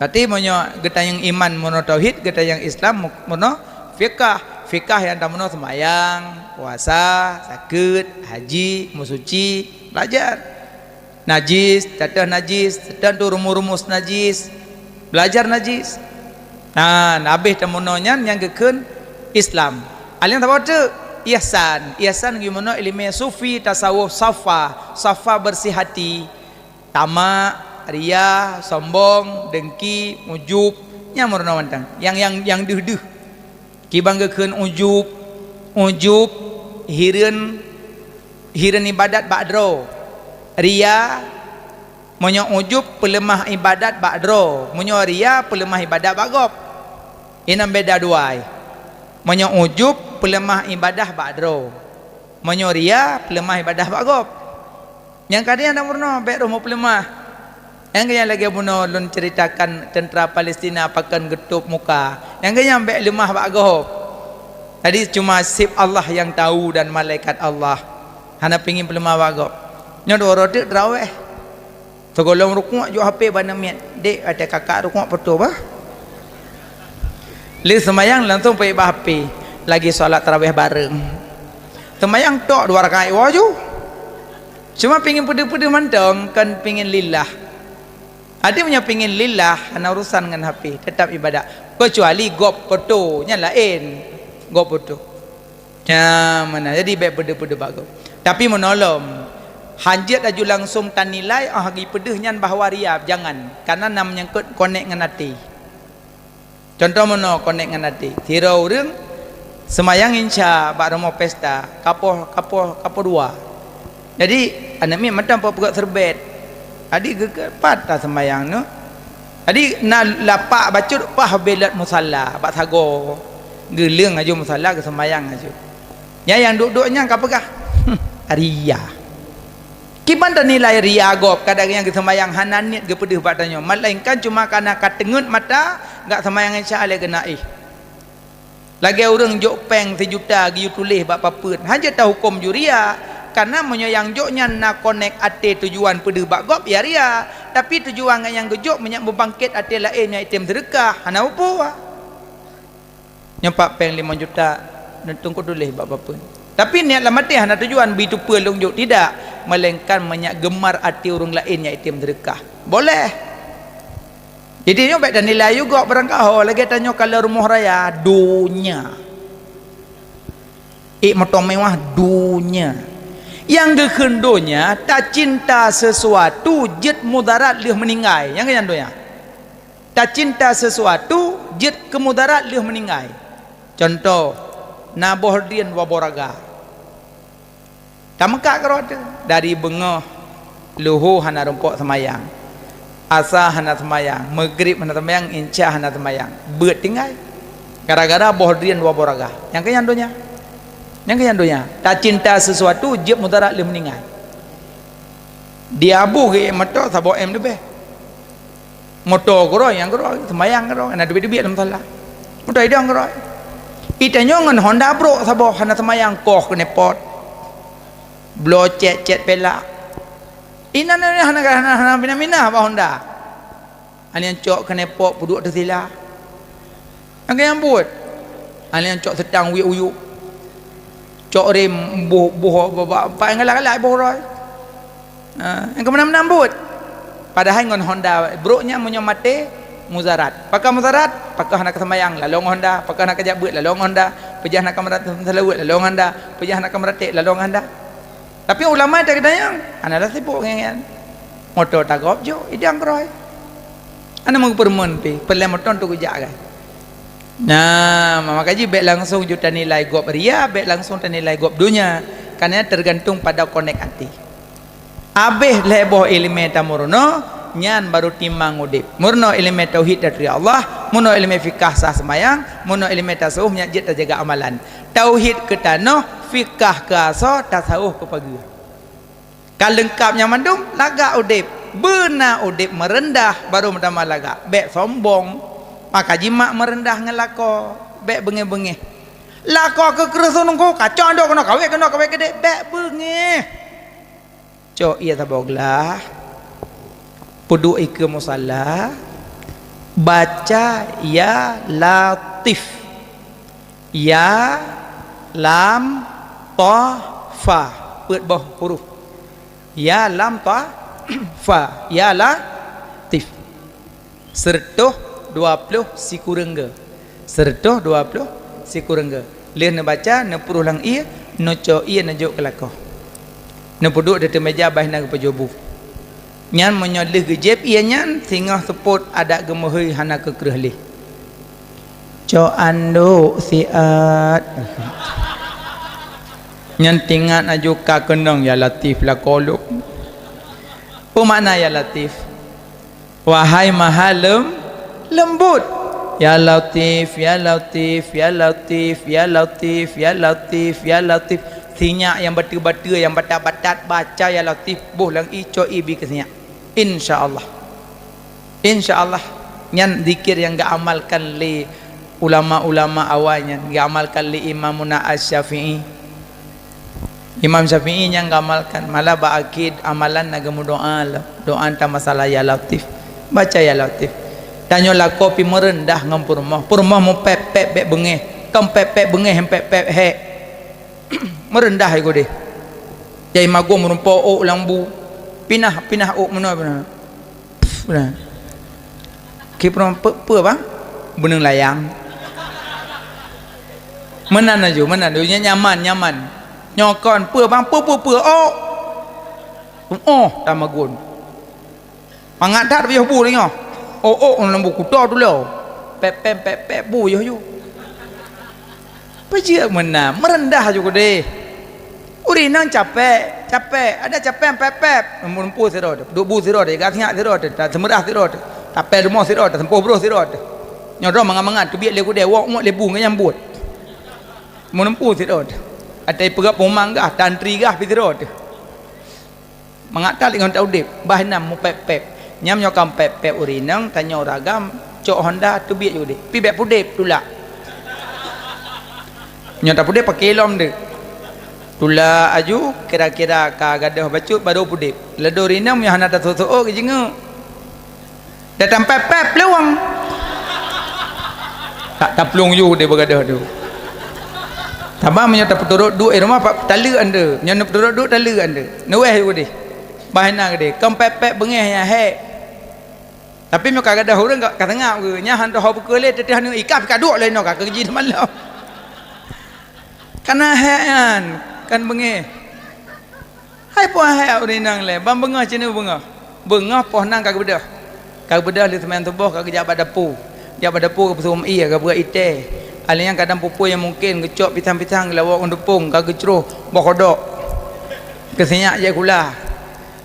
Berarti meunyoe geutanyong iman meurunoe tauhid, geutanyong Islam mu-, meurunoe fikah. Fikah nyang tameurunoe seumayang, puasa, sakét, haji, meusuci, belajar. Najis, teuntang najis, teuntang tu rumus-rumus najis, belajar najis. Nah, habéh tameurunoe nyan nyang geukheun Islam. Aleng saboh teuk ihsan. Ihsan geumeurunoe ileumèe sufi, tasawuf safa, safa bersih hati. Tamak, ria, sombong, dengki, ujub, nyang meurunoe mantong. Nyang, nyang, nyang deuh-deuh. Kiban geukheun ujub, ujub hireuen, hireuen ibadat bak droe. Ria, meunyoe ujub peuleumah ibadat bak droe, meunyoe ria peuleumah ibadat bak gob. Inan beda dua ai. Meunyoe ujub peuleumah ibadah bak droe, meunyoe ria peuleumah ibadah bak gob. Nyang ka nyan na meurunoe, bék roh meupeuleumah. Nyang keu nyan lagèe bunoe lôn ceuritakan teuntra Palestina pakon geutôb muka. Nyang keu nyan bék leumah bak gob. Jadi cuma seb Allah nyang tau dan malaikat Allah. Hana pingin peuleumah bak gob. Nyoe dua uroe teuk teurawéh. Sigohlom rukuk jok H P bak aneuk miet. "Dek, watèe kakak rukuk peutoh bah." Lheuh seumayang langsung peuék bak H P. Lagi salat teurawéh bareng. Seumayang tok dua rakaat woe ju. Cuma pingin peudeuh-peudeuh mantong, kon pingin lillah. Adak meunyoe pingin lillah, hana urusan ngon H P, teutap ibadat. Keucuali gob peutoh, nyan laén. Gob peutoh. Nyan meunan. Jadi, bék peudeuh-peudeuh bak gob. Tapi meunolom, hanjeuet laju langsung tanilai, ah, jipeudeuh nyan bahwa ria, jangan. Karena na meunyangkut konek ngon até. Cuntoh meunoe konek ngon até. Sidroe ureueng seumayang insya bak rumoh pesta, kapoh, kapoh, kapoh dua. Jadi, aneuk miet mantong peuet-peuet serbet. Jadi, geukeue pat taseumayang nyoe. Jadi, na lapak bacut paih bak musala, bak sagoe. Geuleueng laju musala, geuseumayang laju. Nyan nyang duek-duek nyan ka peugah, "Ria." Kiban tanilai ria gob, kadang nyang geuseumayang hana niet geupeudeuh bak tanyoe, melainkan cuma kareuna ka teungeut mata, geuseumayang insya lé geunaéh. Lagèe ureueng jok péng sijuta geuyue tuléh bak papeuen, hana jeuet tahuköm ju ria, kareuna meunyoe nyang jok nyan na konek até tujuan peudeuh bak gob, ya ria. Tapi tujuan nyang geujok meunyak meubangkét até laén nyang item seudeukah, hana peue-peue. Nyoe pat péng limong juta, neuteungku tuléh bak papeuen. Tapi niet lam até hana tujuan bri tupeue lôn jok, tidak, melainkan meunyak geumar até ureueng laén nyang item seudeukah. Boleh. Jadi nyoe bék tanilai juga barangkaho lagèe tanyoe kalon rumoh raya, donya. Ék moto mewah, donya. Nyang geukheun donya, tacinta sesuatu jeuet mudarat lheueh meuninggai. Nyang keu nyan donya. Tacinta sesuatu jeuet keu mudarat lheueh meuninggai. Cuntoh, na boh drien dua boh raga. Tameukak keudroe teuh, dari beungoh luho hana rumpok seumayang, asa hana seumayang, meugrib hana seumayang, insya hana seumayang, beuet tinggai. Gara-gara boh drien dua boh raga. Nyang keu nyan donya. Nyang keu nyang donya, tacinta sesuatu jeuet mudarat lheueh meuninggai. Di Abu geuék moto saboh M leubeh. Moto keudroe nyang keudroe, seumayang keudroe, na teubiet-teubiet lam musala. Moto idong keudroe. Itanyoe ngon Honda brok saboh hana seumayang, koh keuneupot. Bloe cét-cét pelak. Inan hana, hana, hana minah-minah bak Honda. Hana nyang cok keuneupot peuduek teusila. Nyang keu nyang buet. Hana nyang cok seutang uyuek-uyuek. Cok rem boh, boh, ba-, ba-, ba-, galak-galak boh roe. Ha, nyang keu meunan-meunan buet. Padahai ngon Honda brok nyan meunyoe maté, mudarat. Pakon mudarat? Pakon hana ka seumayang, laloe ngon Honda. Pakon hana ka jak beuet, laloe ngon Honda. Peujah hana ka meuratéb, laloe ngon Honda. Peujah hana ka meuratéb, laloe ngon Honda. Tapi ulama ata geutanyong, hana lôn sibok ngon nyan. Moto tagop jok, idong keudroe. Hana meupeureumeun pih, peureulée moto untuk geujak kan. Nah, maka jih bék langsung ju tanilai gob ria, bék langsung tanilai gob donya. Karena tergantung pada konek até. Abéh lhée boh iéleumé tameurunoe, nyan baru timang udeb. Meurunoe iéleumé tauhid taturi Allah, meurunoe iéleumé fikah sah seumayang, meurunoe iéleumé tasawuf nyan jeuet tajaga amalan. Tauhid keu tanoh, fikah keu asoe, tasawuf keu pageue. Ka leungkab nyan mandum, lagak udeb. Beuna udeb meureundah, baru meutamah lagak. Bék sombong. Maka jimak meureundah ngon lakoe. Bék beungéh-beungéh. Lakoe keu kreueh sunungku, kacau dok keunoe, kawé keunoe, kawé keudeh. Bék beungéh. Cok ie saboh glah, peuduek ikeue musala, baca Ya Latif. Ya, Lam, Tha, Fa. Peuet boh huruf. Ya, Lam, Tha, Fa. Ya Latif. Seureutôh dua ploh sikureueng geu. Seureutôh dua ploh sikureueng geu. Lheueh neubaca, neupuruh lam ie, neucok ie neujok keu lakoe. Neupeuduek di ateueh meja, bah na geupajoh bu. Nyan meunyoe lheueh geujieb ie nyan, singoh seupôt adak geumeuhôi hana keu kreueh lé. Cok anduk siat. Nyan tingat aju ka keunong, "Ya Latif, lakoe lôn." Peue makna Ya Latif? Wahai Maha Lem-, Lembut. Ya Latif, ya Latif, ya Latif, ya Latif, ya Latif, ya Latif. Sinyak nyang bateue-bateue, nyang batat-batat, baca Ya Latif, boh lam ie, cok ie bi keu sinyak. Insya Allah. Insya Allah. Nyan zikir nyang geuamalkan lé ulama-ulama awai nyan, geuamalkan lé Imamuna Asy-Syafi'i. Imam Syafi'i nyang geuamalkan, malah bak akhé amalan na geumeudoa lom. Doa teuh masalah Ya Latif. Baca Ya Latif. Tanyoe lakoe pih meureundah ngon peurumoh. Peurumoh meupép-pép bék beungéh. Kon pép-pép beungéh, pép-pép hék. Meureundah aju deh. Jai magong meureumpok ôk lam bu. Pinah, pinah ôk meunoe, pinah. Pff, nah. Ki peurumoh, "Peue, peue, Bang?" "Beuneung layang." Meunan laju, meunan laju. Nyan nyaman, nyaman. Nyoe kon, "Peue, Bang? Peue, peue, peue?" "Oh." "Oh," tamagong. Mangat that piôh bu lé nyoe. "Oh, oh," lam bu kuto tu lo. Pép, pép, pép, pép, bu yoh, yoh. Peue jeuet meunan, meureundah aju keudeh. Ureueng inong capék, capék, adak capék pép-pép. Meureumpok sidroe teuh, peuduek bu sidroe teuh, jaga sinyak sidroe teuh, taseumeurah sidroe teuh, tapéh rumoh sidroe teuh, seumpôh broh sidroe teuh. Nyoe droe mangat-mangat, teubiet lé keudeh, wok-wok lé bu ngon nyang buet. Meureumpok sidroe teuh. Atai peugah peumang gah, tantri gah pih sidroe teuh. Mangat that lé ngon taudeb, bah nyan meupép-pép. Nyan nyoe ka meupép-pép ureueng inong, tanyoe ureueng agam, cok honda, teubiet ju udeb. Pih bék pudeb, tulak. Nyoe tapudeb paké lom deuk. Tulak aju, kira-kira ka gadôh bacut, baru pudeb. Ladôm ureueng inong nyoe hana tasôk-sôk, geujingeuk. Datang pép-pép, leuwang. Tak taplueng ju deh beugadôh tu. Saban meunyoe tapeuturot duek, eh, rumoh pat taleuek ande. Nyoe neupeuturot duek, taleuek ande. Neuweh ju deh. Bah na deh. Kon pép-pép beungéh nyang hék. Tapi meunyoe ka gadôh ureueng ka, ka seungab geuh. Nyan han teuho beukeue lé, teuh-teuh aneuk ikah pih ka duek lé inoe ka keu jih malom. Kana hék nyan, kan beungéh. Hai puah hai ureueng inong lé, ban beungoh cit beungoh. Beungoh poh nam ka geubeudôh. Ka geubeudôh lheueh seumayang suboh ka geujak bak dapu. Jak bak dapu ka peusurom ie, ka beuet itée. Alèh nyan kadang peue-peue nyang mungken, geucok pisang-pisang, geulawok ngon teupông, ka geucroh boh kodok. Keu sinyak jai kula.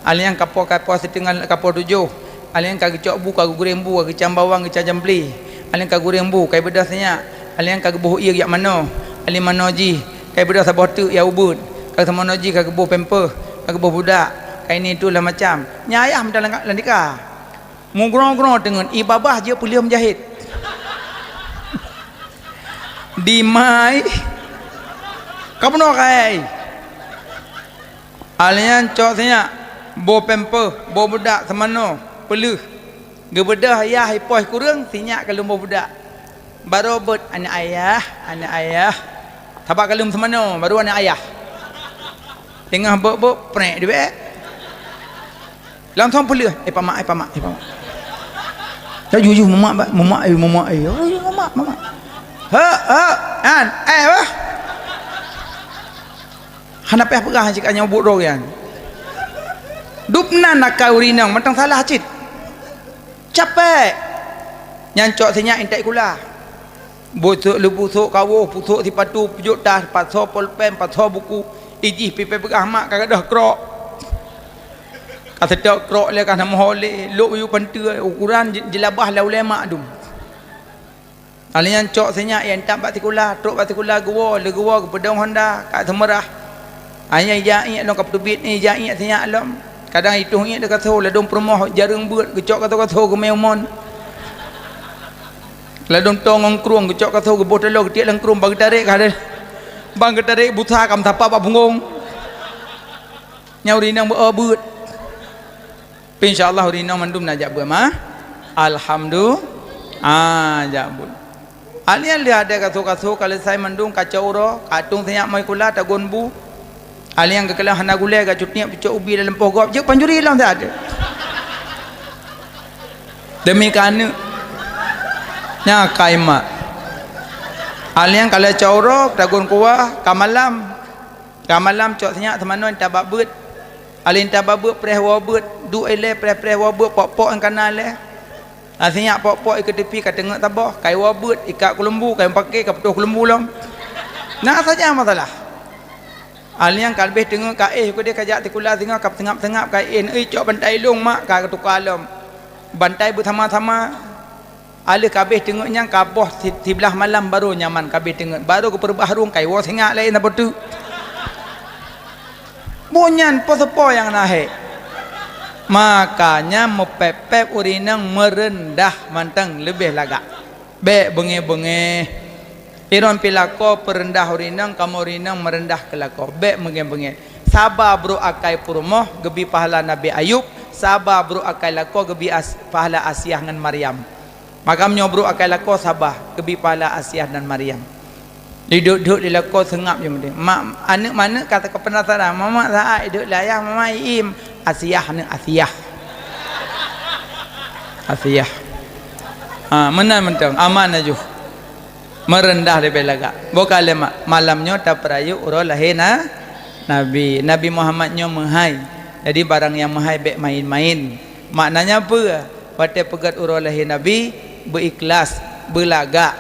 Alèh nyan kapoh, kapoh siteungoh, kapoh tujoh. Alèh nyan ka geucok bu, ka geugureng bu, ka geucam bawang, geucam jamblé. Alèh nyan ka gureng bu, ka geubeudôh sinyak. Alèh nyan ka geuboh ie geujak manoe. Alèh manoe jih, Ka beudôh saboh teuk ya ubeuet, ka seumono jih ka geuboh pampers, ka geuboh budak, ka ini itu lah macam. Nyan ayah meudan lam, lam tika. Mugroe-groe teungeut, i babah jeuet peuleueh meujahét. Dimai. Ka bunoe kai. Alèh nyan cok sinyak, boh pampers, boh budak seumanoe, peuleueh. Geubeudôh yah ipoh kureueng, sinyak ka lôn boh budak. Barô beuet, "Aneuk ayah, aneuk ayah." Sabab ka lôn seumanoe, barô aneuk ayah. Teungoh beuet-beuet, prek dibèk. Langsong peuleueh, "Eh, pamak, eh, pamak, eh, pamak." Laju, laju, "Mamak, ba-, mamak, eh, mamak, eh." "Oh, ya, mamak, mamak." "Hek, hek, an, eh, bah." Hana payah peugah cit ka nyoe buet droe nyan. Dub nan akai ureueng inong, mantong salah cit. Capek. Nyan cok sinyak intat sikula. Busôk leubusôk kawoh, pusôk sipatu, pujôk tas, pasoe polpen, pasoe buku, ijih pih peugah mak ka gadôh krok. Ka seutôt krok lé ka na meuho lé, lôk yue panteue, ukoran je-, jeulabah lé ulèe mak dum. Alèh nyan cok sinyak, ya intat bak sikula, trok bak sikula geuwoe, lé geuwoe geupeudong honda, ka seumeurah. Hanya ija iek lom ka peuteubiet ni, ija iek sinyak lom. Kadang itueng iek di kasoe, ladôm peurumoh jareueng beuet, geucok kasoe-kasoe geumé umon. Ladôm toe ngon krueng, geucok kasoe geuboh taloe, geutiek lam krueng, ban geutarek ka ada. Ban geutarek busa ka meusapa bak punggong. Nyan ureueng inong beu-o beuet. Insya Allah ureueng inong mandum na jak beuet mah. Alhamdu-, ah, jak beuet. Alèh nyan lheueh ada kasoe-kasoe ka leusai mandum, ka cok uroe, ka tueng sinyak moi sikula, tagon bu. Alèh nyan geukalon hana gulèe, ka cutiek pucok ubi lam poh gob, jeuet pancuri lom siat. Demi keu aneuk. Nyan akai mak. Alèh nyan ka lheueh cok uroe, tagon kuah, ka malam. Ka malam cok sinyak seumanoe intat bak beuet. Alèh intat bak beuet preh woe beuet, duek ilèe preh-preh woe beuet, pok-pok nyang ka na lé. Sinyak pok-pok ikeue teupi ka teungeut saboh, kai woe beuet, ikat keuleumbu, kai meupaké ka putôh keuleumbu lom. Na saja masalah. Alèh nyan ka leubeh teungeut ka éh, keudéh ka jak sikula singoh ka seungab-seungab ka éh, neuéh cok bantai ilông mak ka geutuka lom. Bantai beusama-sama. Alèh ka abéh teungeut nyan ka boh si-, siblaih malam barô nyaman ka abéh teungeut, barô geupeureubah rhueng kai woe sinyak laén saboh teuk. Buet nyan po-, soe po nyang na hék. Makanya meupéb-péb ureueng inong meureundah mantong leubeh lagak. Bèk beungéh-beungéh. Iron pih lakoe peureundah ureueng inong, kamoe ureueng inong meureundah keu lakoe. Bèk beungéh-beungéh. Saba brôk akai peurumoh geubi pahala Nabi Ayub, saba brôk akai lakoe geubi as-, pahala Asiah ngon Maryam. Maka meunyoe brôk akai lakoe saba, geubi pahala Asiah dan Maryam. Diduek-duek di lakoe seungab je meudeh. Mak, aneuk maneuk ka teuka penasaran, "Mamak saát iduek lé ayah, mamak iém." Asiah aneuk Asiah. Asiah. Ha, meunan mantong, aman laju. Meureundah leubeh lagak. Boh ka lé ma-, malam nyoe tapeurayeuk uroe lahé na-, Nabi. Nabi Muhammad nyoe meuhai. Jadi barang nyang meuhai bèk main-main. Maknanya peue? Watèe peugèt uroe lahé Nabi, beu-ikhlas, beulagak.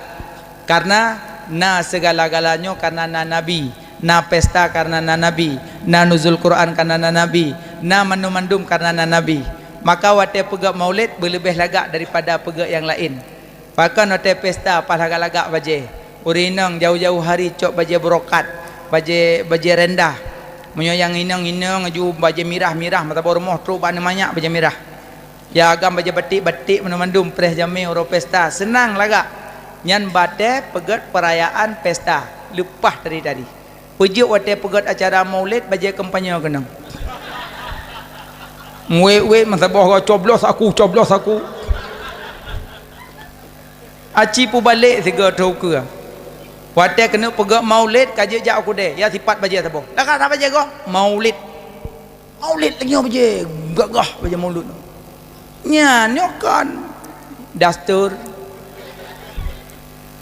Karena na segala-galanya karena na Nabi, na pesta karena na Nabi, na nuzul Quran karena na Nabi, na mandum-mandum karena na Nabi. Maka watèe peugèt maulid beuleubeh lagak daripada peugèt nyang laén. Pakon watèe pesta paih lagak-lagak bajèe. Ureueng inong jauh-jauh hari cok bajèe brokat, bajèe, bajèe rendah. Meunyoe nyang inong-inong aju bajèe mirah-mirah mata boromoh trok bak aneuk manyak bajèe mirah. Ya agam bajèe batik-batik mandum-mandum preh jamé uroe pesta, seunang lagak. Nyan batèe peugèt peurayaan pesta, leupah tari-tari. Peujeuet watèe peugèt acara maulid bajèe kampanye keunong. Muet-uet meusaboh coblos aku, coblos aku. Aci pubalek sigoe teukeue. Watèe keuneuk peugèt maulid ka jeuet jak u keudè, ya sipat bajèe saboh. Lagak that bajèe goh? Maulid. Maulid lagèe nyoe bajèe, gagah bajèe maulid. Nyan nyoe kan daster.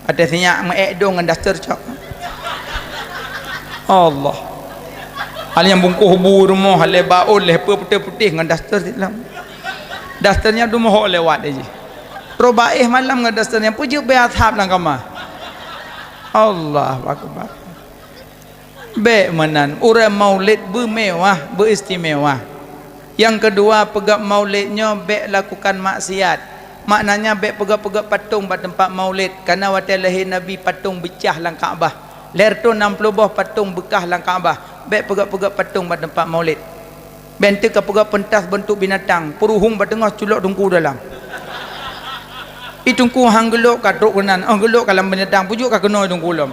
Watèe sinyak meu-ék dong ngon daster cok. Allah. Hal nyang bungkôh bu rumoh, lé baon, lé peue putéh-putéh ngon daster silam. Daster nyan dumoh lewat jih. Roh baéh malam ngon daster nyan, peujeuet bèe asab lam kama. Allahu Akbar. Bèk meunan, uroe maulid beumewah, beuistimewa. Nyang keudua, peugèt maulid nyoe bèk lakukan maksiat. Maknanya bèk peugèt-peugèt patong bak teumpat maulid, karena watèe lahé Nabi patong beucah lam Ka'bah. Lhèe reutôh nam ploh boh patong beukah lam Ka'bah, bèk peugèt-peugèt patong bak teumpat maulid. Bèk enteuk ka peugèt peuntas beuntuk binatang, peuruhueng bak teungoh culok teungku dalam. I teungku han geulok ka trok keunan, oh geulok ka lam binatang, peue jeuet ka keunoe i teungku lom.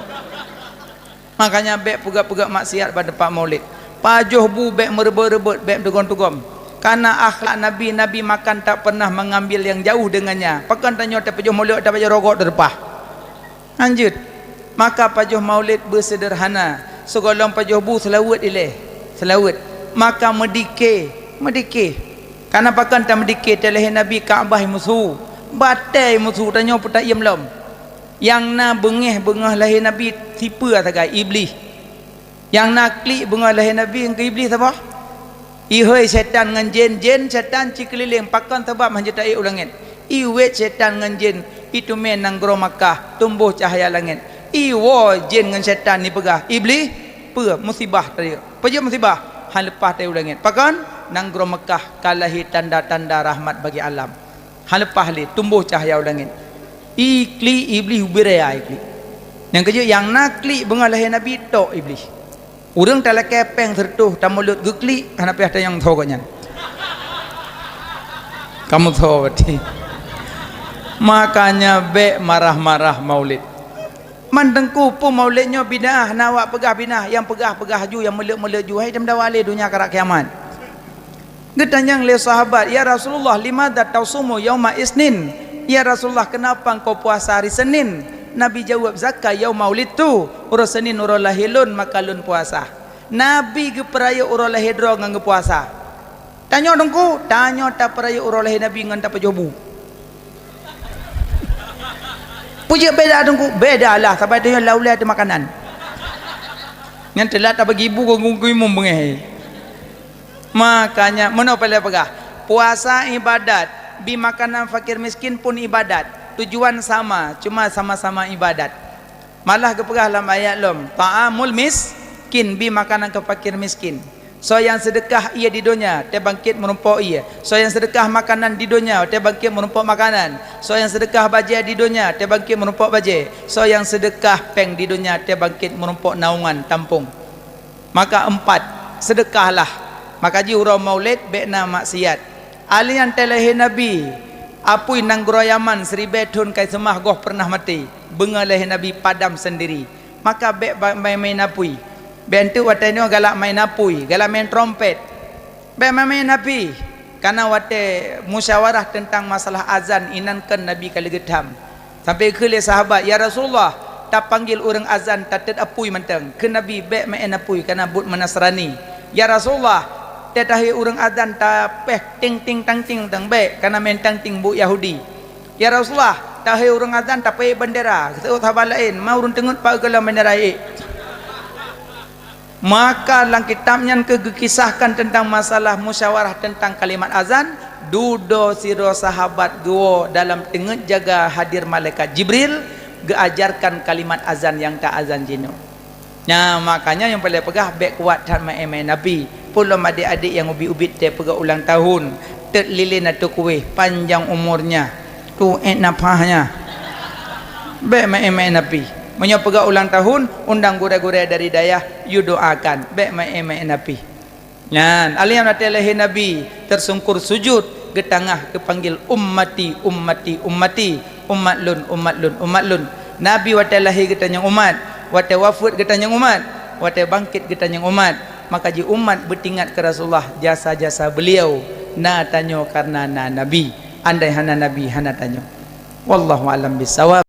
Makanya bèk peugèt-peugèt maksiat bak teumpat maulid. Pajoh bu bèk meureubot-reubot, bèk meutugom-tugom. Karena akhlak Nabi, Nabi makan tak pernah mengambil yang jauh dengannya. Pakon tanyoe tapajoh maulid, tapajoh rogok teureupah. Lanjut. Maka pajoh maulid beuseuderhana. Sigohlom pajoh bu seulaweuet ilèe. Seulaweuet. Maka meudike, meudike. Karena pakon tameudike, teulahé Nabi Ka'bah musu. Batèe musu, tanyoe peue taiem lom. Nyang na beungèh beungoh lahé Nabi sipeue sagai? Iblih. Nyang na klik beungoh lahé Nabi ngon Iblih saboh. Ihôi setan ngon jén, jén setan cikeulileng, pakon sabab hana taék u langèt. Iwét setan ngon jén, iteumé nanggroe Makkah, tumboh cahya langèt. Iwoe jén ngon setan ipeugah, "Iblih, peue musibah tadi? Peue jeuet musibah?" Han leupah taék u langèt. Pakon? Nanggroe Makkah ka lahé tanda-tanda rahmat bagi alam. Han leupah lé, tumboh cahya u langèt. I klik Iblih ubé raya i klik. Nyang keujeuet nyang na klik beungoh lahé Nabi tok Iblih. Ureueng talakèe pèng seureutôh tamulot geuklik, hana payah tanyong tho gobnyan. Kamoe tho berarti. Makanya bèk marah-marah maulid. Man teungku peue maulid nyoe bid'ah, hana awak peugah bid'ah, nyang peugah-peugah ju, nyang meuleut-meuleut ju, hai teumeudawa lé donya karab kiamat. Geutanyong lé sahabat, "Ya Rasulullah, limadza tasumu yauma isnin?" "Ya Rasulullah, keunapa engkau puasa hari Senin?" Nabi jaweueb, "Zaka yauma ulidtu, uroe Senin uroe lahé lôn, maka lôn puasa." Nabi geupeurayeuk uroe lahé droe ngon geupuasa. Tanyoe teungku, tanyoe tapeurayeuk uroe lahé Nabi ngon tapajoh bu. Peue jeuet beda teungku? Beda lah, saban tanyoe lam ulèe teuh makanan. Nyan teulat tabagi bu keu geuimum beungèh. Makanya, meunoe peureulèe peugah, puasa ibadat, bi makanan fakir miskin pun ibadat. Tujuan sama, cuma sama-sama ibadat. Malah geupeugah lam ayat lom, "Ta'amul miskin", bi makanan keu fakir miskin. Soe nyang seudeukah ié di donya, teubangkét meurumpok ié. Soe nyang seudeukah makanan di donya, teubangkét meurumpok makanan. Soe nyang seudeukah bajèe di donya, teubangkét meurumpok bajèe. Soe nyang seudeukah pèng di donya, teubangkét meurumpok naungan tampông. Maka empat, seudeukahlah. Maka jih uroe Maulid bèk na maksiat. Alèh nyan teulahé Nabi, apui nanggroe Yaman siribèe thôn ka jiseumah goh peureunah maté. Beungoh lahé Nabi padam seundiri. Maka bèk ba-, maén-maén apui. Bèk enteuk watèe nyoe galak maén apui, galak maén trompet. Bèk maén-maén apui. Kana watèe musyawarah teuntang masalah azan, inan kheun Nabi ka lheueh geutham. Sampai kheun lé sahabat, "Ya Rasulullah, tapanggil ureueng azan tatet apui mantong." Kheun Nabi, "Bèk maén apui, kana buet meunasrani." "Ya Rasulullah, teuh tahé ureueng azan tapéh ting ting tang ting mantong?" "Bèk, kana maén tang ting buet Yahudi." "Ya Rasulullah, tahé ureueng azan tapeuék bendera." Geuseuôt sahabat laén, "Ma ureueng teungeut pat geulam bendera ék?" Maka lam kitab nyan keuh geukisahkan teuntang masalah musyawarah teuntang kalimat azan, dudoe sidroe sahabat geuwoe dalam teungeut jaga hadir malaikat Jibril, geuajarkan kalimat azan nyang ta azan jinoe. Nyan, makanya nyang peureulèe peugah bèk kuat that maén-maén apui. Peue lom adék-adék nyang ubit-ubit teuh peugah ulang tahun, teuk lilén ateueh kuéh, panjang umurnya, tuék nafasnya. Bèk maén-maén apui. Meunyoe peugah ulang tahun, undang gurèe-gurèe dari dayah, yue doakan. Bèk maén-maén apui. Nyan, alèh nyan watèe lahé Nabi, teusungkur sujud, geutangah, geupanggil, "Ummati, ummati, ummati, umat lôn, umat lôn, umat lôn." Nabi watèe lahé geutanyong umat, watèe wafeuet geutanyong umat, watèe bangkét geutanyong umat. Maka jih umat beutingat keu Rasulullah, jasa-jasa beliau na tanyoe kareuna na Nabi. Andai hana Nabi, hana tanyoe. Wallahu a'lam bissawab.